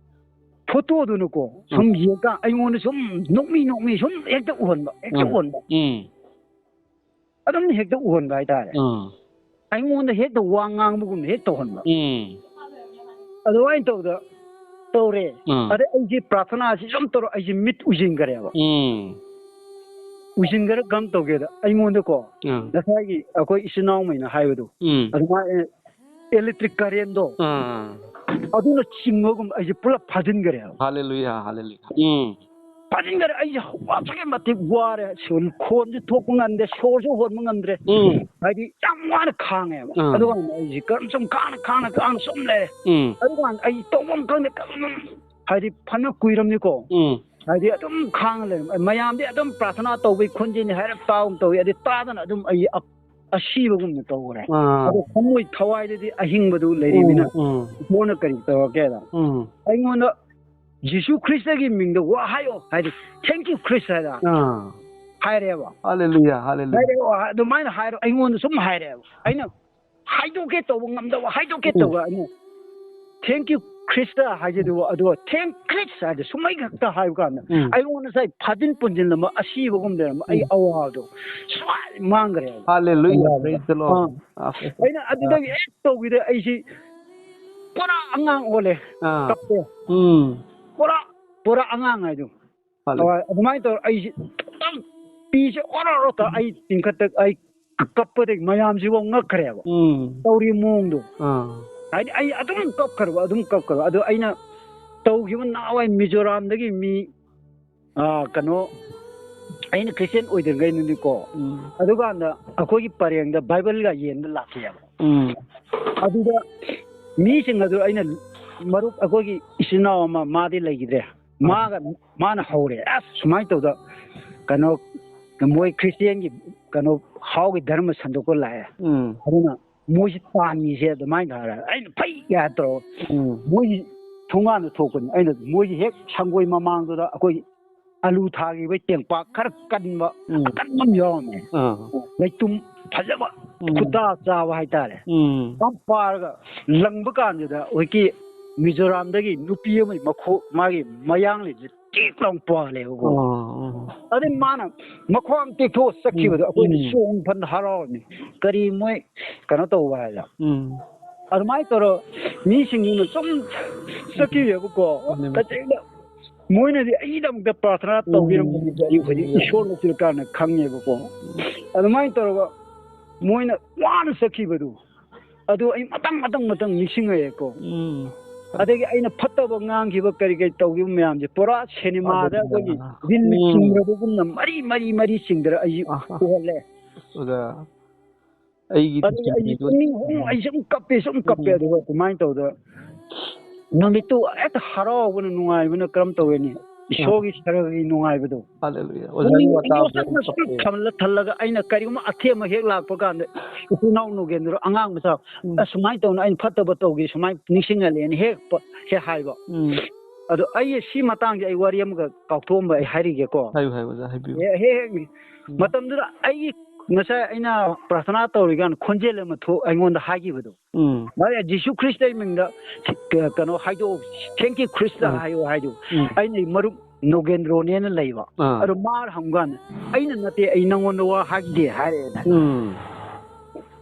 ꯐꯣꯇꯣꯗꯨꯅꯀꯣ ꯁꯨꯝ ꯎꯝ꯫ ꯌꯦꯡꯀꯥꯟ ꯑꯩꯉꯣꯟꯗ ꯁꯨꯝ ꯅꯣꯛꯃꯤ ꯅꯣꯛꯃꯤ ꯁꯨꯝ ꯍꯦꯛꯇ ꯎꯍꯟꯕ, ꯍꯦꯛꯇ ꯎꯝ꯫ ꯎꯍꯟꯕ꯫ ꯎꯝ꯫ ꯑꯗꯨꯝ ꯍꯦꯛꯇ ꯎꯍꯟꯕ ꯍꯥꯏꯇꯥꯔꯦ꯫ ꯑꯥ꯫ ꯑꯩꯉꯣꯟꯗ ꯍꯦꯛꯇ ꯋꯥ ꯉꯥꯡꯕꯒꯨꯝ ꯍꯦꯛ ꯇꯧꯍꯟꯕ꯫ ꯎꯝ꯫ ꯑꯗꯨꯃꯥꯏꯅ ꯇꯧꯗ ꯇꯧꯔꯦ꯫ ꯑꯥ꯫ ꯑꯗꯩ ꯑꯩꯁꯦ ꯄ꯭ꯔꯥꯊꯅꯥꯁꯤ ꯁꯨꯝ ꯇꯧꯔ ꯑꯩꯁꯦ ꯃꯤꯠ ꯎꯏꯁꯤꯟꯈ꯭ꯔꯦꯕ꯫ ꯎꯝ꯫ ꯎꯏꯁꯤꯟꯈ꯭ꯔ ꯀꯔꯝ ꯇꯧꯒꯦꯗ ꯑꯩꯉꯣꯟꯗꯀꯣ ꯑꯥ꯫ ꯉꯁꯥꯏꯒꯤ ꯑꯩꯈꯣꯏ ꯏꯆꯤꯟ ꯏꯅꯥꯎꯃꯩꯅ ꯍꯥꯏꯕꯗꯣ ꯎꯝ꯫ ꯑꯗꯨꯃꯥꯏꯅ electric currentꯗꯣ ꯑꯥ꯫ ꯑꯗꯨꯅ ꯆꯤꯡꯕꯒꯨꯝ ꯑꯩꯁꯦ ꯄꯨꯂꯞ ꯐꯥꯖꯤꯟꯈ꯭ꯔꯦꯕ꯫ ꯍꯜꯂꯦꯂꯨꯌꯥ, ꯍꯜꯂꯦꯂꯨꯌꯥ꯫ ꯎꯝ꯫ ꯐꯥꯖꯤꯟꯈ꯭ꯔꯦ꯫ ꯑꯩꯁꯦ ꯑꯁꯨꯛꯀꯤ ꯃꯇꯤꯛ ꯋꯥꯔꯦ꯫ ꯁꯨꯝ ꯈꯣꯟꯁꯨ ꯊꯣꯛꯄ ꯉꯝꯗꯦ, ꯁꯣꯔꯁꯨ ꯍꯣꯟꯕ ꯉꯝꯗ꯭ꯔꯦ꯫ ꯎꯝ꯫ ꯍꯥꯏꯗꯤ ꯌꯥꯝ ꯋꯥꯅ ꯈꯥꯡꯉꯦꯕ꯫ ꯑꯥ꯫ ꯑꯗꯨꯀꯥꯟꯗ ꯑꯩꯁꯦ ꯀꯔꯝ ꯁꯨꯝ ꯈꯥꯡꯅ, ꯈꯥꯡꯅ, ꯈꯥꯡꯅ ꯁꯨꯝ ꯂꯩꯔꯦ꯫ ꯎꯝ꯫ ꯑꯗꯨꯀꯥꯟꯗ ꯑꯩ ꯇꯧꯐꯝ ꯈꯪꯗꯦ꯫ ꯀꯔꯝ-, ꯍꯥꯏꯗꯤ ꯐꯅ ꯀꯨꯏꯔꯝꯅꯤꯀꯣ꯫ ꯎꯝ꯫ ꯍꯥꯏꯗꯤ ꯑꯗꯨꯝ ꯈꯥꯡꯉ ꯂꯩꯔꯝ-, ꯃꯌꯥꯝꯗꯤ ꯑꯗꯨꯝ ꯄ꯭ꯔꯥꯊꯅꯥ ꯇꯧꯕꯒꯤ ꯈꯣꯟꯖꯦꯜꯅꯤ ꯍꯥꯏꯔꯞ ꯇꯥꯕꯒꯨꯝ ꯇꯧꯏ꯫ ꯑꯗꯩ ꯇꯥꯗꯅ ꯑꯗꯨꯝ ꯑꯩ ꯑꯞ-, ꯑꯁꯤꯕꯒꯨꯝꯅ ꯇꯧꯈ꯭ꯔꯦ꯫ ꯑꯥ꯫ ꯑꯗꯣ ꯊꯃꯣꯏ ꯊꯋꯥꯏꯗꯗꯤ ꯑꯍꯤꯡꯕꯗꯨ ꯂꯩꯔꯤꯃꯤꯅ ꯎꯝ, ꯎꯝ꯫ ꯏꯁꯣꯔꯅ ꯀꯔꯤ ꯇꯧꯔꯛꯀꯦꯗ? ꯎꯝ꯫ ꯑꯩꯉꯣꯟꯗ "ꯖꯤꯁꯨ ꯈ꯭ꯔꯤꯁꯇꯒꯤ ꯃꯤꯡꯗ ꯋꯥ ꯍꯥꯏꯌꯣ" ꯍꯥꯏꯗꯤ, "Thank you, ꯈ꯭ꯔꯤꯁ" ꯍꯥꯏꯗ ꯑꯥ꯫ ꯍꯥꯏꯔꯦꯕ꯫ ꯍꯜꯂꯦꯂꯨꯌꯥ, ꯍꯜꯂꯦꯂꯨꯌꯥ꯫ ꯍꯥꯏꯔꯦꯕ, ꯑꯗꯨꯃꯥꯏꯅ ꯍꯥꯏꯔꯣ, ꯑꯩꯉꯣꯟꯗ ꯁꯨꯝ ꯍꯥꯏꯔꯦꯕ꯫ ꯑꯩꯅ ꯍꯥꯏꯗꯣꯛꯀꯦ ꯇꯧꯕ ꯉꯝꯗꯕ, ꯍꯥꯏꯗꯣꯛꯀꯦ ꯎꯝ꯫ ꯇꯧꯕ ꯑꯩꯅ, "Thank you, ꯈ꯭ꯔꯤꯁꯇ" ꯍꯥꯏꯖꯗꯨꯕ, ꯑꯗꯨꯒ "Thank ꯈ꯭ꯔꯤꯁ" ꯍꯥꯏꯗꯤ ꯁꯨꯃꯩ ꯈꯛꯇ ꯍꯥꯏꯕ ꯀꯥꯟꯗ ꯎꯝ꯫ ꯑꯩꯉꯣꯟꯗ ꯉꯁꯥꯏ ꯐꯥꯖꯤꯟ ꯄꯨꯟꯁꯤꯜꯂꯝꯕ ꯑꯁꯤꯕꯒꯨꯝ ꯂꯩꯔꯝꯕ ꯑꯩ ꯎꯝ꯫ ꯑꯋꯥꯕꯗꯣ ꯁ꯭ꯋꯥꯏ ꯃꯥꯡꯈ꯭ꯔꯦꯕ꯫ ꯍꯜꯂꯦꯂꯨꯌꯥ, ꯑꯋꯥꯕꯗꯣ꯫ Praise the Lord꯫ ꯑꯥ꯫ ꯑꯥ꯫ ꯑꯩꯅ ꯑꯗꯨꯗꯒꯤ ꯍꯦꯛ ꯇꯧꯈꯤꯗ ꯑꯩꯁꯤ ꯄꯨꯔꯥ ꯑꯉꯥꯡ ꯑꯣꯜꯂꯦ꯫ ꯑꯥ꯫ ꯀꯞꯄꯦ꯫ ꯎꯝ꯫ ꯄꯨꯔꯥ, ꯄꯨꯔꯥ ꯑꯉꯥꯡ ꯍꯥꯏꯗꯣ꯫ ꯍꯜꯂꯦ꯫ ꯑꯗꯨꯃꯥꯏꯅ ꯇꯧꯔ ꯑꯩꯁꯤ ꯑꯗꯨꯝ ꯄꯤꯁꯦ ꯑꯣꯔꯣ ꯑꯣꯔꯣ ꯇꯧꯔ ꯑꯩ ꯆꯤꯡꯈꯠꯇ ꯑꯩ ꯀꯞꯄꯗꯒꯤ ꯃꯌꯥꯝꯁꯤꯐꯥꯎ ꯉꯛꯈ꯭ꯔꯦꯕ꯫ ꯎꯝ꯫ ꯇꯧꯔꯤ ꯃꯑꯣꯡꯗꯣ꯫ ꯑꯥ꯫ ꯍꯥꯏꯗꯤ ꯑꯩ ꯑꯗꯨꯝ ꯀꯞꯈ꯭ꯔꯕ, ꯑꯗꯨꯝ ꯀꯞꯈ꯭ꯔꯕ꯫ ꯑꯗꯣ ꯑꯩꯅ ꯇꯧꯈꯤꯕ ꯅꯍꯥꯟꯋꯥꯏ ꯃꯤꯖꯣꯔꯥꯝꯗꯒꯤ ꯃꯤ, ꯑꯥ, ꯀꯩꯅꯣ, ꯑꯩꯅ ꯈ꯭ꯔꯤꯁꯇꯤꯌꯥꯟ ꯑꯣꯏꯗ꯭ꯔꯤꯉꯩꯗꯅꯤꯀꯣ꯫ ꯎꯝ꯫ ꯑꯗꯨꯀꯥꯟꯗ ꯑꯩꯈꯣꯏꯒꯤ ꯄꯔꯦꯡꯗ ꯕꯥꯏꯕꯜꯒ ꯌꯦꯟꯕ ꯂꯥꯛꯈꯤꯑꯕ꯫ ꯎꯝ꯫ ꯑꯗꯨꯗ ꯃꯤꯁꯤꯡ ꯑꯗꯨ ꯑꯩꯅ ꯃꯔꯨꯞ ꯑꯩꯈꯣꯏꯒꯤ ꯏꯆꯤꯟ ꯏꯅꯥꯎ ꯑꯃ ꯃꯥꯗꯤ ꯂꯩꯈꯤꯗ꯭ꯔꯦ꯫ ꯑꯥ꯫ ꯃꯥꯒ, ꯃꯥꯅ ꯍꯧꯔꯦ꯫ "ꯑꯁ ꯁꯨꯃꯥꯏꯅ ꯇꯧꯗ ꯀꯩꯅꯣ ꯃꯣꯏ ꯈ꯭ꯔꯤꯁꯇꯤꯌꯥꯟꯒꯤ ꯀꯩꯅꯣ ꯍꯥꯎꯒꯤ ꯙꯔꯃ ꯁꯟꯗꯣꯛꯄ ꯂꯥꯛꯑꯦ꯫ ꯎꯝ꯫ ꯑꯗꯨꯅ ꯃꯣꯏꯁꯤ ꯇꯥꯟꯈꯤꯁꯦ" ꯑꯗꯨꯃꯥꯏꯅ ꯍꯥꯏꯔꯦ꯫ ꯑꯩꯅ "ꯐꯩ" ꯀꯥꯏ ꯇꯧꯔꯒ ꯎꯝ꯫ ꯃꯣꯏꯒꯤ ꯊꯣꯡꯒꯥꯟꯗ ꯊꯣꯛꯄꯅꯤ꯫ ꯑꯩꯅ ꯃꯣꯏꯒꯤ ꯍꯦꯛ ꯁꯪꯒꯣꯏ ꯃꯃꯥꯡꯗꯨꯗ ꯑꯩꯈꯣꯏ ꯑꯂꯨ ꯊꯥꯈꯤꯕ ꯇꯦꯡꯄꯥꯛ ꯈꯔ ꯀꯟꯕ ꯎꯝ꯫ ꯑꯀꯟꯕ ꯑꯃ ꯌꯥꯎꯔꯝꯃꯦ꯫ ꯑꯥ꯫ ꯂꯩꯇꯨꯝ ꯐꯖꯕ ꯎꯝ꯫ ꯈꯨꯗꯥ ꯆꯥꯕ ꯍꯥꯏꯇꯥꯔꯦ꯫ ꯎꯝ꯫ ꯌꯥꯝ ꯄꯥꯔꯒ ꯂꯪꯕ ꯀꯥꯟꯁꯤꯗ ꯍꯧꯖꯤꯛꯀꯤ ꯃꯤꯖꯣꯔꯥꯝꯗꯒꯤ ꯅꯨꯄꯤ ꯑꯃꯒꯤ ꯃꯈꯣꯛ, ꯃꯥꯒꯤ ꯃꯌꯥꯡꯂꯩꯁꯦ ꯇꯦꯛ ꯂꯥꯎ ꯄꯥꯜꯂꯦꯕꯀꯣ꯫ ꯑꯣ, ꯑꯣ꯫ ꯑꯗꯩ ꯃꯥꯅ ꯃꯈꯣꯡ ꯇꯦꯛꯊꯣꯛꯑ ꯆꯠꯈꯤꯕꯗꯣ ꯎꯝ, ꯑꯩꯈꯣꯏꯅ ꯎꯝ꯫ ꯆꯣꯡ ꯐꯟꯗ ꯍꯔꯥꯎꯔꯅꯤ꯫ ꯀꯔꯤ ꯃꯣꯏ ꯀꯩꯅꯣ ꯇꯧꯕ ꯍꯥꯏꯗ꯫ ꯎꯝ꯫ ꯑꯗꯨꯃꯥꯏꯅ ꯇꯧꯔ ꯃꯤꯁꯤꯡꯗꯨꯅ ꯁꯨꯝ ꯆꯠꯈꯤꯑꯕꯀꯣ꯫ ꯎꯝ꯫ ꯇꯁꯦꯡꯅ ꯃꯣꯏꯅꯗꯤ ꯑꯩꯒꯤꯗꯃꯛꯇ ꯄ꯭ꯔꯥꯊꯅꯥ ꯎꯝ꯫ ꯇꯧꯕꯤꯔꯝꯕꯅꯤ꯫ ꯑꯩ ꯍꯧꯖꯤꯛ ꯎꯝ꯫ ꯏꯁꯣꯔꯅ ꯆꯤꯔꯀꯥꯟꯗ ꯈꯪꯉꯦꯕꯀꯣ꯫ ꯑꯗꯨꯃꯥꯏꯅ ꯇꯧꯔꯒ ꯃꯣꯏꯅ ꯋꯥꯅ ꯆꯠꯈꯤꯕꯗꯨ, ꯑꯗꯨ ꯑꯩ ꯃꯊꯪ, ꯃꯊꯪ, ꯃꯊꯪ ꯅꯤꯡꯁꯤꯡꯉꯛꯑꯦꯀꯣ꯫ ꯎꯝ꯫ ꯑꯗꯒꯤ ꯑꯩꯅ ꯐꯠꯇꯕ ꯉꯥꯡꯈꯤꯕ ꯀꯔꯤ ꯀꯔꯤ ꯇꯧꯈꯤꯕ ꯃꯌꯥꯝꯁꯦ ꯄꯨꯔꯥ ꯁꯤꯅꯦꯃꯥꯗ ꯑꯗꯨꯅ꯫ ꯑꯩꯈꯣꯏꯒꯤ ꯔꯤꯜ ꯎꯝ꯫ ꯆꯤꯡꯕꯗꯨꯒꯨꯝꯅ ꯃꯔꯤ, ꯃꯔꯤ, ꯃꯔꯤ ꯆꯤꯡꯗꯅ ꯑꯩꯁꯤ ꯑꯍꯥ꯫ ꯎꯍꯜꯂꯦ꯫ ꯑꯣꯖꯥ, ꯑꯩꯒꯤ ꯑꯗꯒꯤ ꯑꯩꯁꯤ ꯄꯨꯛꯅꯤꯡ ꯍꯨꯝ-, ꯑꯩ ꯁꯨꯝ ꯀꯞꯄꯦ, ꯁꯨꯝ ꯀꯞꯄꯦ꯫ ꯎꯝ꯫ ꯑꯗꯨꯒ ꯑꯗꯨꯃꯥꯏꯅ ꯇꯧꯗꯅ ꯅꯨꯃꯤꯠꯇꯨ ꯍꯦꯛꯇ ꯍꯔꯥꯎꯕꯅ, ꯅꯨꯡꯉꯥꯏꯕꯅ ꯀꯔꯝ ꯇꯧꯒꯅꯤ? ꯏꯁꯣꯔꯒꯤ ꯁꯔꯒꯒꯤ ꯅꯨꯡꯉꯥꯏꯕꯗꯣ꯫ ꯍꯜꯂꯦꯂꯨꯌꯥ꯫ ꯑꯣꯖꯥꯒꯤ ꯄꯨꯛꯅꯤꯡ ꯋꯥꯇꯥ ꯏꯃꯣꯁꯟ ꯑꯃꯁꯨ ꯀꯞꯄꯦ꯫ ꯊꯜꯂ ꯊꯜꯂꯒ ꯑꯩꯅ ꯀꯔꯤꯒꯨꯝꯕ ꯑꯊꯦꯝꯕ ꯍꯦꯛ ꯂꯥꯛꯄ ꯀꯥꯟꯗ, ꯏꯆꯤꯟ ꯏꯅꯥꯎ ꯅꯣꯒꯦꯟꯗ꯭ꯔꯣ, ꯑꯉꯥꯡ ꯃꯆꯥ, ꯎꯝ꯫ "ꯑꯁ, ꯁꯨꯃꯥꯏꯅ ꯇꯧꯅ ꯑꯩꯅ ꯐꯠꯇꯕ ꯇꯧꯒꯦ, ꯁꯨꯃꯥꯏꯅ ꯅꯤꯡꯁꯤꯡꯍꯜꯂꯦꯅ" ꯍꯦꯛ ꯄ-, ꯍꯦꯛ ꯍꯥꯏꯕ꯫ ꯎꯝ꯫ ꯑꯗꯣ ꯑꯩ ꯁꯤ ꯃꯇꯥꯡꯁꯦ ꯑꯩ ꯋꯥꯔꯤ ꯑꯃꯒ ꯀꯥꯎꯊꯣꯛꯑꯝꯕ ꯑꯩ ꯍꯥꯏꯔꯤꯒꯦꯀꯣ꯫ ꯍꯥꯏꯌꯨ, ꯍꯥꯏꯌꯨ, ꯑꯣꯖꯥ, ꯍꯥꯏꯕꯤꯌꯨ꯫ ꯍꯦ-, ꯍꯦꯛ ꯍꯦꯛ ꯎꯝ꯫ ꯃꯇꯝꯗꯨꯗ ꯑꯩꯒꯤ ꯉꯁꯥꯏ ꯑꯩꯅ ꯄ꯭ꯔꯥꯊꯅꯥ ꯇꯧꯔꯤꯀꯥꯟꯗ ꯈꯣꯟꯖꯦꯜ ꯑꯃ ꯊꯣꯛ-, ꯑꯩꯉꯣꯟꯗ ꯍꯥꯏꯈꯤꯕꯗꯣ꯫ ꯎꯝ꯫ "ꯃꯥꯅꯦ, ꯖꯤꯁꯨ ꯈ꯭ꯔꯤꯁꯇꯒꯤ ꯃꯤꯡꯗ ꯊꯤ-, ꯀ-, ꯀꯩꯅꯣ ꯍꯥꯏꯗꯣꯛꯑꯣ, thank you ꯈ꯭ꯔꯤꯁꯇ ꯎꯝ꯫ ꯍꯥꯏꯌꯣ" ꯍꯥꯏꯗꯣ꯫ ꯎꯝ꯫ ꯑꯩꯅ ꯃꯔꯨꯞ ꯅꯣꯒꯦꯟꯗ꯭ꯔꯣꯅꯦꯅ ꯂꯩꯕ꯫ ꯑꯥ꯫ ꯑꯗꯣ ꯃꯥꯅ ꯍꯪꯕꯀꯥꯟꯗ, "ꯑꯩꯅ ꯅꯠꯇꯦ, ꯑꯩ ꯅꯪꯉꯣꯟꯗ ꯋꯥ ꯍꯥꯏꯗꯦ" ꯍꯥꯏꯔꯛꯑꯦꯅ꯫ ꯎꯝ꯫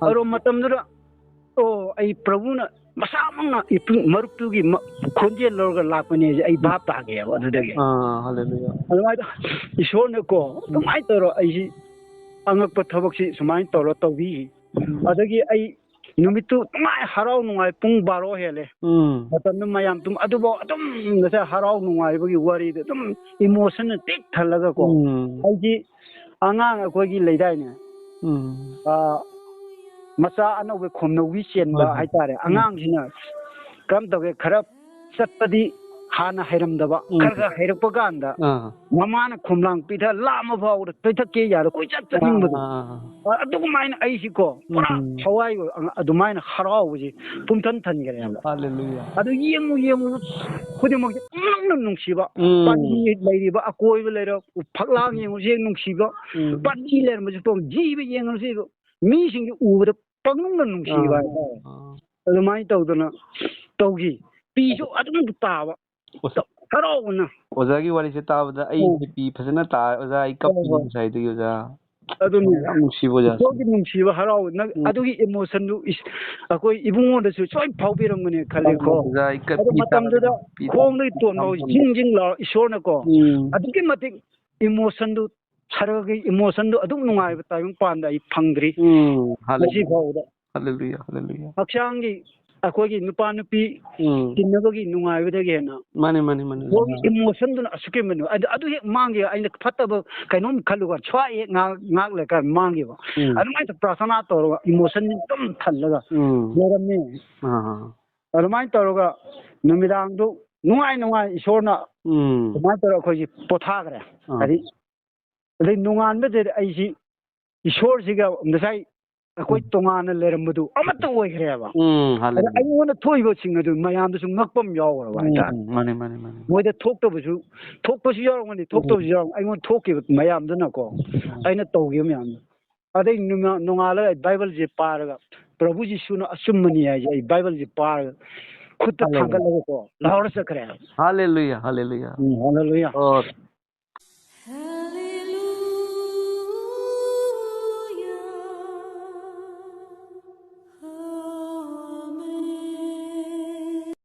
ꯑꯗꯣ ꯃꯇꯝꯗꯨꯗ, ꯑꯣ, ꯑꯩ ꯄ꯭ꯔꯚꯨꯅ ꯃꯁꯥꯃꯛꯅ ꯏꯄꯨ-, ꯃꯔꯨꯞꯇꯨꯒꯤ ꯃ-, ꯈꯣꯟꯖꯦꯜ ꯂꯧꯔꯒ ꯂꯥꯛꯄꯅꯦꯁꯦ ꯑꯩ ꯚꯥꯞ ꯇꯥꯒꯦꯕ ꯑꯗꯨꯗꯒꯤ꯫ ꯑꯥ, ꯍꯜꯂꯦꯂꯨꯌꯥ꯫ ꯑꯗꯨꯃꯥꯏꯅ ꯏꯁꯣꯔꯅꯀꯣ, ꯎꯝ꯫ ꯑꯗꯨꯃꯥꯏꯅ ꯇꯧꯔ ꯑꯩꯁꯤ ꯑꯉꯛꯄ ꯊꯕꯛꯁꯤ ꯁꯨꯃꯥꯏꯅ ꯇꯧꯔ ꯇꯧꯕꯤ꯫ ꯎꯝ꯫ ꯑꯗꯒꯤ ꯑꯩ ꯅꯨꯃꯤꯠꯇꯨ ꯅꯨꯡꯉꯥꯏ, ꯍꯔꯥꯎ ꯅꯨꯡꯉꯥꯏ, ꯄꯨꯡ ꯕꯥꯔꯣ ꯍꯦꯜꯂꯦ꯫ ꯎꯝ꯫ ꯃꯇꯝꯗꯨ ꯃꯌꯥꯝ ꯇꯨꯝ-, ꯑꯗꯨꯐꯥꯎ ꯑꯗꯨꯝ ꯉꯁꯥꯏ ꯍꯔꯥꯎ ꯅꯨꯡꯉꯥꯏꯕꯒꯤ ꯋꯥꯔꯤꯗ ꯑꯗꯨꯝ ꯏꯃꯣꯁꯟꯅ ꯄꯤꯛ ꯊꯜꯂꯒꯀꯣ꯫ ꯎꯝ꯫ ꯑꯩꯗꯤ ꯑꯉꯥꯡ ꯑꯩꯈꯣꯏꯒꯤ ꯂꯩꯗꯥꯏꯅꯦ, ꯎꯝ꯫ ꯑ, ꯃꯆꯥ ꯑꯅꯧꯕ ꯈꯣꯝꯅꯧꯕꯤ ꯆꯦꯟꯕ ꯍꯣꯏ, ꯍꯣꯏ꯫ ꯍꯥꯏꯇꯥꯔꯦ꯫ ꯎꯝ꯫ ꯑꯉꯥꯡꯁꯤꯅ ꯀꯔꯝ ꯇꯧꯒꯦ, ꯈꯔ ꯆꯠꯄꯗꯤ ꯍꯥꯟꯅ ꯍꯩꯔꯝꯗꯕ, ꯎꯝ꯫ ꯈꯔ ꯈꯔ ꯍꯩꯔꯛꯄ ꯀꯥꯟꯗ ꯑꯥ꯫ ꯃꯃꯥꯅ ꯈꯣꯝꯂꯥꯡ ꯄꯤꯊ ꯂꯥꯝꯃ ꯐꯥꯎꯕꯗ ꯇꯣꯏꯊꯛꯀꯦ ꯌꯥꯔꯣꯏ, ꯀꯣꯏꯆꯠ ꯆꯠꯅꯤꯡꯕꯗꯣ꯫ ꯑꯥ, ꯑꯥ, ꯑꯥ꯫ ꯑ-, ꯑꯗꯨꯃꯥꯏꯅ ꯑꯩꯁꯤꯀꯣ, ꯄꯨꯔꯥ ꯎꯝ꯫ ꯊꯋꯥꯏ ꯑꯣꯏ-, ꯑ-, ꯑꯗꯨꯃꯥꯏꯅ ꯍꯔꯥꯎꯕꯁꯦ ꯄꯨꯝꯊꯟ ꯊꯟꯈ꯭ꯔꯦꯕ꯫ ꯍꯜꯂꯦꯂꯨꯌꯥ꯫ ꯑꯗꯨ ꯌꯦꯡꯉꯨ, ꯌꯦꯡꯉꯨ ꯈꯨꯗꯤꯡꯃꯛꯁꯦ ꯄꯨꯝꯅꯃꯛꯅ ꯅꯨꯡꯁꯤꯕ꯫ ꯎꯝ꯫ ꯄꯥꯝꯕꯤ ꯂꯩꯔꯤꯕ ꯑꯀꯣꯏꯕ ꯂꯩꯔ ꯐꯛꯂꯥꯡ ꯌꯦꯡꯉꯨꯁꯦ ꯅꯨꯡꯁꯤꯕ꯫ ꯎꯝ꯫ ꯄꯥꯝꯕꯤ ꯂꯩꯔꯝꯕꯁꯦ ꯄꯨꯝ-, ꯖꯤꯕ ꯌꯦꯡꯉꯨꯁꯦ ꯃꯤꯁꯤꯡꯁꯦ ꯎꯕꯗ ꯄꯪꯅꯨꯡꯗ ꯅꯨꯡꯁꯤꯕ ꯑꯥ, ꯍꯥꯏꯇꯥꯔꯦ꯫ ꯑꯥ꯫ ꯑꯗꯨꯃꯥꯏꯅ ꯇꯧꯗꯅ ꯇꯧꯈꯤ꯫ ꯄꯤꯁꯨ ꯑꯗꯨꯝ ꯇꯥꯕ꯫ ꯑꯣꯖꯥ-, ꯍꯔꯥꯎꯕꯅ꯫ ꯑꯣꯖꯥꯒꯤ ꯋꯥꯔꯤꯁꯦ ꯇꯥꯕꯗ ꯑꯩ ꯎꯝ꯫ ꯄꯤ ꯐꯖꯅ ꯇꯥꯔꯦ꯫ ꯑꯣꯖꯥ, ꯑꯩ ꯀꯞꯄꯤ ꯍꯣꯏ, ꯍꯣꯏ꯫ ꯉꯁꯥꯏꯗꯒꯤ, ꯑꯣꯖꯥ꯫ ꯑꯗꯨꯅꯤ꯫ ꯌꯥꯝ ꯅꯨꯡꯁꯤꯕ ꯑꯣꯖꯥ꯫ ꯏꯁꯣꯔꯒꯤ ꯅꯨꯡꯁꯤꯕ ꯍꯔꯥꯎꯕ꯫ ꯅꯪ ꯎꯝ꯫ ꯑꯗꯨꯒꯤ ꯏꯃꯣꯁꯟꯗꯨ ꯏꯁ-, ꯑꯩꯈꯣꯏ ꯏꯕꯨꯡꯉꯣꯗꯁꯨ ꯁꯣꯏ ꯐꯥꯎꯕꯤꯔꯝꯒꯅꯤ ꯈꯜꯂꯤꯀꯣ꯫ ꯑꯣꯖꯥ, ꯑꯩ ꯀꯞꯄꯤ ꯑꯗꯨ ꯃꯇꯝꯗꯨꯗ ꯇꯥꯔꯦ꯫ ꯈꯣꯡꯗꯒꯤ ꯇꯣꯟ ꯐꯥꯎ ꯖꯤꯡ ꯖꯤꯡ ꯂꯥꯎ ꯏꯁꯣꯔꯅꯀꯣ꯫ ꯎꯝ꯫ ꯑꯗꯨꯛꯀꯤ ꯃꯇꯤꯛ ꯏꯃꯣꯁꯟꯗꯨ, ꯁꯔꯒꯒꯤ ꯏꯃꯣꯁꯟꯗꯨ ꯑꯗꯨꯛ ꯅꯨꯡꯉꯥꯏꯕ ꯇꯥꯏꯕꯪ ꯄꯥꯟꯗ ꯑꯩ ꯐꯪꯗ꯭ꯔꯤ꯫ ꯎꯝ, ꯉꯁꯤ ꯍꯜꯂꯦꯂꯨꯌꯥ꯫ ꯐꯥꯎꯕꯗ꯫ ꯍꯜꯂꯦꯂꯨꯌꯥ, ꯍꯜꯂꯦꯂꯨꯌꯥ꯫ ꯍꯛꯆꯥꯡꯒꯤ ꯑꯩꯈꯣꯏꯒꯤ ꯅꯨꯄꯥ ꯅꯨꯄꯤ ꯎꯝ꯫ ꯇꯤꯟꯅꯕꯒꯤ ꯅꯨꯡꯉꯥꯏꯕꯗꯒꯤ ꯍꯦꯟꯅ ꯃꯥꯅꯦ, ꯃꯥꯅꯦ, ꯃꯥꯅꯦ, ꯏꯁꯣꯔꯒꯤ ꯃꯥꯅꯦ꯫ ꯏꯃꯣꯁꯟꯗꯨꯅ ꯑꯁꯨꯛꯀꯤ ꯃꯇꯤꯛ ꯑꯗꯨ, ꯑꯗꯨ ꯍꯦꯛ ꯃꯥꯡꯈꯤꯕ ꯑꯩꯅ ꯐꯠꯇꯕ ꯀꯩꯅꯣꯝ ꯈꯜꯂꯨꯀꯥꯟ ꯁ꯭ꯋꯥꯏ ꯍꯦꯛ ꯉꯥꯏꯍꯥꯛ, ꯉꯥꯏꯍꯥꯛ ꯂꯩꯔꯀꯥꯟ ꯃꯥꯡꯈꯤꯕ꯫ ꯎꯝ꯫ ꯑꯗꯨꯃꯥꯏꯅ ꯄ꯭ꯔꯥꯊꯅꯥ ꯇꯧꯔꯒ ꯏꯃꯣꯁꯟ ꯑꯗꯨꯝ ꯊꯜꯂꯒ ꯎꯝ꯫ ꯂꯩꯔꯝꯃꯦ꯫ ꯑꯥ꯫ ꯑꯗꯨꯃꯥꯏꯅ ꯇꯧꯔꯒ ꯅꯨꯃꯤꯗꯥꯡꯗꯨ ꯅꯨꯡꯉꯥꯏ ꯅꯨꯡꯉꯥꯏ ꯏꯁꯣꯔꯅ ꯎꯝ ꯑꯗꯨꯃꯥꯏꯅ ꯇꯧꯔꯒ ꯑꯩꯈꯣꯏꯁꯤ ꯄꯣꯊꯥꯈ꯭ꯔꯦ꯫ ꯑꯥ꯫ ꯍꯥꯏꯗꯤ ꯑꯗꯩ ꯅꯣꯡꯉꯥꯟꯕꯗꯗꯤ ꯑꯩꯁꯤ ꯏꯁꯣꯔꯁꯤꯒ ꯉꯁꯥꯏ ꯑꯩꯈꯣꯏ ꯇꯣꯉꯥꯟꯅ ꯂꯩꯔꯝꯕꯗꯨ ꯑꯃꯠꯇ ꯑꯣꯏꯈ꯭ꯔꯦꯕ꯫ ꯎꯝ ꯑꯗ ꯍꯜꯂꯦꯂꯨꯌꯥ ꯑꯩꯉꯣꯟꯗ ꯊꯣꯛꯏꯕꯁꯤꯡ ꯑꯗꯨ ꯃꯌꯥꯝꯗꯁꯨ ꯉꯛꯄ ꯑꯃ ꯌꯥꯎꯈ꯭ꯔꯕ ꯍꯥꯏꯇꯥꯔꯦ꯫ ꯎꯝ ꯃꯥꯅꯦ ꯃꯥꯅꯦ ꯃꯥꯅꯦ ꯃꯣꯏꯗ ꯊꯣꯛꯇꯕꯁꯨ ꯊꯣꯛꯄꯁꯨ ꯌꯥꯎꯔꯝꯒꯅꯤ, ꯊꯣꯛꯇꯕꯁꯨ ꯌꯥꯎꯔꯝꯒꯅꯤ꯫ ꯑꯩꯉꯣꯟꯗ ꯊꯣꯛꯈꯤꯕ ꯃꯌꯥꯝꯗꯨꯅꯀꯣ, ꯑꯩꯅ ꯇꯧꯈꯤꯕ ꯃꯌꯥꯝꯗꯣ꯫ ꯑꯗꯩ ꯅꯨꯃ- ꯅꯣꯡꯉꯥꯜꯂꯒ ꯑꯩ ꯕꯥꯏꯕꯜꯁꯦ ꯄꯥꯔꯒ ꯄ꯭ꯔꯚꯨ ꯖꯤꯁꯨꯅ ꯑꯆꯨꯝꯕꯅꯤ ꯍꯥꯏꯁꯦ ꯑꯩ ꯕꯥꯏꯕꯜꯁꯦ ꯄꯥꯔꯒ ꯈꯨꯠꯇ ꯍꯜꯂꯦꯂꯨꯌꯥ꯫ ꯊꯥꯡꯒꯠꯂꯒꯀꯣ ꯂꯥꯎꯔ ꯆꯠꯈ꯭ꯔꯦ꯫ ꯍꯜꯂꯦꯂꯨꯌꯥ ꯍꯜꯂꯦꯂꯨꯌꯥ ꯎꯝ, ꯍꯜꯂꯦꯂꯨꯌꯥ꯫ ꯑꯣ